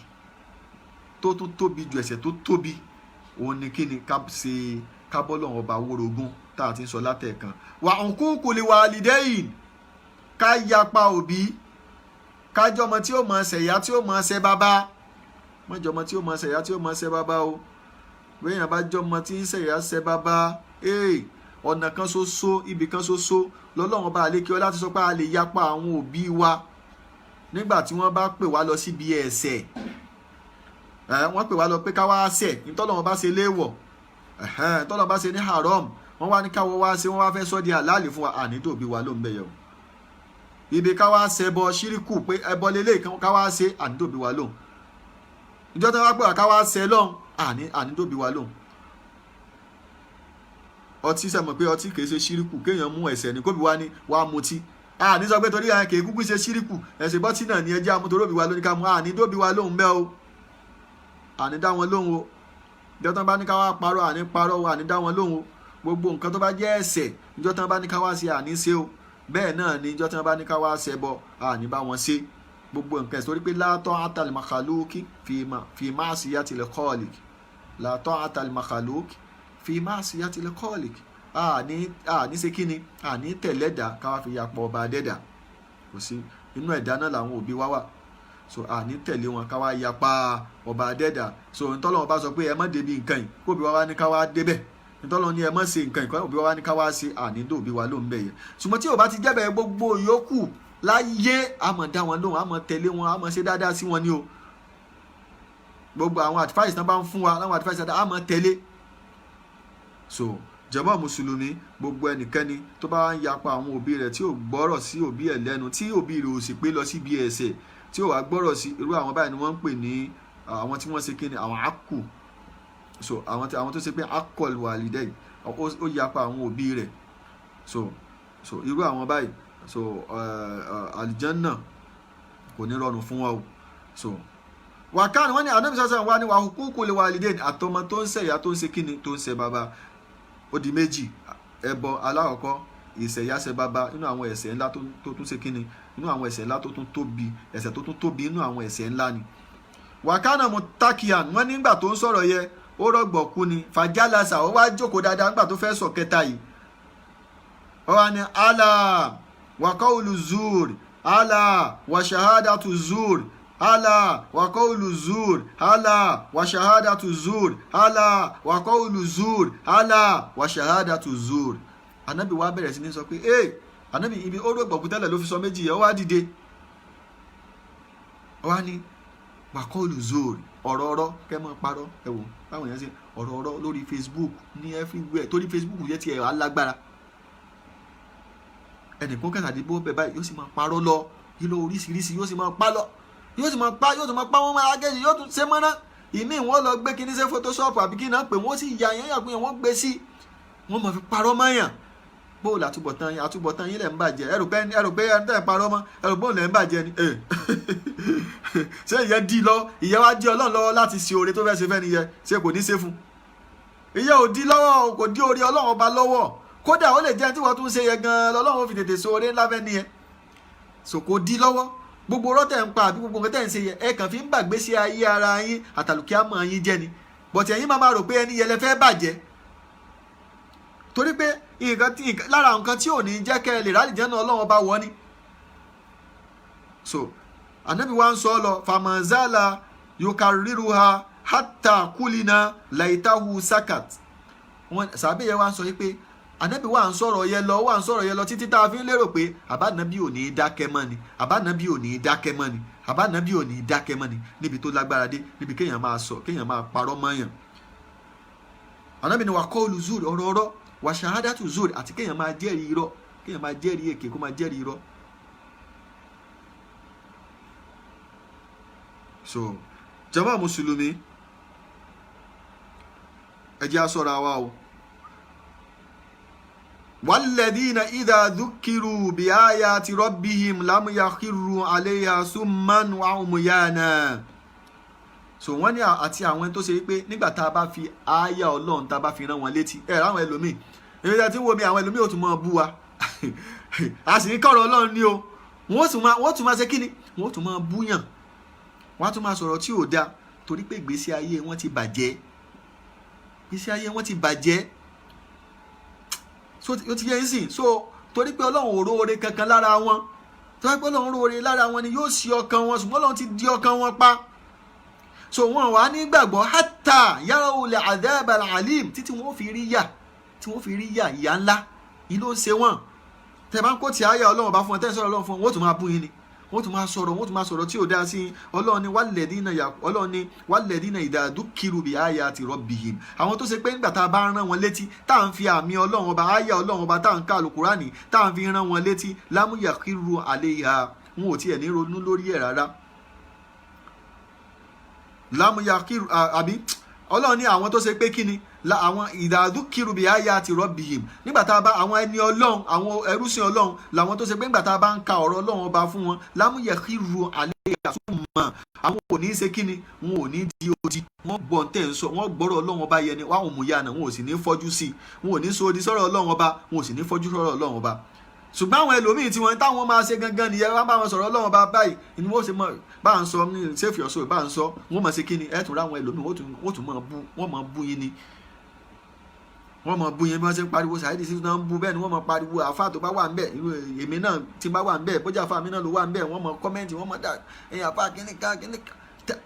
tó tún tóbi ju ẹ̀ṣẹ̀ tó tóbi, òun ni kí ni? Ká ṣe kábọ́lọ̀ Ọba wórogún tá a ti ń sọ látẹ̀kan. Wa uququl walidayn, ká yapa òbí, kájọmọ tí ó mọ ṣẹ̀yà, tí ó mọ ṣẹ bàbá. Mọ́jọmọ tí ó mọ ṣẹ̀yà, tí ó mọ ṣẹ bàbá o. Bẹ́ẹ̀yàn bá jọmọ tí ń ṣẹ̀yà ṣẹ bàbá, ọ̀nà kan ṣoṣo, ibì kan ṣoṣo lọ́lọ́run Ọba àlékè ọlá ti sọ pé a lè yapa àwọn òbí wa, nígbà tí wọ́n bá pè wá lọ síbi ẹ̀ṣẹ̀. Wọ́n pè wá lọ pé ká wá ṣẹ̀ nítọ́lọ́run bá ṣe léèwọ̀, tọ́lọ́run bá ṣe ní haram, wọ́n wá ní káwọ́ wá ṣe, wọ́n wá fẹ́ sọ di àlàálì fún wa, ànídòbí wa ló ń bẹ̀yẹ̀ o. Ibi ká wá ṣe ẹbọ, ṣíríkù, pé ẹbọ lélẹ̀, ká wá ṣe, ànídòbí wa lóhùn. Ìjọ tí wọ́n bá pè wá ká wá ṣe lọ́hùn, ànídòbí wa lóhùn. Ọtí, sẹ́mọ̀ pé ọtí kìí ṣe ṣíríkù? Kéèyàn mú ẹ̀ṣẹ̀ ní kóbi wá ní wàá mutí, àní sọ pé torí ẹ̀ kìí kúkú ṣe ṣíríkù, ẹ̀sìn bọ́tí náà ní ẹjẹ́ àmútorí òbí wa lóní ká mú, àní dóbi wa lóhùn bẹ́ẹ̀ o, àní dá wọn lóhùn o. Ìjọ tán bá ní ká wá parọ́, àní parọ́ o, àní dá wọn lóhùn o. Gbogbo nǹkan tó bá jẹ́ ẹ̀ṣẹ̀, ìjọ tán bá ní ká wá ṣe, àní ṣe o. Bẹ́ẹ̀ náà ni ìjọ tán bá ní ká wá ṣẹbọ, àní bá wọn ṣe gbogbo nǹkan ẹ̀ṣẹ̀, torí pé la ta'ata li makhluqi fi ma'siyatil khaliq, la ta'ata li makhluqi fi ma'siyatil khaliq. Àní ṣe kíni? Àní tẹ̀lẹ́dà ká wá fi yapọ̀ ọba adẹ́dà. Kò sí inú ẹ̀dá náà làwọn òbí wá wà. So àní tẹ̀lé wọn ká wá yapa ọba adẹ́dà. So ntọ́lọ́wọ́n bá sọ pé ẹ má débi nǹkan yìí, kó òbí wá wá ní ká wá débẹ̀. Ntọ́lọ́wọ́n ní ẹ má ṣe nǹkan yìí, kó òbí wá wá ní ká wá ṣe, àní dòbí wa ló ń bẹ̀ yẹn. Ṣùgbọ́n tí ò bá ti jẹ́bẹ̀, gbogbo yòókù láyé, a máa dá wọn lóhùn, a máa tẹ̀lé wọn, a máa ṣe dáadáa sí wọn ní o. Gbogbo àwọn advice náà bá ń fún wa láwọn advice dáadáa, a máa tẹ̀lé. So jàmá mùsùlùmí, gbogbo ẹnikẹ́ni tó bá ń yapa àwọn òbí rẹ̀, tí ò gbọ́rọ̀ sí òbí ẹ̀ lẹ́nu, tí òbí rẹ̀ ò sì pé lọ síbi ẹ̀ṣẹ̀, tí ò wá gbọ́rọ̀ sí, irú àwọn báyìí ni wọ́n ń pè ní Àwọn tí wọ́n ṣe kíni, àwọn akù. So àwọn tó ṣe pé akọl wàlídẹ́yìn, ó yapa àwọn òbí rẹ̀. So irú àwọn báyìí, so àlìjánná kò ní rọrùn fún wọn o. So wàkàn wọn ni Anabi sọ́sọ́ wa ni wàhùkúkú lè wàlídẹ́yìn, àtọmọ tó ń ṣe ìyá, tó ń ṣe kíni, tó ń ṣe bàbá. Ó di méjì. Ẹbọ alákọ̀ọ́kọ́, ìṣẹ̀yàṣẹ̀ bàbá, inú àwọn ẹ̀ṣẹ̀ ńlá tó tún ṣe kíni, inú àwọn ẹ̀ṣẹ̀ ńlá tó tún tóbi, ẹ̀ṣẹ̀ tó tún tóbi inú àwọn ẹ̀ṣẹ̀ ńlá ni. Wàkánà mutakian, wọn nígbà tó ń sọ̀rọ̀ yẹ, ó rọ̀gbọ̀kú ni. Fàjálàsà, ó wá jókòó dáadáa nígbà tó fẹ́ sọ kẹta yìí. Ó wá ní ala wàkọ́ọ̀lù zur, ala wàṣahádàtú zur, ala wàkọ́ọ̀lù zur, ala wàṣahádàtú zur, ala wàkọ́ọ̀lù zur, ala wàṣahádàtú zur. Anabi wa bẹ̀rẹ̀ sí ní sọ pé ee, anabi ibi ó rọ̀gbọ̀kú tẹ́lẹ̀ ló fi sọ méjì yẹn, ó wá dìde, ó wá ní wàkọ́ọ̀lù zur, ọ̀rọ̀ ọ̀rọ̀ kẹ́ mọ́ parọ́. Ẹ wò báwọn èèyàn ṣe ọ̀rọ̀ ọ̀rọ̀ lórí Facebook ní everywhere, torí Facebook yẹ tiẹ̀ alágbára. Ẹnìkan kẹtàdínlógún bẹ́ẹ̀ báyìí, yóò sì máa parọ́ lọ yìí lọ oríṣiríṣi, yóò sì máa pa lọ, yóò sì máa pa, yóò sì máa pa wọ́n máa gẹ́gẹ́, yóò tún ṣe mọ́ná ìmí. Wọ́n lọ gbé kíní ṣe Photoshop àbí kí náà pé wọ́n sì ya yẹn yàgbé, wọ́n gbé sí, wọ́n máa fi parọ́ mọ́yàn. Bóòlù àtúbọ̀tán yín, àtúbọ̀tán yín lẹ̀ ń bàjẹ́. Ẹ rò pé, ẹ rò pé ẹni tẹ́ ń parọ́ mọ́, ẹ rò pé òun lẹ̀ ń bàjẹ́ ni. Ṣé ìyẹn dí lọ? Ìyẹn wá dí Ọlọ́run lọ́wọ́ láti ṣe oore tó fẹ́ ṣe fẹ́ nìyẹn? Ṣé kò ní ṣe fún ìyẹn? Ò dí lọ́wọ́, kò dí oore Ọlọ́run ọba lọ́wọ́. Kódà ó lè jẹ́ tí wọ́n tún ṣe yẹn gan-an lọ́lọ́run ó fi tètè ṣe oore ńlá fẹ́ nìyẹn. So kò dí lọ́wọ́. Gbogbo rọ́tẹ̀ ń pa àbí gbogbo nǹkan tẹ̀ ń ṣe yẹn, ẹ kàn fi ń gbàgbé sí ayé ara yín àtàlùkí àmọ́ yín jẹ́ ni. Bọ̀tí ẹ̀yin máa rò pé ẹni yẹn lẹ fẹ́ bàjẹ́, torí pé nǹkan tí lára nǹkan tí ò ní jẹ́ kẹ́ ẹ lè rálì jẹ́ náà Ọlọ́run bá wọ ni. So Anabi wa ń sọ lọ, famazala yukariruha hatta kulina laitahu sakat. Wọn sàbẹ̀ yẹn wa ń sọ yìí pé Anabi wa ń sọ̀rọ̀ yẹn lọ, wa ń sọ̀rọ̀ yẹn lọ títí tá a fi ń lérò pé àbánabi ò ní í dákẹ́ mọ́ ni, àbánabi ò ní í dákẹ́ mọ́ ni, àbánabi ò ní í dákẹ́ mọ́ ni. Níbi tó lágbára dé níbi kéèyàn máa sọ, kéèyàn máa parọ́ mọ́yàn. Anabi ni wà kọ́ọ̀lù zuri, ọ̀rọ̀ ọ̀rọ̀, wà ṣahadatu zuri, àti kéèyàn máa jẹ́rìí irọ́, kéèyàn máa jẹ́rìí èké, kó máa jẹ́rìí irọ́. So jàmá mùsùlùmí, ẹ jẹ́ á ṣọ́ra wa o. Walladhina idha dhukiru bi ayati rabbihim lam yakhiru alayha summan wa umyana. So wọ́n ní àti àwọn tó ṣe wípé nígbà tá a bá fi àyà Ọlọ́run, tá a bá fi rán wọn létí, ẹ ráwọn ẹlòmíì, èmi tí ń wo mi, àwọn ẹlòmíì ò tún mọ bú wa. A sì ń kọ̀rọ̀ Ọlọ́run ní o. Wọ́n tún máa ṣe kíni, wọ́n tún máa búyàn, wọ́n á tún máa sọ̀rọ̀ tí ò dáa, torí pé ìgbésí ayé wọn ti bàjẹ́, ìgbésí ayé wọn ti bàjẹ́. So ó ti yẹ yín sìn. So torí pé Ọlọ́run ò róore kankan lára wọn. Torí pé Ọlọ́run róore lára wọn ni yóò ṣí ọkàn wọn, ṣùgbọ́n Ọlọ́run ti di ọkàn wọn pa. So wọn wà ní gbàgbọ́, hatta yarawul adhab alim, títí wọn fi rí yà, tí wọn fi rí yà, ìyà ńlá yìí ló ń ṣe wọn. Tẹ bá ń kó tí àyà Ọlọ́run bá fún wọn, tẹ́ ń sọ̀rọ̀ Ọlọ́run fún wọn, wọ́n tún máa bú yín ni, wọ́n tún máa sọ̀rọ̀, wọ́n tún máa sọ̀rọ̀ tí ò dáa sí i. Ọlọ́run ní walladhina yà, Ọlọ́run ní walladhina idha dhukiru bi ayati rabbihim, àwọn tó ṣe pé nígbà tá a bá rán wọn létí, tá à ń fi àmì Ọlọ́run ọba, àyà Ọlọ́run ọba, tá à ń ka Àlùkùránì, tá à ń fi rán wọn létí, lam yakhiru alayha, wọn ò tiẹ̀ ní ronú lórí ẹ̀ rárá. Lam yakhiru, àbí Ọlọ́run ní àwọn tó ṣe pé kíni la àwọn idha dhukiru bi ayati rabbihim, nígbà tá a bá àwọn ẹni Ọlọ́run, àwọn ẹrúsìn Ọlọ́run làwọn tó ṣe pé nígbà tá a bá ń ka ọ̀rọ̀ Ọlọ́run ọba fún wọn, lam yakhiru alayha summa, àwọn ò ní í ṣe kíni, wọn ò ní di odi. Wọ́n gbọ́ tẹ̀ ń sọ, wọ́n gbọ́rọ̀ Ọlọ́run ọba yẹn ni. Wọ́n mú yànnà, wọn ò sì ní fọ́jú sí i, wọn ò ní sọ odi sọ̀rọ̀ Ọlọ́run ọba, wọn ò sì ní fọ́jú sọ̀rọ̀ Ọlọ́run ọba. Ṣùgbọ́n àwọn ẹlòmíì tí wọ́n táwọn máa ṣe gangan nìyẹn. Wọ́n bá wọn sọ̀rọ̀ Ọlọ́run ọba báyìí ni wọ́n ṣe mọ̀ bá ń sọ ní save your soul, bá ń sọ, wọ́n mọ̀ ṣe kíni. Ẹ̀ tún ráwọn ẹlòmíì, wọ́n tún máa bú, wọ́n máa bú yín ni, wọ́n máa bú yín. Bí wọ́n ṣe ń pariwo Saheed Shittu náà ń bú bẹ́ẹ̀ ni wọ́n máa pariwo àáfà tó bá wà ńbẹ̀. Irú èmi náà tí bá wà ńbẹ̀, bójú àáfà mi náà ló wà ńbẹ̀, wọ́n máa comment, wọ́n máa dà ẹ̀yìn àáfà kíníkà kíníkà.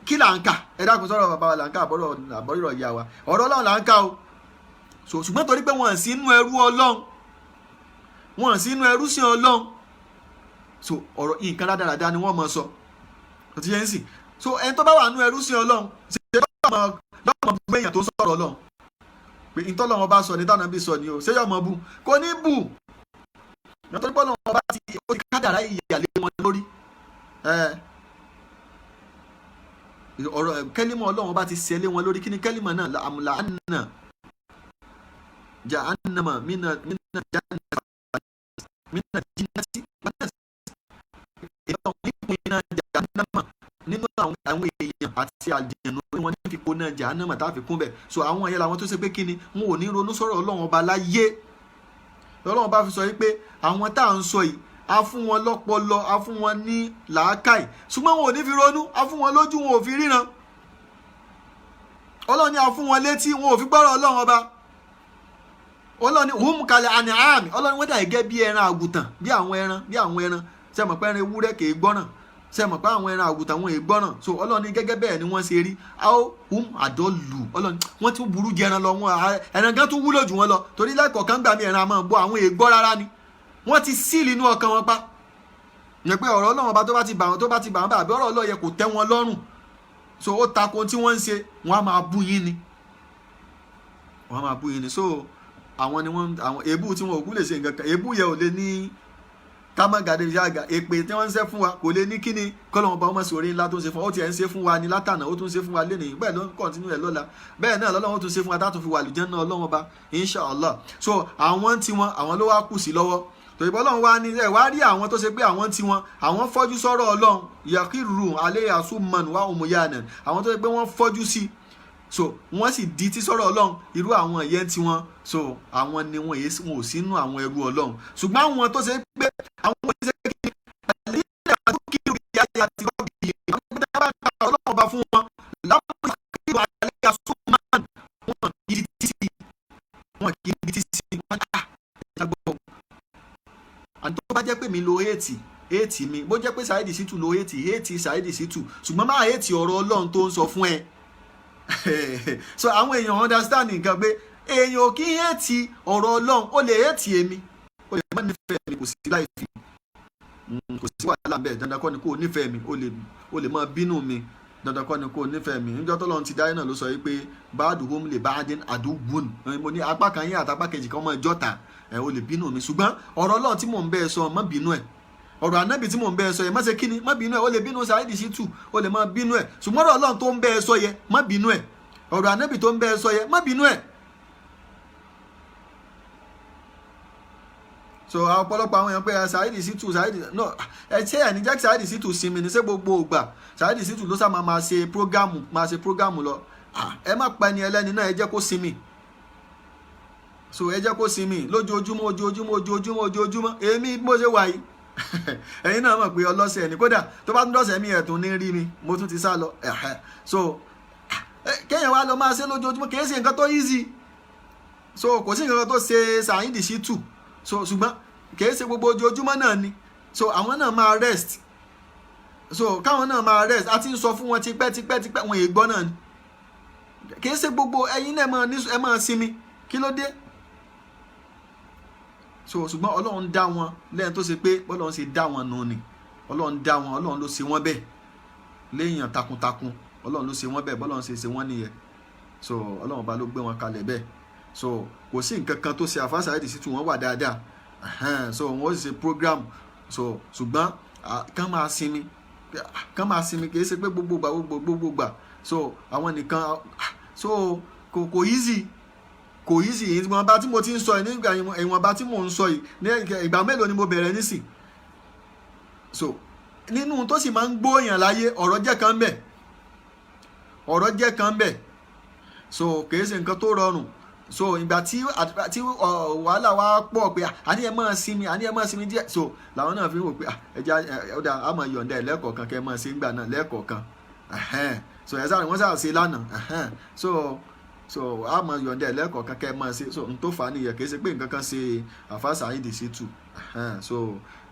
Kí là ń kà? Ẹ dákun, sọ̀rọ̀ bàbá wa là ń kà, àbọ̀rọ̀ ìyá wa, ọ̀rọ̀ Ọlọ́run là ń kà o. So ṣùgbọ́n torí pé wọ́n sí inú ẹrú Ọlọ́run, wọ́n sí inú ẹrú sí Ọlọ́run, so ọ̀rọ̀ nǹkan rádaràda ni wọ́n máa sọ. Kò ti yẹn sìn. So ẹni tó bá wà nínú ẹrú sí Ọlọ́run, ṣe yọ̀ọ́ mọ̀ bú èèyàn tó sọ̀rọ̀ Ọlọ́run pé ìtọ́lọ́run bá sọ ní tànà bí sọ ni o, ṣé yọ̀ọ́ mọ̀ bú? Kò ní bù, nítorí pé Ọlọ́run bá ti, ó ti kádàrá ìyà lé wọn lórí. Ọ̀rọ̀ kẹ́límọ̀ Ọlọ́run bá ti ṣẹlé wọn lórí. Kí ni kẹ́límọ̀ náà? La'amla'anna jahannama mina mina mina jinnati wan-nas. Ìpín iná jahannama nínú àwọn èèyàn àti àlùjànnú ní wọn ní fi kó náà jahannama tá a fi kún bẹ̀. So àwọn yẹn làwọn tó ṣe pé kí ni, wọn ò ní ronú sọ̀rọ̀ Ọlọ́run Ọba láyé. Ọlọ́run bá fi sọ yìí pé àwọn tá à ń sọ yìí, a fún wọn lọ́pọlọ, a fún wọn ní làákàì, ṣùgbọ́n wọn ò ní fi ronú. A fún wọn lójú, wọn ò fi ríran. Ọlọ́run ní a fún wọn létí, wọn ò fi gbọ́rọ̀ Ọlọ́run Ọba. Ọlọ́run ní hum kal an'am. Ọlọ́run wọ́n dà gẹ́gẹ́ bí ẹran àgùntàn, bí àwọn ẹran, bí àwọn ẹran. Ṣe mọ̀ pé ẹran ewúrẹ́ kì í gbọ́ràn? Ṣe mọ̀ pé àwọn ẹran àgùntàn, wọn ì gbọ́ràn? So Ọlọ́run ní gẹ́gẹ́ bẹ́ẹ̀ ni wọ́n ṣe rí. Aw hum adallu. Ọlọ́run wọ́n tún burú jẹ ẹran lọ. Wọn ẹran gan tún wúlò jù wọn lọ, torí lẹ́kọ̀ọ́kan gbà mí, ẹran máa gbọ́, àwọn èègbọ́ rárá ni. Wọ́n ti seal inú ọkàn wọn pa yẹn pé ọ̀rọ̀ Ọlọ́run Ọba tó bá ti bà wọ́n, tó bá ti bà wọ́n bá, àbí ọ̀rọ̀ Ọlọ́run yẹ kò tẹ́ wọn lọ́rùn, so ó tako tí wọ́n ń ṣe, wọ́n á máa bú yín ni, wọ́n á máa bú yín ni. So àwọn ni wọ́n, àwọn èébú tí wọn ò kú lè ṣe nǹkan kan. Èébú yẹ ò lè ní kámágàdé ṣáàgà. Èpè tí wọ́n ń ṣe fún wa kò lè ní kíni kọ́lọ́mọba ọmọ sí orí ńlá tó ń ṣe fún wa. Ó tiẹ̀ ń ṣe fún wa ní látànà, ó tún ṣe fún wa lénìí, bẹ́ẹ̀ ló ń continue ẹ̀ lọ́la, bẹ́ẹ̀ náà lọ́lọ́run ó tún ṣe fún wa tá tún fi wà lùjẹ́ náà Ọlọ́run Ọba, inshallah. So àwọn tí wọn, àwọn ló wá kù sí lọ́wọ́ tòyìnbó. Ọlọ́run wá ní ẹ wá rí àwọn tó ṣe pé àwọn tí wọn, àwọn fọ́jú sọ́rọ̀ Ọlọ́run. Yakhiru alayha summan wa umyanan. Àwọn tó ṣe pé wọ́n fọ́jú sí, so wọ́n sì di tí sọ́rọ̀ Ọlọ́run, irú àwọn ìyẹn tí wọ́n, so àwọn ni wọ́n yé wọn ò sínú àwọn ẹrú Ọlọ́run. Ṣùgbọ́n àwọn tó ṣe pé àwọn oníṣẹ́ kí àti rọ́bì, àwọn tó bá ka Ọlọ́run Ọba fún wọn láwọn yakiru alayha summan, wọn kì í tí, wọn kì í tí sí wọn. Á ẹ̀ gbọ́ àti tó bá jẹ́ pé mi lo hate, hate mi. Bó jẹ́ pé Saheed Shittu lo hate, hate Saheed Shittu, ṣùgbọ́n máa hate ọ̀rọ̀ Ọlọ́run tó ń sọ fún ẹ. So àwọn èèyàn understand nǹkan pé èèyàn ò kí ń hate ọ̀rọ̀ Ọlọ́run. Ó lè hate èmi, ó lè má nífẹ̀ẹ́ mi, kò sí láì fi, kò sí wàhálà bẹ́ẹ̀. Dandan kọ́ ni kó o nífẹ̀ẹ́ mi. Ó lè máa bínú mi, dandan kọ́ ni kó o nífẹ̀ẹ́ mi. Níjọ́ tọ́lọ́run ti dáyé náà ló sọ yìí pé ba'duhum li ba'din aduwwun. Mo ní apá kan yín àti apá kejì kan mọ́ ìjọ́ta ẹ̀. O lè bínú mi, ṣùgbọ́n ọ̀rọ̀ Ọlọ́run tí mò ń bẹ́ẹ̀ sọ, má bínú ẹ̀. Ọ̀rọ̀ Ànábì tí mò ń bẹ́ẹ̀ sọ yẹ, má ṣe kíni, má bínú ẹ̀. O lè bínú Saheed Shittu, o lè má bínú ẹ̀, ṣùgbọ́n ọ̀rọ̀ Ọlọ́run tó ń bẹ́ẹ̀ sọ yẹ, má bínú ẹ̀. Ọ̀rọ̀ Ànábì tó ń bẹ́ẹ̀ sọ yẹ, má bínú ẹ̀. So ọ̀pọ̀lọpọ̀ àwọn èèyàn pé Saheed Shittu, Saheed no, ẹ ṣé ẹ̀ ní jẹ́ kí Saheed Shittu sinmi ní? Ṣé gbogbo ògbà Saheed Shittu ló sá máa ṣe program, máa ṣe program lọ? Ẹ má pa ẹni ẹlẹ́ni náà, ẹ jẹ́ kó sinmi. So ẹ jẹ́ kó sinmi. Lójoojúmọ́, ojoojúmọ́, ojoojúmọ́, ojoojúmọ́. Èmi bó ṣe wà yìí, ẹ̀yin náà mọ̀ pé ọlọ́sẹ̀ ni. Kódà tó bá tún dọ̀sẹ̀ mi, ẹ̀ tún ní rí mi, mo tún ti sá lọ. So kéèyàn wá lọ máa ṣe lójoojúmọ́, kì í ṣe nǹkan tó easy. So kò sí nǹkan tó ṣe Saheed Shittu. So ṣùgbọ́n kì í ṣe gbogbo ojoojúmọ́ náà ni. So àwọn náà máa rest, so káwọn náà máa rest. A ti ń sọ fún wọn tipẹ́ tipẹ́ tipẹ́, wọn èè gbọ́ náà ni. Kì í ṣe gbogbo ẹ̀yin náà ẹ máa sinmi, kí ló dé? So ṣùgbọ́n Ọlọ́run dá wọn lẹ́yìn tó ṣe pé Ọlọ́run ṣe dá wọn nù ni. Ọlọ́run dá wọn, Ọlọ́run ló ṣe wọ́n bẹ́ẹ̀ léèyàn takuntakun. Ọlọ́run ló ṣe wọ́n bẹ́ẹ̀, bọ́lọ́run ṣe ṣe wọ́n nìyẹn. So Ọlọ́run bá ló gbé wọn kalẹ̀ bẹ́ẹ̀. So kò sí nǹkan kan tó ṣe àfáà Saheed Shittu, wọ́n wà dáadáa. So wọ́n sì ṣe program. So ṣùgbọ́n kán máa sinmi, kán máa sinmi. Kì í ṣe pé gbogbo gbà, gbogbo gbogbo gbà. So àwọn nìkan, so kò easy, kò easy. Ìwọ̀nba tí mo ti ń sọ yìí nígbà, ìwọ̀nba tí mò ń sọ yìí ní ìgbà mélòó ni mo bẹ̀rẹ̀ nísìn? So nínú tó sì máa ń gbóyàn láyé, ọ̀rọ̀ jẹ́ kan bẹ̀, ọ̀rọ̀ jẹ́ kan bẹ̀. So kìí ṣe nǹkan tó rọrùn. So ìgbà tí wàhálà wa pọ̀ pé àní ẹ máa sinmi, àní ẹ máa sinmi díẹ̀, so làwọn náà fi ń wò pé ẹja ọ̀dà àmọ̀ yọ̀ǹda ẹ̀ lẹ́ẹ̀kọ̀ọ̀kan, kẹ́ ẹ máa ṣe ń gbà náà lẹ́ẹ̀kọ̀ọ̀kan. So ẹ sáré wọ́n sáà ṣe lánàá. So àmọ̀ yọ̀ǹda ẹ̀ lẹ́ẹ̀kọ̀ọ̀kan kẹ́ ẹ máa ṣe. So n tó fà á nìyẹn, kì í ṣe pé nǹkan kan ṣe àfa Saheed Shittu. So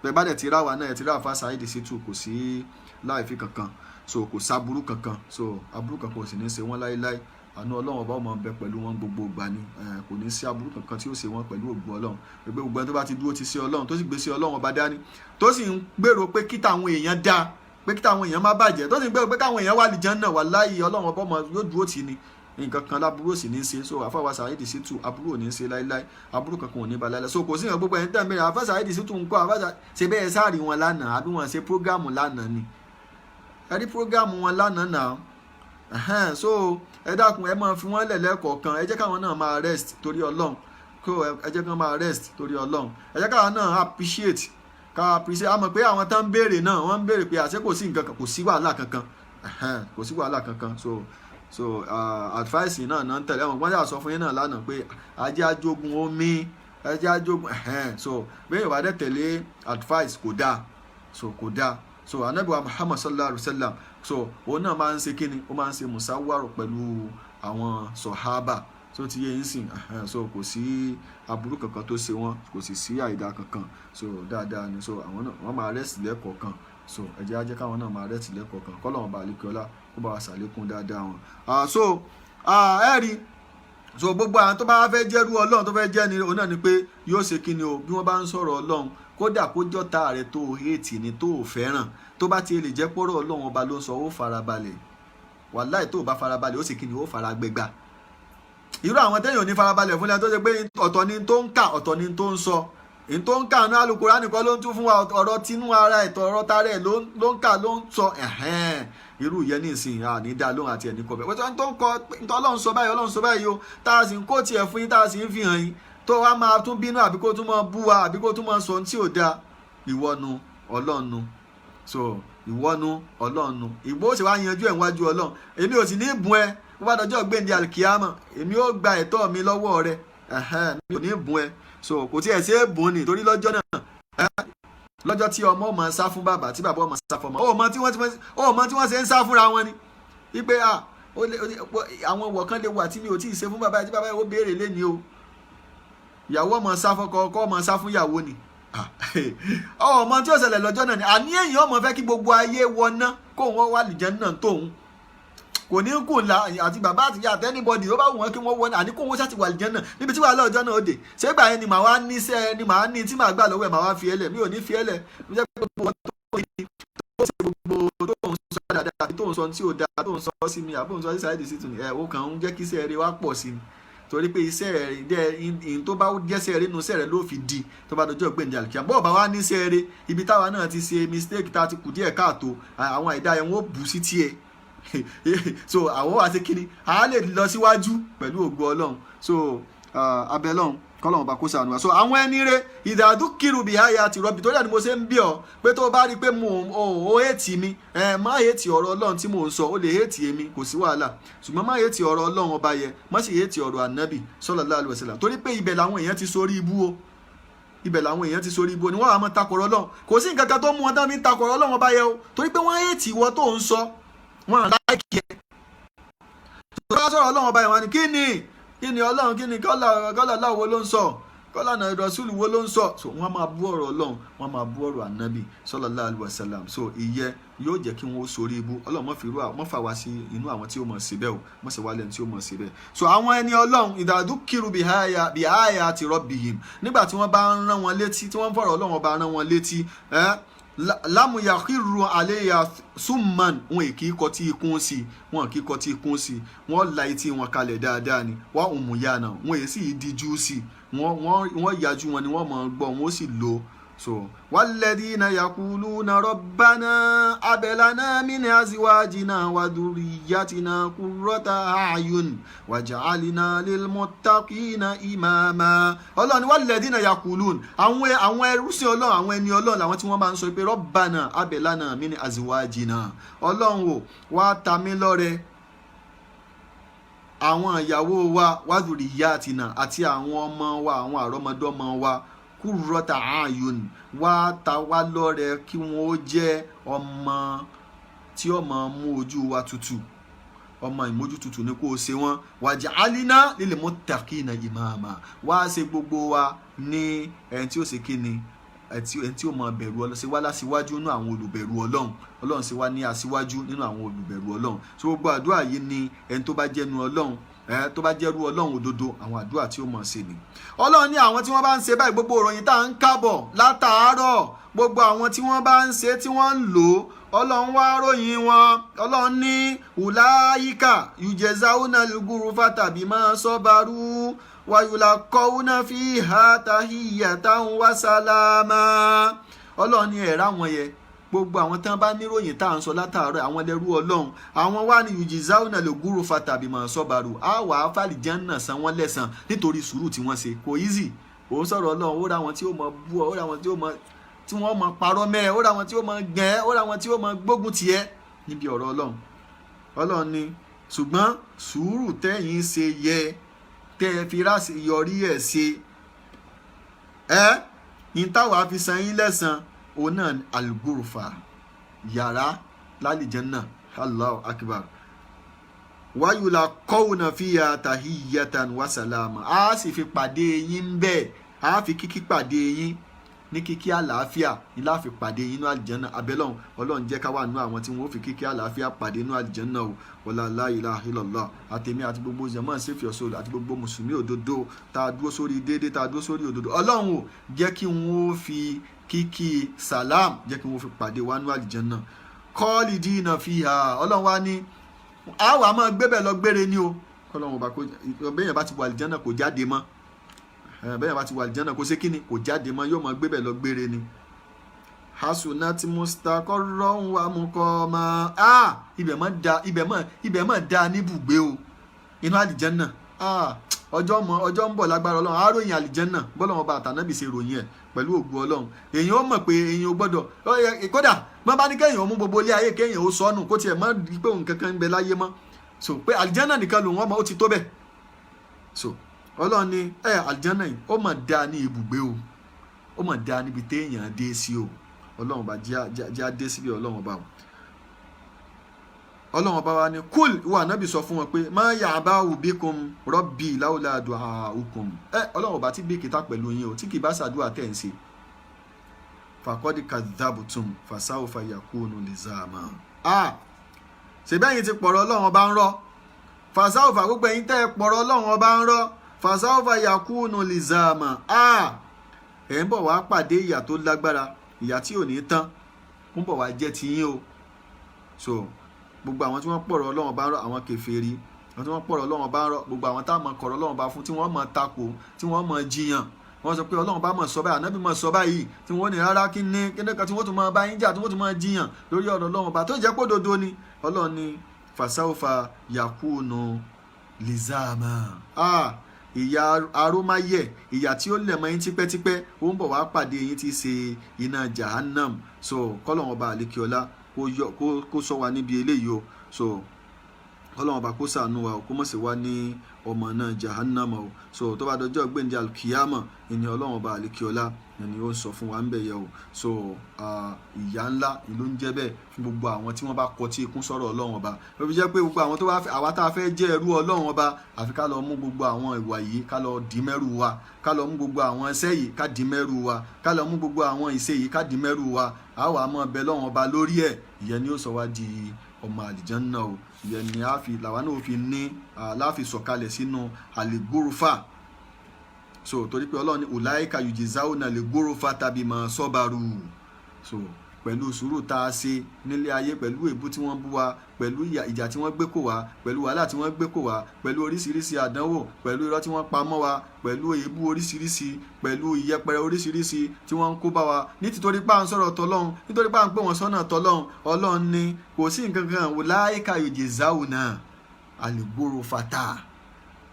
bẹ́ẹ̀ bá dẹ̀ ti rá wa náà, ẹ ti rá àfa Saheed Shittu, kò sí láìfi kankan. So kò sáburú kankan, so aburú kankan ò sì ní ṣe wọ́n láéláé. Àánú Ọlọ́run Ọba ọmọ bẹ pẹ̀lú wọn gbogbo ìgbà ni. Kò ní sí aburú kankan tí ó ṣe wọn pẹ̀lú ògbó Ọlọ́run. Gbogbo gbogbo ẹni tó bá ti dúró ti ṣe Ọlọ́run, tó sì gbé sí Ọlọ́run Ọba dání, tó sì ń gbèrò pé kí táwọn èèyàn dáa, pé kí táwọn èèyàn má bàjẹ́, tó sì ń gbèrò pé káwọn èèyàn wà lìjẹ́ náà, wàláhì, Ọlọ́run Ọba ọmọ yóò dúró tì ní. Nǹkan kan láburú ò sì ní í ṣe. So àfàwà Saheed Shittu, aburú ò ní í ṣe láíláí, aburú kankan ò ní ba láíláí. So kò sí nǹkan. Gbogbo ẹni tẹ́ ń bẹ̀rẹ̀ àfà Saheed Shittu ń kọ́ àfà ṣe bẹ́ẹ̀ sáàrí wọn lánàá, àbí wọn ṣe program lánàá ni? Ẹ rí program wọn lánàá náà. So ẹ dákun, ẹ máa fi wọ́n lẹ̀ lẹ́kọ̀ọ̀kan. Ẹ jẹ́ káwọn náà máa rest torí Ọlọ́run. Kó ẹ jẹ́ kí wọ́n máa rest torí Ọlọ́run. Ẹ jẹ́ káwọn náà appreciate, ká appreciate. A mọ̀ pé àwọn tán ń béèrè náà, wọ́n ń béèrè pé àṣé kò sí nǹkan kan, kò sí wàhálà kankan, kò sí wàhálà kankan. So advice náà náà ń tẹ̀lé àwọn. Wọ́n yà sọ fún yín náà lánàá pé ajé ajogun omi, ajé ajogun. So bẹ́ẹ̀ yóò bá dẹ̀ tẹ̀lé advice, kò dáa. So kò dáa. So Anabi wa Muhammad sallallahu alayhi wa sallam, so òun náà máa ń ṣe kíni, ó máa ń ṣe musawaro pẹ̀lú àwọn sọ̀hábà. So ti yé yín sìn. So kò sí aburú kankan tó ṣe wọ́n, kò sì sí àìda kankan. So dáadáa ni. So àwọn náà, wọ́n máa rest lẹ́kọ̀ọ̀kan. So ẹ jẹ́ á jẹ́ káwọn náà máa rest lẹ́kọ̀ọ̀kan, kọ́lọ́run bá àlékè kó bá wa ṣàlékún dáadáa wọn. So ẹ rí, so gbogbo àwọn tó bá fẹ́ jẹ́rú Ọlọ́run, tó fẹ́ jẹ́ ni, òun náà ni pé yóò ṣe kí ni o, bí wọ́n bá ń sọ̀rọ̀ Ọlọ́run, kódà kó jọ́ta rẹ̀ tó hate ni, tó fẹ́ràn, tó bá ti lè jẹ́ pọ́rọ̀ Ọlọ́run Ọba ló ń sọ, ó farabalẹ̀. Wàláì, tó bá farabalẹ̀, ó sì kí ni, ó fara gbẹgbà. Irú àwọn tẹ́yìn ò ní farabalẹ̀ fúnlẹ̀, tó ṣe pé ọ̀tọ̀ ni tó ń kà, ọ̀tọ̀ ni tó ń sọ. Ní tó ń kà ní Al-Kùránì nìkan ló ń tún fún wa, ọ̀rọ̀ tinú ara ẹ̀tọ́, ọ̀rọ̀ tara ẹ̀ ló ń kà, ló ń sọ. Irú yẹn ní ìsìn àní dá lóhùn àti ẹ̀ní kọbẹ̀ wọ́n tó ń kọ. Ọlọ́run sọ báyìí, Ọlọ́run sọ báyìí o, tá a sì ń kó tiẹ̀ fún yín, tá a sì ń fi hàn yín, tó wá máa tún bínú, àbí kó tún máa bú wa, àbí kó tún máa sọ ohun tí ò dáa, ìwọ́nu Ọlọ́run. So ìwọ́nu Ọlọ́run, ìgbó ṣe wá yanjú ẹ̀ níwájú Ọlọ́run. Èmi ò sì ní bùn ẹ. Bó bá dọjọ́ gbẹ̀ndé alikiyama, èmi ó gba ẹ̀tọ́ mi lọ́wọ́ rẹ. Mi ò ní bùn ẹ. So kò tí ẹ̀ ṣe é bùn ni, torí lọ́jọ́ náà, lọ́jọ́ tí ọmọ máa sá fún bàbá, tí bàbá ọmọ sá fún ọmọ, ó mọ tí wọ́n ṣe ń sá fúnra wọn ni wípé àwọn wọ̀kan lè wà tí mi ò tí ì ṣe fún bàbá, tí bàbá yìí ó béèrè lé ní o. Ìyàwó ọmọ sá fọ́kọ, ọkọ ọmọ sá fún ìyàwó ni. Ọmọ tí ó ṣẹlẹ̀ lọ́jọ́ náà ni àní èèyàn ọmọ fẹ́ kí gbogbo ayé wọná, kó wọn wà lìjẹ́ náà tóun kò ní kù ńlá, àti bàbá àti ìyá àti anybody ó bá wù wọ́n kí wọ́n wọ́n, àní kó wọ́n ṣàti wà lìjẹ́ náà. Níbi tí wàhálà ọjọ́ náà ó dé, ṣé ìgbà yẹn ni màá wá níṣẹ́ ni màá ní tí màá gbà lọ́wọ́ ẹ̀, màá wá fi ẹ́lẹ̀? Mi ò ní fi ẹ́lẹ̀. Mo jẹ́ pé gbogbo tó ń tó ṣe, gbogbo tó ń sọ dáadáa, tó ń sọ tí ò dáa, tó ń sọ sí mi, àbó ń sọ sí Saheed Shittu ni ẹ̀, ó kàn ń jẹ́ kí iṣẹ́ rẹ wá pọ̀ sí mi, torí pé iṣẹ́ rẹ̀ dẹ́ ìyìn tó bá jẹ́sẹ̀ rẹ̀ nínú iṣẹ́ rẹ̀ ló fi di tó bá dọjọ́ gbẹ̀ǹdẹ̀ àlùkìyà. Bọ́ọ̀ bá wá níṣẹ́ rẹ̀, ibi táwa náà ti ṣe mistake, tá a ti kù díẹ̀ káàtó, àwọn àìdá yẹn, wọ́n bù sí tiẹ̀. So àwọn wá sí kíni, a lè lọ síwájú pẹ̀lú ògo Ọlọ́run. So abẹ́lọ́run, kọ́lọ́run bá kó ṣàánú wa. So àwọn ẹni rẹ̀, ìdàdúkìrù bí àyà ti rọbì, torí ẹ̀ ni mo ṣe ń bí ọ pé tó o bá rí i pé mo ò hate mi, ẹ má hate ọ̀rọ̀ Ọlọ́run tí mò ń sọ. Ó lè hate èmi, kò sí wàhálà, ṣùgbọ́n má hate ọ̀rọ̀ Ọlọ́run Ọba yẹ, má sì hate ọ̀rọ̀ Ànábì sallallahu alaihi wasallam, torí pé ibẹ̀ làwọn èèyàn ti sórí ibú o. Ibẹ̀ làwọn èèyàn ti sórí ibú ni wọ́n wà máa takọ̀rọ̀ Ọlọ́run. Kò sí nǹkan kan tó mú wọn tán fi ń takọ̀rọ̀ Ọlọ́run Ọba yẹ o, torí pé wọ́n hate ìwọ tó ń sọ, wọn like ẹ. Tó bá sọ̀rọ̀ Ọlọ́run Ọba yẹn, wọn ni kí ni, kí ni Ọlọ́run, kí ni kọ́lá, kọ́lá láwo ló ń sọ, kọ́lá náà Rọ́súlù wo ló ń sọ. So wọ́n máa bú ọ̀rọ̀ Ọlọ́run, wọ́n máa bú ọ̀rọ̀ Ànábì sallallahu alaihi wasallam. So ìyẹn yóò jẹ́ kí wọ́n sórí ibú. Ọlọ́run mọ́ fà wá sí inú àwọn tí ó mọ̀ síbẹ̀ o, mọ̀ sí wálẹ̀ tí ó mọ̀ síbẹ̀. So àwọn ẹni Ọlọ́run, ìdàdúkìrù bìháyà ti rabbihim, nígbà tí wọ́n bá ń rán wọn létí, tí wọ́n ń fọ̀rọ̀ Ọlọ́run Ọba rán wọn létí, lámùyàkírù àléyà súnmọ́n, wọn kì í kọtí ikún sí, wọn kì í kọtí ikún sí, wọn la etí wọn kalẹ̀ dáadáa ni. Wọ́n òmùyànà, wọn èyí sì díjú sí, wọ́n yájú wọn ni, wọ́n mọ̀ gbọ́, wọn ó sì lò. So walladhina yaquluna rabbana hab lana min azwajina wa dhurriyyatina qurrata a'yun waj'alna lilmuttaqina imama. Ọlọ́run ni walladhina yaqulun, àwọn ẹrúsìn Ọlọ́run, àwọn ẹni Ọlọ́run làwọn tí wọ́n máa ń sọ pé rabbana hab lana min azwajina, Ọlọ́run ò wá ta mí lọ́rẹ àwọn ìyàwó wa, wa dhurriyyatina, àti àwọn ọmọ wa, àwọn àrọ́mọdọ́mọ wa, qurrata a'yun, wá ta wá lọ́rẹ kí wọ́n ó jẹ́ ọmọ tí ó máa mú ojú wa tutù. Ọmọ ìmójú tutù ni kó o ṣe wọ́n. Waj'alna lil muttaqina imama, wá ṣe gbogbo wa ní ẹni tí ó ṣe kíni, ẹni tí ó máa bẹ̀rù Ọlọ́run. Ṣe wá láṣíwájú nínú àwọn olùbẹ̀rù Ọlọ́run. Ọlọ́run, ṣe wá ní aṣíwájú nínú àwọn olùbẹ̀rù Ọlọ́run. So gbogbo àdúrà yìí ni ẹni tó bá jẹ́nu Ọlọ́run, ẹ tó bá jẹ́rú Ọlọ́run òdodo, àwọn àdúrà tí ó mọ̀ ṣe ni. Ọlọ́run ní àwọn tí wọ́n bá ń ṣe báyìí, gbogbo ìròyìn tá à ń kábọ̀ látàárọ̀, gbogbo àwọn tí wọ́n bá ń ṣe, tí wọ́n ń lò ó, Ọlọ́run wá ròyìn wọn. Ọlọ́run ní ulaika yujzauna al-ghurfata bima sabaru wa yulaqawna fiha tahiyyatan wa salama. Ọlọ́run ní ẹ̀rá wọn yẹ. Gbogbo àwọn tán bá níròyìn tá à ń sọ látàárọ̀, àwọn ẹlẹ́rú Ọlọ́run, àwọn wá ní yujizawna lè gúrú fatàbí mọ̀ sọ́bàrù, á wà á fàlìjánà san wọ́n lẹ́san nítorí sùúrù tí wọ́n ṣe. Kò easy. Òun sọ̀rọ̀ Ọlọ́run, ó ra àwọn tí ó mọ bú ọ, ó ra àwọn tí ó mọ tí wọ́n mọ parọ́ mẹ́ ẹ, ó ra àwọn tí ó mọ gẹ̀ ẹ́, ó ra àwọn tí ó mọ gbógun tiẹ̀ níbi ọ̀rọ̀ Ọlọ́run. Ọlọ́run ni, ṣùgbọ́n sùúrù tẹ́yìn ṣe yẹ tẹ́ ẹ fi ráṣì yọrí ẹ̀ ṣe ẹ́ ní táwa fi san yín lẹ́san, òun náà al-ghurfa, yàrá lálìjánnà. Allahu akbar. Wáyùlà kọ́wùnà fiya tahiyatan wa salama. A sì fi pàdé yín bẹ́ẹ̀, a fi kíkí pàdé yín ní kíkí àlàáfíà ní láfi pàdé yín ní àlìjánná. Abẹ́lọ́hún, Ọlọ́run, jẹ́ ká wà nínú àwọn tí wọ́n fi kíkí àlàáfíà pàdé nínú àlìjánná o. Wọlá la ilaha illallah. Àtèmi àti gbogbo jàmáà Save Your Soul àti gbogbo mùsùlùmí òdodo tá a dúró sórí déédéé, tá a dúró sórí òdodo, Ọlọ́run o, jẹ́ kí wọ́n fi kíkí salam, jẹ́ kí wọ́n fi pàdé wa nínú àlìjánná. Khalidina fiha. Ọlọ́run wa ní àwa máa gbébẹ̀ lọ gbére ní o. Kọ́lọ́run ọba kó bẹ́ẹ̀ bá ti wọ àlìjánná, kò jáde mọ́. Bẹ́ẹ̀ bá ti wà àlìjánná, kó ṣe kíni, kò jáde mọ́, yóò máa gbébẹ̀ lọ gbére ni. Hasunat mustaqarran wa muqama. Ibẹ̀ mọ̀ da, ibẹ̀ mọ̀ da níbùgbé o, inú àlìjánná. Ọjọ́ mọ ọjọ́ ń bọ̀, lágbára Ọlọ́run, àáròyìn àlìjánná bọ́lọ́run ọba àtànábì ṣe ròyìn ẹ̀ pẹ̀lú ògùn Ọlọ́run. Èèyàn ó mọ̀ pé èèyàn ò gbọ́dọ̀, kódà wọ́n bá ní kéèyàn ó mú gbogbo ilé ayé, kéèyàn ó sọnù, kó tiẹ̀ mọ́ pé òun kankan ń bẹ láyé mọ́, so pé àlìjánná nìkan lòun ọmọ ó ti tó bẹ́ẹ̀. So Ọlọ́run ní ẹ àlìjánná yìí, ó mọ̀ dáa ní ibùgbé o, ó mọ̀ dáa níbi téèyàn dé sí o. Ọlọ́run ọba, jẹ́ á dé síbi. Ọlọ́run ọba o, Ọlọ́run ọba wa ní kúl ìwà ànábì, sọ fún wọn pé má ya'ba'u bikum rabbi lawla du'aukum. Ẹ Ọlọ́run ọba tí bí kìtà pẹ̀lú yín o, tí kì bá ṣàdúrà tẹ̀ ń ṣe. Faqad kadhabtum fasawfa yakunu lizama. Ṣèbẹ́yìn ti pọ̀rọ̀ Ọlọ́run ọba ń rọ́. Fasawfa, gbogbo ẹ̀yin tẹ́ ẹ pọ̀rọ̀ Ọlọ́run ọba ń rọ́, fasawfa yakunu lizama, ẹ̀ ń bọ̀ wá pàdé ìyà tó lágbára, ìyà tí ò ní tán ń bọ̀ wá jẹ́ tiyín o. So gbogbo àwọn tí wọ́n pọ̀rọ̀ Ọlọ́run bá ń rọ́, àwọn kèfèrí, àwọn tí wọ́n pọ̀rọ̀ Ọlọ́run bá ń rọ́, gbogbo àwọn táwọn kọ̀rọ̀ Ọlọ́run bá fún, tí wọ́n mọ̀ takò, tí wọ́n mọ̀ jiyàn, wọ́n sọ pé Ọlọ́run bá mọ̀ sọ báyìí, Ànábì mọ̀ sọ báyìí, tí wọ́n ní rárá, kí ní kí ní kan, tí wọ́n tún máa bá yín jà, tí wọ́n tún máa jiyàn lórí ọ̀rọ̀ Ọlọ́run bá tó jẹ́ pé òdodo ni. Ọlọ́run ní fasawfa yakunu lizama. Ìyà arómáyẹ̀, ìyà tí ó lẹ̀ mọ́ yín tipẹ́tipẹ́, ó ń bọ̀ wá pàdé yín, tí í ṣe iná jahannam. So kọ́lọ́run ọba àlékiọlá kó sọ wa níbi eléyìí o. So kọ́lọ́run ọba kó ṣàánú wa o, kó mọ̀ sí wa ní ọmọ náà jahannam o. So tó bá dọjọ́ gbẹ̀ǹdẹ̀ alkiyama, ìní Ọlọ́run ọba àlékiọlá ẹni ó ń sọ fún wa ń bẹ̀ yẹ o. So ìyà ńlá ìlú ń jẹ́ bẹ́ẹ̀ fún gbogbo àwọn tí wọ́n bá kọtí ikún sọ̀rọ̀ Ọlọ́run ọba. Ló fi jẹ́ pé gbogbo àwọn tó bá fẹ́, àwa tá a fẹ́ jẹ́ ẹrú Ọlọ́run ọba, àfi ká lọ mú gbogbo àwọn ìwà yìí, ká lọ dì mẹ́rù wa, ká lọ mú gbogbo àwọn ẹsẹ̀ yìí, ká dì mẹ́rù wa, ká lọ mú gbogbo àwọn ìṣe yìí, ká dì mẹ́rù wa. A wà mọ́ bẹ lọ́run ọba lórí ẹ̀. Ìyẹn ni ó sọ wá di ọmọ àlìjánná o. Ìyẹn ni a fi làwa náà fi ní láfi sọ̀kalẹ̀ sínú àlègbòròfà. So torí pé Ọlọ́run ní ulaika yujizawna lè-ghurufa tàbí ma sabaru. So pẹ̀lú sùúrù tá a ṣe nílé ayé, pẹ̀lú èébú tí wọ́n bú wa, pẹ̀lú ìjà tí wọ́n gbé kò wá, pẹ̀lú wàhálà tí wọ́n gbé kò wá, pẹ̀lú oríṣiríṣi àdánwò, pẹ̀lú irọ́ tí wọ́n pa mọ́ wa, pẹ̀lú èébú oríṣiríṣi, pẹ̀lú ìyẹpẹrẹ oríṣiríṣi tí wọ́n ń kó bá wa, nítorí pé à ń sọ̀rọ̀ tọ́lọ́run, nítorí pé à ń pè wọ́n sọ́nà tọ́lọ́run, Ọlọ́run ní kò sí nǹkan kan, ulaika yujizawna al-ghurfata.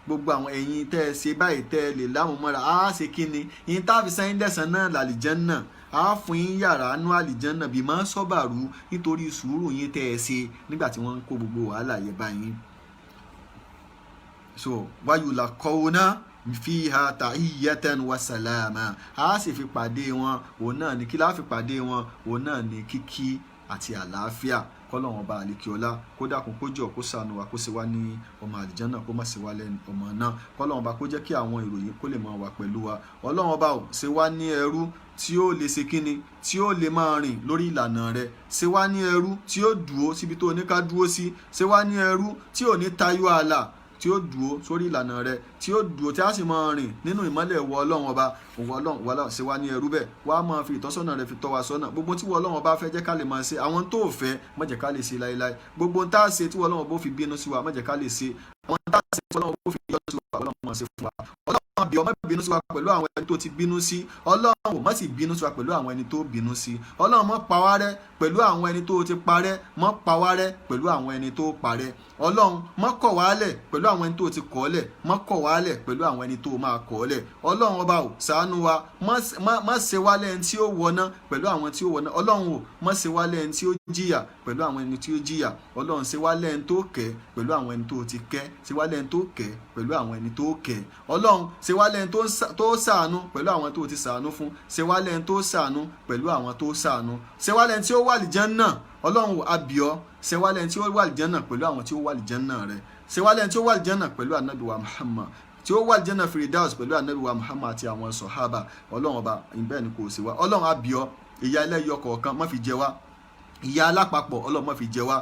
Gbogbo àwọn ẹ̀yin tẹ́ ẹ ṣe báyìí, tẹ́ ẹ lè lámùmọ́ra, á ṣe kí ni yín tá a fi sáyìn dẹ̀sán náà làlìjánná, á fún yín yàrá nú àlìjánná bí máa ń sọ́bàrú, nítorí sùúrù yín tẹ́ ẹ ṣe nígbà tí wọ́n ń kó gbogbo wàhálà yẹn bá yín. So wayulaqawna fiha tahiyyatan wa salama. Á sì fi pàdé wọn, òun náà ní kí láà fi pàdé wọn, òun náà ní kíkí àti àlàáfíà. Kọ́lọ́run ọba àlekíọ́lá kó dákun, kó jọ, kó ṣàánú wa, kó ṣe wá ní ọmọ àlìjánà, kó má ṣe wá lẹ́nu ọmọ náà. Kọ́lọ́run ọba kó jẹ́ kí àwọn ìròyìn kó lè máa wà pẹ̀lú wa. Ọlọ́run ọba ò ṣe wá ní ẹrú tí ó lè ṣe kíni, tí ó lè máa rìn lórí ìlànà rẹ̀. Ṣe wá ní ẹrú tí ó dúró síbi tó ní ká dúró sí. Ṣe wá ní ẹrú tí ò ní tayọ ààlà, tí ó dúró sórí ìlànà rẹ̀, tí ó dúró, tí a sì máa rìn nínú ìmọ́lẹ̀ wọ Ọlọ́run ọba. Òwò Ọlọ́run wàhálà, ṣe wá ní ẹrú bẹ́ẹ̀. Wàá máa fi ìtọ́sọ́nà rẹ̀ fi tọ́ wa sọ́nà. Gbogbo tí wọ́n Ọlọ́run ọba fẹ́, jẹ́ ká lè máa ṣe. Àwọn tó fẹ́, má jẹ́ ká lè ṣe láéláé. Gbogbo tá a ṣe tí wọ́n Ọlọ́run bó fi bínú sí wa, má jẹ́ ká lè ṣe. Àwọn tá a ṣe tí wọ́n Ọlọ́run bó fi yọ́nú sí wa, Ọlọ́run máa ṣe fún wa. Ọlọ́run. Àbí ọmọ bínú sí wa pẹ̀lú àwọn ẹni tó ti bínú sí. Ọlọ́run ò má sì bínú sí wa pẹ̀lú àwọn ẹni tó bínú sí. Ọlọ́run, má pa wá rẹ́ pẹ̀lú àwọn ẹni tó ti parẹ́, má pa wá rẹ́ pẹ̀lú àwọn ẹni tó parẹ́. Ọlọ́run, má kọ̀ wá lẹ̀ pẹ̀lú àwọn ẹni tó ti kọ̀ lẹ̀, má kọ̀ wá lẹ̀ pẹ̀lú àwọn ẹni tó máa kọ̀ lẹ̀. Ọlọ́run Ọba ò, ṣàánú wa. Má ṣe wá lẹ́ni tí ó wọná pẹ̀lú àwọn tí ó wọná. Ọlọ́run ò, má ṣe wá lẹ́ni tí ó jìyà pẹ̀lú àwọn ẹni tí ó jìyà. Ọlọ́run, ṣe wá lẹ́ni tó kẹ́ pẹ̀lú àwọn ẹni tó ti kẹ́, ṣe wá lẹ́ni tó kẹ́ pẹ̀lú àwọn ẹni tó kẹ́. Ọlọ́run, ṣe wá lẹ́ni tó ṣàánú pẹ̀lú àwọn tó ti ṣàánú fún, ṣe wá lẹ́ni tó ṣàánú pẹ̀lú àwọn tó ṣàánú, ṣe wá lẹ́ni tí ó wà àlìjánnà. Ọlọ́run, àbíọ́, ṣe wá lẹ́ni tí ó wà àlìjánnà pẹ̀lú àwọn tí ó wà àlìjánnà rẹ̀, ṣe wá lẹ́ni tí ó wà àlìjánnà pẹ̀lú Ànábì wa Muhammad, tí ó wà àlìjánnà Firdaus pẹ̀lú Ànábì wa Muhammad àti àwọn sọ̀hábà. Ọlọ́run Ọba, ìbẹ́ẹ̀ ni kò sí wa. Ọlọ́run, àbíọ́, ìyà ẹlẹ́yọ kọ̀ọ̀kan má fi jẹ wá, ìyà alápapọ̀, Ọlọ́run, má fi jẹ wá.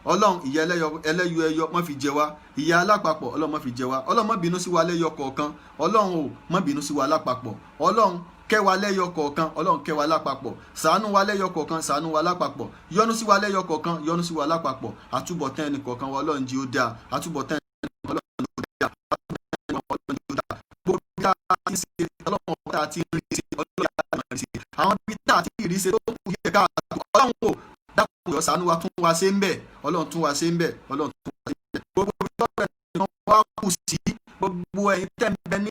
Ọlọ́run, ìyà ẹlẹ́yọ ẹyọ má fi jẹ wá, ìyà alápapọ̀, Ọlọ́run, má fi jẹ wá. Ọlọ́run, má bínú sí wa lẹ́yọ kọ̀ọ̀kan. Ọlọ́run ò, má bínú sí wa lápapọ̀. Ọlọ́run, kẹ́ wa lẹ́yọ kọ̀ọ̀kan. Ọlọ́run, kẹ́ wa lápapọ̀. Ṣàánú wa lẹ́yọ kọ̀ọ̀kan, ṣàánú wa lápapọ̀. Yọ́nú sí wa lẹ́yọ kọ̀ọ̀kan, yọ́nú sí wa lápapọ̀. Àtúbọ̀tán ẹnì kọ̀ọ̀kan wa, Ọlọ́run, jí ó dáa. Àtúbọ̀tán ẹnì Ọlọ́run jí ó dáa. Àtúbọ̀tán Ọlọ́run jí ó dáa. Gbogbo bí a ti ṣe, Ọlọ́run, tá a ti rí ṣe, Ọlọ́run, yà á rí ṣe. Àwọn ibi tá a ti rí ṣe tó kù yẹ káàtó, Ọlọ́run ò, dákun yọ, ṣàánú wa, tún wa ṣe ń bẹ̀. Ọlọ́run, tún wa ṣe ń bẹ̀. Ọlọ́run, tún wa ṣe ń bẹ̀. Gbogbo ibi tọ́pẹ́ nìkan wá kù sí, gbogbo ẹ̀yin tẹ́ ń bẹ ní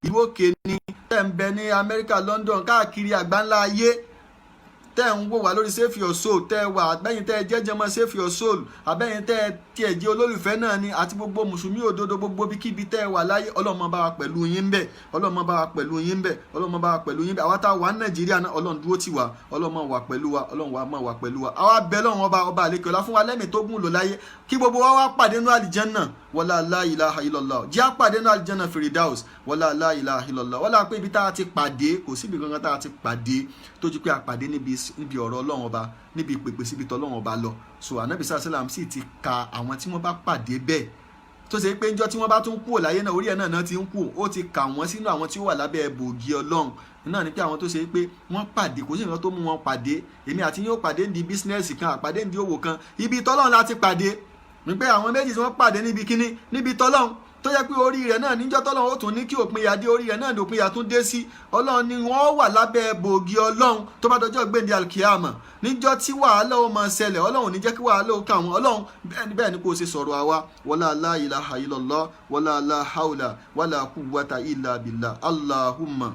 ìlú òkè ni, tẹ́ ń bẹ ní Amẹ́ríkà, London, káàkiri àgbáńlá ayé, tẹ́ ń wò wá lórí Save Your Soul, tẹ́ wà àbẹ́yìn tẹ́ jẹ́jẹ́ mọ́ Save Your Soul, àbẹ́yìn tẹ́ tiẹ̀ jẹ́ olólùfẹ́ náà ni, àti gbogbo mùsùlùmí òdodo, gbogbo bíkíbi tẹ́ wà láyé, Ọlọ́run máa bá wa pẹ̀lú yín bẹ̀. Ọlọ́run máa bá wa pẹ̀lú yín bẹ̀. Ọlọ́run máa bá wa pẹ̀lú yín bẹ̀. Àwa tá a wà ní Nàìjíríà náà, Ọlọ́run dúró tì wá. Ọlọ́run máa wà pẹ̀lú wa. Ọlọ́run wa máa wà pẹ̀lú wa. Àwa bẹ̀ Lọ́run Ọba, Ọba àlekè ọlá, fún wa lẹ́mìí tó gùn lò láyé, kí gbogbo wa wá pàdé nínú àlìjánnà. Wọlá la ilaha illallah, jẹ́ àpàdé nínú àlìjánnà Firdaus. Wọlá la ilaha illallah, wọlá pé ibi tá a ti pàdé, kò síbi kankan tá a ti pàdé tó ju pé a pàdé níbi ọ̀rọ̀ Ọlọ́run Ọba, níbi ìpèpè síbi tọ́lọ́run Ọba lọ. So Anabi sàlám sì ti ka àwọn tí wọ́n bá pàdé bẹ́ẹ̀, tó ṣe pé njọ́ tí wọ́n bá tún kúrò láyé náà, orí ẹ̀ náà ti ń kú, ó ti kà wọ́n sínú àwọn tí ó wà lábẹ́ bògì Ọlọ́run náà, ni pé àwọn tó ṣe pé wọ́n pàdé, kò sí nǹkan tó mú wọn pàdé. Èmi àti yín ó pàdé ní business kan, àpàdé ní òwò kan, ibi tọ́lọ́run láti pàdé, ní pé àwọn méjì tí wọ́n pàdé níbi kíní, níbi tọ́lọ́run, tó yẹ pé orí rẹ̀ náà níjọ́ tọ́lọ́run ó tún ní kí òpin ìyà dé, orí rẹ̀ náà ní òpin ìyà tún dé sí. Ọlọ́run ni wọ́n wà lábẹ́ bògì Ọlọ́run tó bá dọjọ́ gbèǹde alkiyama, níjọ́ tí wàhálà ó máa ṣẹlẹ̀. Ọlọ́run ò ní jẹ́ kí wàhálà ó kà wọ́n. Ọlọ́run, bẹ́ẹ̀ ni, bẹ́ẹ̀ ni kò ṣe sọ̀rọ̀ àwa. Wala la ilaha illallah, wala la hawla wala quwwata illa billah. Allahumma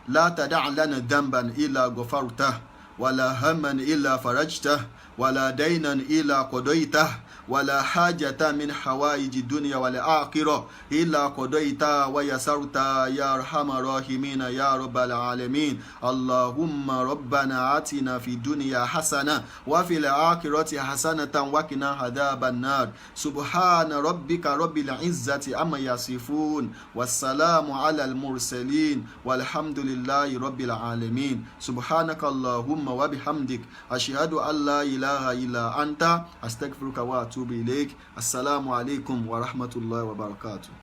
la tada' lana dhanban illa ghafartah, wala hamman illa farajtah, wala daynan illa qadaytah, wala hajata min hawaiji dunya wal akhirah illa qadayta wa yasarta, ya arhamar rahimin, ya rabbal alamin. Allahumma rabbana atina fi dunya hasana wa fil akhirati hasanatan wa qina adhaban nar. Subhana rabbika rabbil izzati amma yasifun, wassalamu ala al mursalin, walhamdulillahi rabbil alamin. Subhanaka allahumma wa bihamdik, ashhadu an la ilaha illa anta, astaghfiruka wa atubu ilaik. Assalamu alaikum wa rahmatullahi wa barakatuh.